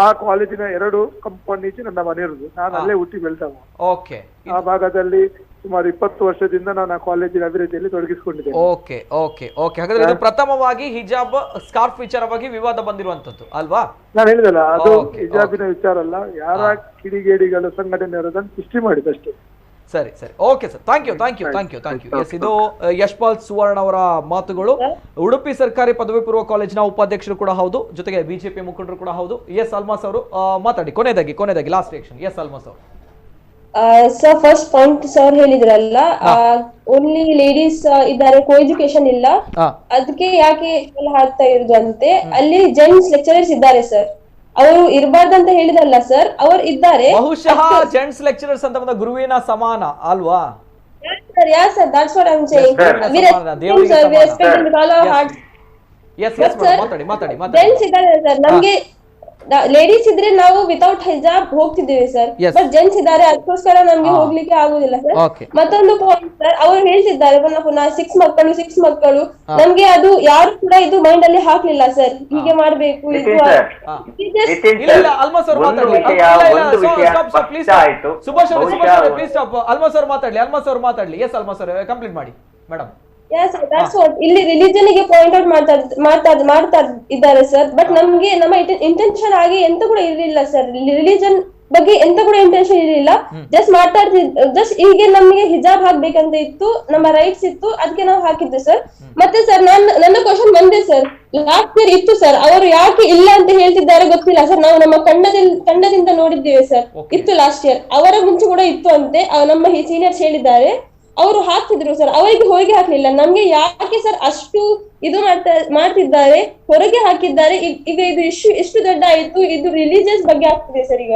Speaker 15: ಆ ಕಾಲೇಜಿನ 2 ಕಂಪೌಂಡ್ ಈಚೆ ನನ್ನ ಮನೆ ಇರುದು, ನಾನು ಅಲ್ಲೇ ಹುಟ್ಟಿ ಬೆಳೆದವ.
Speaker 1: ಓಕೆ,
Speaker 15: ಆ ಭಾಗದಲ್ಲಿ ಸುಮಾರು 20 ವರ್ಷದಿಂದ ನಾನು ಆ ಕಾಲೇಜಿನ ಅಭಿವೃದ್ಧಿಯಲ್ಲಿ ತೊಡಗಿಸಿಕೊಂಡಿದ್ದೇನೆ.
Speaker 1: Okay okay okay. ಹಾಗಾದ್ರೆ ಇದು ಪ್ರಥಮವಾಗಿ ಹಿಜಾಬ್ ಸ್ಕಾರ್ಫ್ ವಿಚಾರವಾಗಿ ವಿವಾದ ಬಂದಿರುವಂತದ್ದು ಅಲ್ವಾ?
Speaker 15: ನಾನು ಹೇಳಿದಲ್ಲ, ಅದು ಹಿಜಾಬಿನ ವಿಚಾರ ಅಲ್ಲ, ಯಾರ ಕಿಡಿಗೇಡಿಗಳು ಸಂಘಟನೆ ಅದನ್ನು ಸೃಷ್ಟಿ ಮಾಡಿದಷ್ಟೇ.
Speaker 1: ಸರಿ ಸರಿ, okay sir, thank you thank you thank you thank you. Yes, ಇದು ಯಶ್ಪಾಲ್ ಸುವರ್ಣ ಅವರ ಮಾತುಗಳು. ಉಡುಪಿ ಸರ್ಕಾರಿ ಪದವಿ ಪೂರ್ವ ಕಾಲೇಜಿನ ಉಪಾಧ್ಯಕ್ಷರು ಕೂಡ ಹೌದು, ಜೊತೆಗೆ ಬಿಜೆಪಿ ಮುಖಂಡರು ಕೂಡ ಹೌದು. ಎಸ್ ಅಲ್ಮಾಸ್ ಅವರು ಮಾತಾಡಿ, ಕೊನೆಯದಾಗಿ last reaction. S Almas ಅವರು.
Speaker 7: Sir, first point sir ಹೇಳಿದ್ರಲ್ಲ, ಓನ್ಲಿ ಲೇಡೀಸ್ ಇದ್ದಾರೆ, ಕೋ ಎಜುಕೇಶನ್ ಇಲ್ಲ, ಅದಕ್ಕೆ ಯಾಕೆ ಹಾಕ್ತಾ ಇರುದು ಅಂತೆ. ಅಲ್ಲಿ ಜೆಂಟ್ಸ್ ಲೆಕ್ಚರರ್ಸ್ ಇದ್ದಾರೆ ಸರ್, ಅವರು ಇರಬಾರ್ದಂತ ಹೇಳಿದಲ್ಲ ಸರ್, ಅವರು ಇದ್ದಾರೆ.
Speaker 1: ಬಹುಶಃ ಜೆಂಟ್ಸ್ ಲೆಕ್ಚರರ್ಸ್ ಅಂತ ಬಂದ ಗುರುವಿನ ಸಮಾನ ಅಲ್ವಾ?
Speaker 7: Yeah sir, that's what I am saying. We respect with all our hearts.
Speaker 1: Yes yes, ಮಾತಾಡಿ ಮಾತಾಡಿ ಮಾತಾಡಿ.
Speaker 7: ಜೆಂಟ್ಸ್ ಇದ್ದಾರೆ ಸರ್, ನಮಗೆ ಲೇಡೀಸ್ ಇದ್ರೆ ನಾವು ವಿತೌಟ್ ಹಿಜಾಬ್ ಹೋಗ್ತಿದ್ದೀವಿ sir, but gents ಇದ್ದಾರೆ, ಅದಕ್ಕೋಸ್ಕರ ನಮ್ಗೆ ಹೋಗ್ಲಿಕ್ಕೆ ಆಗುದಿಲ್ಲ ಸರ್. ಮತ್ತೊಂದು ಪಾಯಿಂಟ್ ಸರ್, ಅವರು ಹೇಳ್ತಿದ್ದಾರೆ ಪುನಃ ಪುನಃ 6 ಮಕ್ಕಳು, ನಮ್ಗೆ ಅದು ಯಾರು ಕೂಡ ಇದು ಮೈಂಡ್ ಅಲ್ಲಿ ಹಾಕ್ಲಿಲ್ಲ ಸರ್, ಹೀಗೆ ಮಾಡ್ಬೇಕು.
Speaker 1: ಅಲ್ಮಾಸ್ ಅವರು ಮಾತಾಡ್ಲಿ, ಅಲ್ಮಾಸ್ ಅವರು ಮಾತಾಡ್ಲಿ. ಎಸ್ ಅಲ್ಮಾಸ್ ಅವರು ಕಂಪ್ಲೀಟ್ ಮಾಡಿ madam.
Speaker 7: Yes sir, that's what. ಇಲ್ಲಿ ರಿಲಿಜನ್ ಗೆ ಪಾಯಿಂಟ್ ಔಟ್ ಮಾಡ್ತಾ ಇದ್ದಾರೆ ಸರ್, ಬಟ್ ನಮ್ಗೆ ನಮ್ಮ ಇಂಟೆನ್ಷನ್ ಆಗಿ ಎಂತ ಕೂಡ ಇರಲಿಲ್ಲ ಸರ್, ರಿಲಿಜನ್ ಬಗ್ಗೆ ಎಂತ ಕೂಡ ಇಂಟೆನ್ಷನ್ ಇರಲಿಲ್ಲ. ಜಸ್ಟ್ ಜಸ್ಟ್ ಹೀಗೆ ನಮ್ಗೆ ಹಿಜಾಬ್ ಹಾಕ್ಬೇಕಂತ ಇತ್ತು, ನಮ್ಮ ರೈಟ್ಸ್ ಇತ್ತು, ಅದಕ್ಕೆ ನಾವು ಹಾಕಿದ್ದು ಸರ್. ಮತ್ತೆ ಸರ್, ನನ್ನ ಕ್ವಶನ್ ಒಂದೇ sir, last year ಇತ್ತು ಸರ್, ಅವರು ಯಾಕೆ ಇಲ್ಲ ಅಂತ ಹೇಳ್ತಿದ್ದಾರೆ ಗೊತ್ತಿಲ್ಲ ಸರ್. ನಾವು ನಮ್ಮ ತಂಡದಿಂದ ನೋಡಿದ್ದೇವೆ ಸರ್, ಇತ್ತು ಲಾಸ್ಟ್ ಇಯರ್, ಅವರ ಮುಂಚೆ ಕೂಡ ಇತ್ತು ಅಂತೆ ನಮ್ಮ ಸೀನಿಯರ್ಸ್ ಹೇಳಿದ್ದಾರೆ, ಅವರು ಹಾಕ್ತಿದ್ರು ಸರ್, ಅವರಿಗೆ ಹೊರಗೆ ಹಾಕ್ಲಿಲ್ಲ. ನಮ್ಗೆ ಯಾಕೆ ಸರ್ ಅಷ್ಟು ಇದು ಮಾಡ್ತಿದ್ದಾರೆ, ಹೊರಗೆ ಹಾಕಿದ್ದಾರೆ. ಈಗ ಇದು ಇಶ್ಯೂ ಎಷ್ಟು ದೊಡ್ಡ ಆಯ್ತು, ಇದು ರಿಲಿಜಿಯಸ್ ಬಗ್ಗೆ ಆಗ್ತಿದೆ ಸರ್ ಈಗ.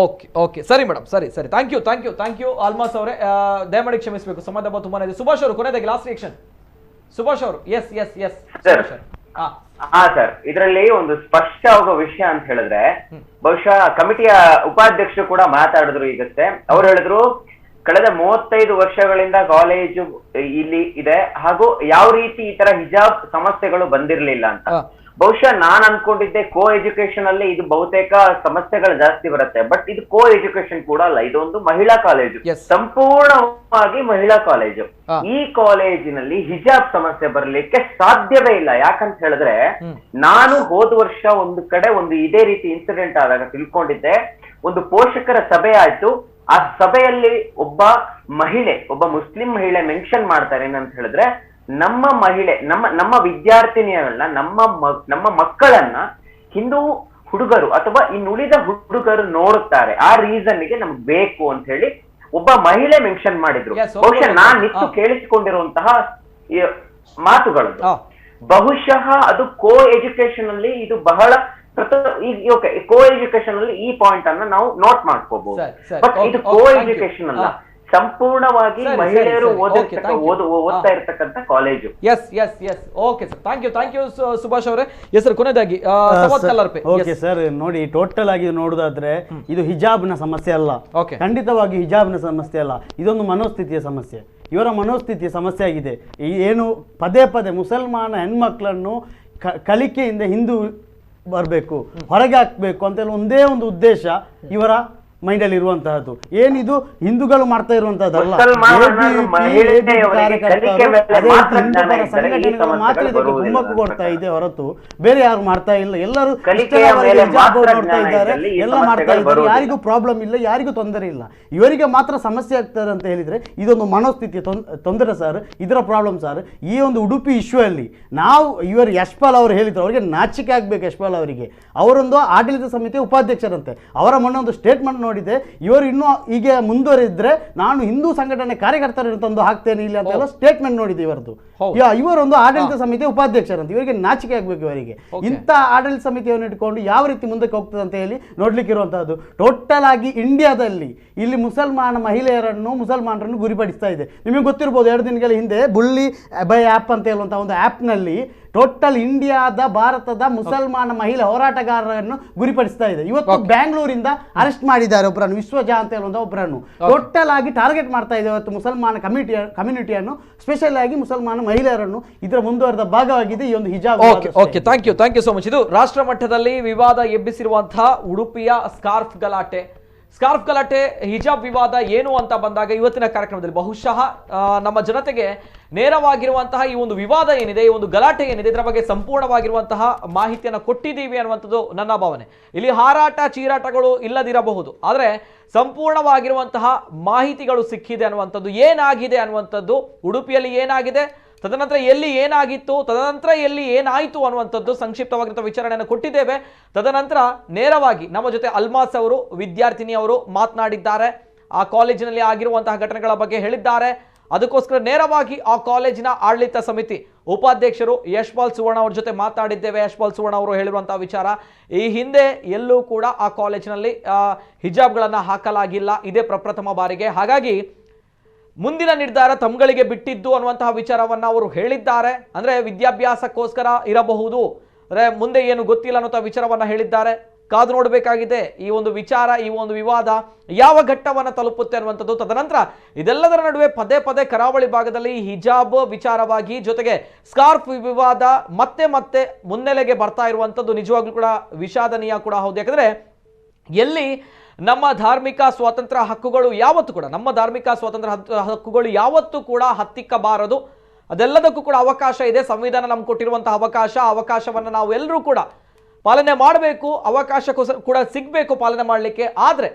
Speaker 1: ಓಕೆ ಓಕೆ, ಸರಿ ಮೇಡಮ್, ಸರಿ ಸರಿ, thank you thank you thank you Almas ಅವರೇ. ದಯಮಾಡಿ ಕ್ಷಮಿಸಬೇಕು, ಸಮಾಧಾನ ತುಂಬಾನೇ ಇದೆ. ಸುಭಾಷ್ ಅವರು ಕೊನೆಯದಾಗಿ ಲಾಸ್ಟ್ ರಿಯಾಕ್ಷನ್. ಸುಭಾಷ್ ಅವರು. S S S
Speaker 5: sir. ಹಾ ಸರ್, ಇದರಲ್ಲಿ ಒಂದು ಸ್ಪಷ್ಟವಾದ ವಿಷಯ ಅಂತ ಹೇಳಿದ್ರೆ, ಬಹುಶಃ ಕಮಿಟಿಯ ಉಪಾಧ್ಯಕ್ಷರು ಕೂಡ ಮಾತಾಡಿದ್ರು ಈಗಷ್ಟೇ. ಅವ್ರು ಹೇಳಿದ್ರು ಕಳೆದ 35 ವರ್ಷಗಳಿಂದ ಕಾಲೇಜು ಇಲ್ಲಿ ಇದೆ, ಹಾಗೂ ಯಾವ ರೀತಿ ಈ ತರ ಹಿಜಾಬ್ ಸಮಸ್ಯೆಗಳು ಬಂದಿರ್ಲಿಲ್ಲ ಅಂತ. ಬಹುಶಃ ನಾನ್ ಅನ್ಕೊಂಡಿದ್ದೆ ಕೋ ಎಜುಕೇಶನ್ ಅಲ್ಲಿ ಇದು ಬಹುತೇಕ ಸಮಸ್ಯೆಗಳು ಜಾಸ್ತಿ ಬರುತ್ತೆ, ಬಟ್ ಇದು ಕೋ ಎಜುಕೇಶನ್ ಕೂಡ ಅಲ್ಲ, ಇದೊಂದು ಮಹಿಳಾ ಕಾಲೇಜು, ಸಂಪೂರ್ಣವಾಗಿ ಮಹಿಳಾ ಕಾಲೇಜು. ಈ ಕಾಲೇಜಿನಲ್ಲಿ ಹಿಜಾಬ್ ಸಮಸ್ಯೆ ಬರ್ಲಿಕ್ಕೆ ಸಾಧ್ಯವೇ ಇಲ್ಲ. ಯಾಕಂತ ಹೇಳಿದ್ರೆ, ನಾನು ಹೋದ ವರ್ಷ ಒಂದು ಕಡೆ ಒಂದು ಇದೇ ರೀತಿ ಇನ್ಸಿಡೆಂಟ್ ಆದಾಗ ತಿಳ್ಕೊಂಡಿದ್ದೆ. ಒಂದು ಪೋಷಕರ ಸಭೆ ಆಯ್ತು. ಆ ಸಭೆಯಲ್ಲಿ ಒಬ್ಬ ಮಹಿಳೆ, ಒಬ್ಬ ಮುಸ್ಲಿಂ ಮಹಿಳೆ ಮೆನ್ಷನ್ ಮಾಡ್ತಾರೆ ಏನಂತ ಹೇಳಿದ್ರೆ, ನಮ್ಮ ಮಹಿಳೆ, ನಮ್ಮ ನಮ್ಮ ವಿದ್ಯಾರ್ಥಿನಿಯರನ್ನ, ನಮ್ಮ ಮಕ್ಕಳನ್ನ ಹಿಂದೂ ಹುಡುಗರು ಅಥವಾ ಇನ್ನುಳಿದ ಹುಡುಗರು ನೋಡುತ್ತಾರೆ, ಆ ರೀಸನ್ ಗೆ ನಮ್ಗೆ ಬೇಕು ಅಂತ ಹೇಳಿ ಒಬ್ಬ ಮಹಿಳೆ ಮೆನ್ಷನ್ ಮಾಡಿದ್ರು. ಬಹುಶಃ ನಾನ್ ನಿತ್ತು ಕೇಳಿಸಿಕೊಂಡಿರುವಂತಹ ಮಾತುಗಳು ಬಹುಶಃ ಅದು ಕೋ ಎಜುಕೇಶನ್ ಅಲ್ಲಿ ಇದು ಬಹಳ ಕೋ ಎಜುಕೇಶನ್ ಅಲ್ಲಿ ಈ ಪಾಯಿಂಟ್ ಅನ್ನ ನಾವು ನೋಟ್ ಮಾಡ್ಕೋಬಹುದು. ಬಟ್ ಇದು ಕೋ ಎಜುಕೇಶನ್ ಅಲ್ಲ, ಸಂಪೂರ್ಣವಾಗಿ ಮಹಿಳೆಯರು ಓದ್ತಾ ಇರ್ತಕ್ಕಂಥ college.
Speaker 1: Yes yes yes, okay sir, thank you, thank you Subhash ಅವರೇ. ಎಸ್ ಸರ್, ಕೊನೆಯದಾಗಿ
Speaker 6: ಓಕೆ ಸರ್, ನೋಡಿ ಟೋಟಲ್ ಆಗಿ ನೋಡೋದಾದ್ರೆ ಇದು ಹಿಜಾಬ್ನ ಸಮಸ್ಯೆ ಅಲ್ಲ, ಖಂಡಿತವಾಗಿ ಹಿಜಾಬ್ನ ಸಮಸ್ಯೆ ಅಲ್ಲ, ಇದೊಂದು ಮನೋಸ್ಥಿತಿಯ ಸಮಸ್ಯೆ. ಇವರ ಮನೋಸ್ಥಿತಿಯ ಸಮಸ್ಯೆ ಆಗಿದೆ. ಏನು ಪದೇ ಪದೇ ಮುಸಲ್ಮಾನ ಹೆಣ್ಮಕ್ಳನ್ನು ಕಲಿಕೆಯಿಂದ ಹಿಂದೂ ಬರಬೇಕು, ಹೊರಗೆ ಹಾಕಬೇಕು ಅಂತೆಲ್ಲ ಒಂದೇ ಒಂದು ಉದ್ದೇಶ ಇವರ ಮೈಂಡಲ್ಲಿ ಇರುವಂತಹದ್ದು. ಏನಿದು ಹಿಂದೂಗಳು ಮಾಡ್ತಾ ಇರುವಂತಹದ್ದಲ್ಲ, ಸಂಘಟನೆಗಳು ಮಾತ್ರ ಇದಕ್ಕೆ ಕುಮ್ಮಕ್ಕು ಕೊಡ್ತಾ ಇದೆ ಹೊರತು ಬೇರೆ ಯಾರು ಮಾಡ್ತಾ ಇಲ್ಲ. ಎಲ್ಲರೂ ನೋಡ್ತಾ ಇದ್ದಾರೆ, ಎಲ್ಲ ಮಾಡ್ತಾ ಇದ್ದಾರೆ, ಯಾರಿಗೂ ಪ್ರಾಬ್ಲಮ್ ಇಲ್ಲ, ಯಾರಿಗೂ ತೊಂದರೆ ಇಲ್ಲ. ಇವರಿಗೆ ಮಾತ್ರ ಸಮಸ್ಯೆ ಆಗ್ತದೆ ಅಂತ ಹೇಳಿದ್ರೆ ಇದೊಂದು ಮನೋಸ್ಥಿತಿಯ ತೊಂದರೆ ಸರ್, ಇದರ ಪ್ರಾಬ್ಲಮ್ ಸರ್. ಈ ಒಂದು ಉಡುಪಿ ಇಶ್ಯೂ ಅಲ್ಲಿ ನಾವು ಇವರು ಯಶ್ಪಾಲ್ ಅವರು ಹೇಳಿದ್ರು, ಅವರಿಗೆ ನಾಚಿಕೆ ಆಗ್ಬೇಕು ಯಶ್ಪಾಲ್ ಅವರಿಗೆ. ಅವರೊಂದು ಆಡಳಿತ ಸಮಿತಿಯ ಉಪಾಧ್ಯಕ್ಷರಂತೆ, ಅವರ ಮೊನ್ನೆ ಒಂದು ಸ್ಟೇಟ್ಮೆಂಟ್ ನೋಡಿದೆ, ಇವರು ಇನ್ನೂ ಹೀಗೆ ಮುಂದುವರಿದ್ರೆ ನಾನು ಹಿಂದೂ ಸಂಘಟನೆ ಕಾರ್ಯಕರ್ತರನ್ನು ತಂದು ಹಾಕ್ತೇನೆ ಇಲ್ಲಿ ಅಂತೆಲ್ಲ ಸ್ಟೇಟ್ಮೆಂಟ್ ನೋಡಿದೆ ಇವರದ್ದು. ಇವರೊಂದು ಆಡಳಿತ ಸಮಿತಿಯ ಉಪಾಧ್ಯಕ್ಷರಂತೆ, ಇವರಿಗೆ ನಾಚಿಕೆ ಆಗ್ಬೇಕು. ಇವರಿಗೆ ಇಂಥ ಆಡಳಿತ ಸಮಿತಿಯನ್ನು ಇಟ್ಕೊಂಡು ಯಾವ ರೀತಿ ಮುಂದಕ್ಕೆ ಹೋಗ್ತದೆ ಅಂತ ಹೇಳಿ ನೋಡ್ಲಿಕ್ಕಿರುವಂತಹದ್ದು. ಟೋಟಲ್ ಆಗಿ ಇಂಡಿಯಾದಲ್ಲಿ ಇಲ್ಲಿ ಮುಸಲ್ಮಾನ ಮಹಿಳೆಯರನ್ನು, ಮುಸಲ್ಮಾನರನ್ನು ಗುರಿಪಡಿಸ್ತಾ ಇದೆ. ನಿಮಗೆ ಗೊತ್ತಿರ್ಬೋದು, 2 ದಿನಗಳ ಹಿಂದೆ ಬುಳ್ಳಿ ಬೈ ಆ್ಯಪ್ ಅಂತ ಹೇಳುವಂತಹ ಒಂದು ಆ್ಯಪ್ನಲ್ಲಿ ಟೋಟಲ್ ಇಂಡಿಯಾದ ಭಾರತದ ಮುಸಲ್ಮಾನ ಮಹಿಳಾ ಹೋರಾಟಗಾರರನ್ನು ಗುರಿಪಡಿಸ್ತಾ ಇದೆ. ಇವತ್ತು ಬ್ಯಾಂಗ್ಳೂರಿಂದ ಅರೆಸ್ಟ್ ಮಾಡಿದ್ದಾರೆ ಒಬ್ಬರನ್ನು, ವಿಶ್ವಜಾ ಅಂತ ಹೇಳುವಂತ ಒಬ್ಬರನ್ನು. ಟೋಟಲ್ ಆಗಿ ಟಾರ್ಗೆಟ್ ಮಾಡ್ತಾ ಇದೆ ಇವತ್ತು ಮುಸಲ್ಮಾನ ಕಮ್ಯುನಿಟಿಯನ್ನು, ಸ್ಪೆಷಲ್ ಆಗಿ ಮುಸಲ್ಮಾನ ಮಹಿಳೆಯರನ್ನು. ಇದರ ಮುಂದುವರೆದ ಭಾಗವಾಗಿದೆ ಈ ಒಂದು ಹಿಜಾಬ್.
Speaker 1: Okay okay, thank you, thank you so much. ಇದು ರಾಷ್ಟ್ರ ಮಟ್ಟದಲ್ಲಿ ವಿವಾದ ಎಬ್ಬಿಸಿರುವಂತಹ ಉಡುಪಿಯ ಸ್ಕಾರ್ಫ್ ಗಲಾಟೆ. ಸ್ಕಾರ್ಫ್ ಗಲಾಟೆ, ಹಿಜಾಬ್ ವಿವಾದ ಏನು ಅಂತ ಬಂದಾಗ ಇವತ್ತಿನ ಕಾರ್ಯಕ್ರಮದಲ್ಲಿ ಬಹುಶಃ ನಮ್ಮ ಜನತೆಗೆ ನೇರವಾಗಿರುವಂತಹ ಈ ಒಂದು ವಿವಾದ ಏನಿದೆ, ಈ ಒಂದು ಗಲಾಟೆ ಏನಿದೆ, ಇದರ ಬಗ್ಗೆ ಸಂಪೂರ್ಣವಾಗಿರುವಂತಹ ಮಾಹಿತಿಯನ್ನು ಕೊಟ್ಟಿದ್ದೀವಿ ಅನ್ನುವಂಥದ್ದು ನನ್ನ ಭಾವನೆ. ಇಲ್ಲಿ ಹಾರಾಟ ಚೀರಾಟಗಳು ಇಲ್ಲದಿರಬಹುದು, ಆದರೆ ಸಂಪೂರ್ಣವಾಗಿರುವಂತಹ ಮಾಹಿತಿಗಳು ಸಿಕ್ಕಿದೆ ಅನ್ನುವಂಥದ್ದು, ಏನಾಗಿದೆ ಅನ್ನುವಂಥದ್ದು, ಉಡುಪಿಯಲ್ಲಿ ಏನಾಗಿದೆ, ತದನಂತರ ಎಲ್ಲಿ ಏನಾಗಿತ್ತು, ತದನಂತರ ಎಲ್ಲಿ ಏನಾಯಿತು ಅನ್ನುವಂಥದ್ದು ಸಂಕ್ಷಿಪ್ತವಾಗಿರುವಂಥ ವಿಚಾರಣೆಯನ್ನು ಕೊಟ್ಟಿದ್ದೇವೆ. ತದನಂತರ ನೇರವಾಗಿ ನಮ್ಮ ಜೊತೆ ಅಲ್ಮಾಸ್ ಅವರು, ವಿದ್ಯಾರ್ಥಿನಿ ಅವರು ಮಾತನಾಡಿದ್ದಾರೆ, ಆ ಕಾಲೇಜಿನಲ್ಲಿ ಆಗಿರುವಂತಹ ಘಟನೆಗಳ ಬಗ್ಗೆ ಹೇಳಿದ್ದಾರೆ. ಅದಕ್ಕೋಸ್ಕರ ನೇರವಾಗಿ ಆ ಕಾಲೇಜಿನ ಆಡಳಿತ ಸಮಿತಿ ಉಪಾಧ್ಯಕ್ಷರು ಯಶ್ಪಾಲ್ ಸುವರ್ಣ ಅವ್ರ ಜೊತೆ ಮಾತಾಡಿದ್ದೇವೆ. ಯಶ್ಪಾಲ್ ಸುವರ್ಣ ಅವರು ಹೇಳಿರುವಂತಹ ವಿಚಾರ, ಈ ಹಿಂದೆ ಎಲ್ಲೂ ಕೂಡ ಆ ಕಾಲೇಜಿನಲ್ಲಿ ಹಿಜಾಬ್ಗಳನ್ನು ಹಾಕಲಾಗಿಲ್ಲ, ಇದೇ ಪ್ರಪ್ರಥಮ ಬಾರಿಗೆ, ಹಾಗಾಗಿ ಮುಂದಿನ ನಿರ್ಧಾರ ತಮ್ಗಳಿಗೆ ಬಿಟ್ಟಿದ್ದು ಅನ್ನುವಂತಹ ವಿಚಾರವನ್ನು ಅವರು ಹೇಳಿದ್ದಾರೆ. ಅಂದರೆ ವಿದ್ಯಾಭ್ಯಾಸಕ್ಕೋಸ್ಕರ ಇರಬಹುದು, ಅಂದರೆ ಮುಂದೆ ಏನು ಗೊತ್ತಿಲ್ಲ ಅನ್ನುವಂಥ ವಿಚಾರವನ್ನು ಹೇಳಿದ್ದಾರೆ. ಕಾದು ನೋಡಬೇಕಾಗಿದೆ ಈ ಒಂದು ವಿಚಾರ, ಈ ಒಂದು ವಿವಾದ ಯಾವ ಘಟ್ಟವನ್ನು ತಲುಪುತ್ತೆ ಅನ್ನುವಂಥದ್ದು. ತದನಂತರ ಇದೆಲ್ಲದರ ನಡುವೆ ಪದೇ ಪದೇ ಕರಾವಳಿ ಭಾಗದಲ್ಲಿ ಹಿಜಾಬ್ ವಿಚಾರವಾಗಿ ಜೊತೆಗೆ ಸ್ಕಾರ್ಫ್ ವಿವಾದ ಮತ್ತೆ ಮತ್ತೆ ಮುನ್ನೆಲೆಗೆ ಬರ್ತಾ ಇರುವಂಥದ್ದು ನಿಜವಾಗ್ಲೂ ಕೂಡ ವಿಷಾದನೀಯ ಕೂಡ ಹೌದು. ಯಾಕಂದರೆ ಎಲ್ಲಿ ನಮ್ಮ ಧಾರ್ಮಿಕ ಸ್ವಾತಂತ್ರ್ಯ ಹಕ್ಕುಗಳು ಯಾವತ್ತೂ ಕೂಡ, ನಮ್ಮ ಧಾರ್ಮಿಕ ಸ್ವಾತಂತ್ರ್ಯ ಹಕ್ಕುಗಳು ಯಾವತ್ತೂ ಕೂಡ ಹತ್ತಿಕ್ಕಬಾರದು, ಅದೆಲ್ಲದಕ್ಕೂ ಕೂಡ ಅವಕಾಶ ಇದೆ, ಸಂವಿಧಾನ ನಮ್ಗೆ ಕೊಟ್ಟಿರುವಂತಹ ಅವಕಾಶ, ಅವಕಾಶವನ್ನು ನಾವು ಎಲ್ಲರೂ ಕೂಡ ಪಾಲನೆ ಮಾಡಬೇಕು, ಅವಕಾಶ ಕೂಡ ಸಿಗಬೇಕು ಪಾಲನೆ ಮಾಡಲಿಕ್ಕೆ. ಆದರೆ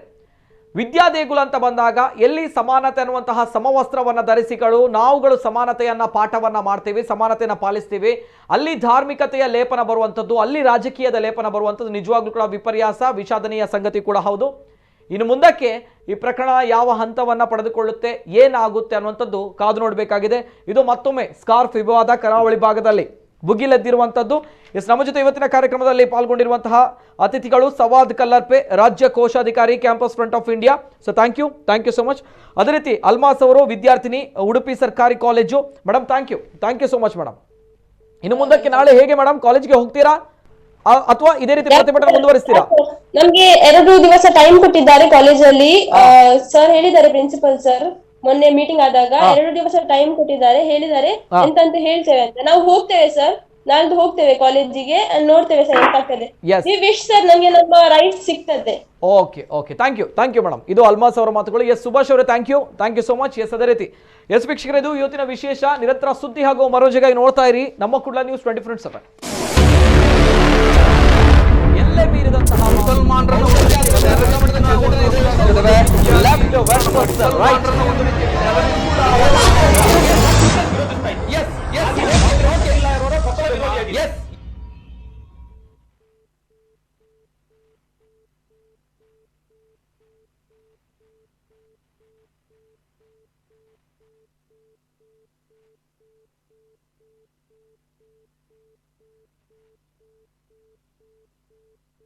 Speaker 1: ವಿದ್ಯಾದೇಗುಲ ಅಂತ ಬಂದಾಗ ಎಲ್ಲಿ ಸಮಾನತೆ ಅನ್ನುವಂತಹ ಸಮವಸ್ತ್ರವನ್ನು ಧರಿಸಿಗಳು ನಾವುಗಳು ಸಮಾನತೆಯನ್ನು ಪಾಠವನ್ನು ಮಾಡ್ತೀವಿ, ಸಮಾನತೆಯನ್ನು ಪಾಲಿಸ್ತೀವಿ, ಅಲ್ಲಿ ಧಾರ್ಮಿಕತೆಯ ಲೇಪನ ಬರುವಂಥದ್ದು, ಅಲ್ಲಿ ರಾಜಕೀಯದ ಲೇಪನ ಬರುವಂಥದ್ದು ನಿಜವಾಗ್ಲೂ ಕೂಡ ವಿಪರ್ಯಾಸ, ವಿಷಾದನೀಯ ಸಂಗತಿ ಕೂಡ ಹೌದು. ಇನ್ನು ಮುಂದಕ್ಕೆ ಈ ಪ್ರಕರಣ ಯಾವ ಹಂತವನ್ನು ಪಡೆದುಕೊಳ್ಳುತ್ತೆ, ಏನಾಗುತ್ತೆ ಅನ್ನುವಂಥದ್ದು ಕಾದು ನೋಡಬೇಕಾಗಿದೆ. ಇದು ಮತ್ತೊಮ್ಮೆ ಸ್ಕಾರ್ಫ್ ವಿವಾದ ಕರಾವಳಿ ಭಾಗದಲ್ಲಿ ಭುಗಿಲೆದ್ದಿರುವಂಥದ್ದು. ಎಸ್, ನಮ್ಮ ಜೊತೆ ಇವತ್ತಿನ ಕಾರ್ಯಕ್ರಮದಲ್ಲಿ ಪಾಲ್ಗೊಂಡಿರುವಂತಹ ಅತಿಥಿಗಳು ಸವಾದ್ ಕಲ್ಲರ್ಪೆ, ರಾಜ್ಯ ಕೋಶಾಧಿಕಾರಿ, campus front of India. So thank you, thank you so much. ಅದೇ ರೀತಿ ಅಲ್ಮಾಸ್ ಅವರು, ವಿದ್ಯಾರ್ಥಿನಿ, ಉಡುಪಿ ಸರ್ಕಾರಿ college. Madam thank you, thank you so much madam. ಇನ್ನು ಮುಂದಕ್ಕೆ ನಾಳೆ ಹೇಗೆ ಮೇಡಮ್, ಕಾಲೇಜ್ಗೆ ಹೋಗ್ತೀರಾ ಅಥವಾ ಇದೇ ರೀತಿ ಪ್ರತಿಭಟನೆ ಮುಂದುವರಿಸ್ತೀರಾ?
Speaker 7: ನಮ್ಗೆ 2 ದಿವಸ ಟೈಮ್ ಕೊಟ್ಟಿದ್ದಾರೆ ಕಾಲೇಜಲ್ಲಿ. ಸರ್ ಹೇಳಿದ್ದಾರೆ, ಪ್ರಿನ್ಸಿಪಲ್ ಸರ್ ಮೊನ್ನೆ ಮೀಟಿಂಗ್ ಆದಾಗ 2 ದಿವಸ ಟೈಮ್ ಕೊಟ್ಟಿದ್ದಾರೆ, ಹೇಳಿದ್ದಾರೆ ಎಂತ ಅಂತ ಹೇಳ್ತೇವೆ ಅಂತ. ನಾವು ಹೋಗ್ತೇವೆ ಸರ್, ನಾಳ್ದು ಹೋಗ್ತೇವೆ ಕಾಲೇಜಿಗೆ, ನೋಡ್ತೇವೆ ಸರ್ ಎಂತ ಆಗ್ತದೆ. ವಿಶ್ ಸರ್, ನಮ್ಗೆ ನಮ್ಮ ರೈಟ್ ಸಿಗ್ತದೆ.
Speaker 1: Okay okay, thank you, thank you madam. ಇದು ಅಲ್ಮಾಸ್ ಅವರ ಮಾತುಗಳು. ಎಸ್ ಸುಭಾಷ್ ಅವರೇ, thank you, thank you so much. Yes, ಅದೇ ರೀತಿ ಎಸ್ ವೀಕ್ಷಕರೇ, ಇದು ಇವತ್ತಿನ ವಿಶೇಷ. ನಿರಂತರ ಸುದ್ದಿ ಹಾಗೂ ಮನೋರಂಜನೆಗಾಗಿ ನೋಡ್ತಾ ಇರಿ ನಮ್ಮ ಕುಡ್ಲ ನ್ಯೂಸ್ 24/7. ಎಲ್ಲೇ ಮೀರಿದಂತಹ ಮುಸಲ್ಮಾನರನ್ನು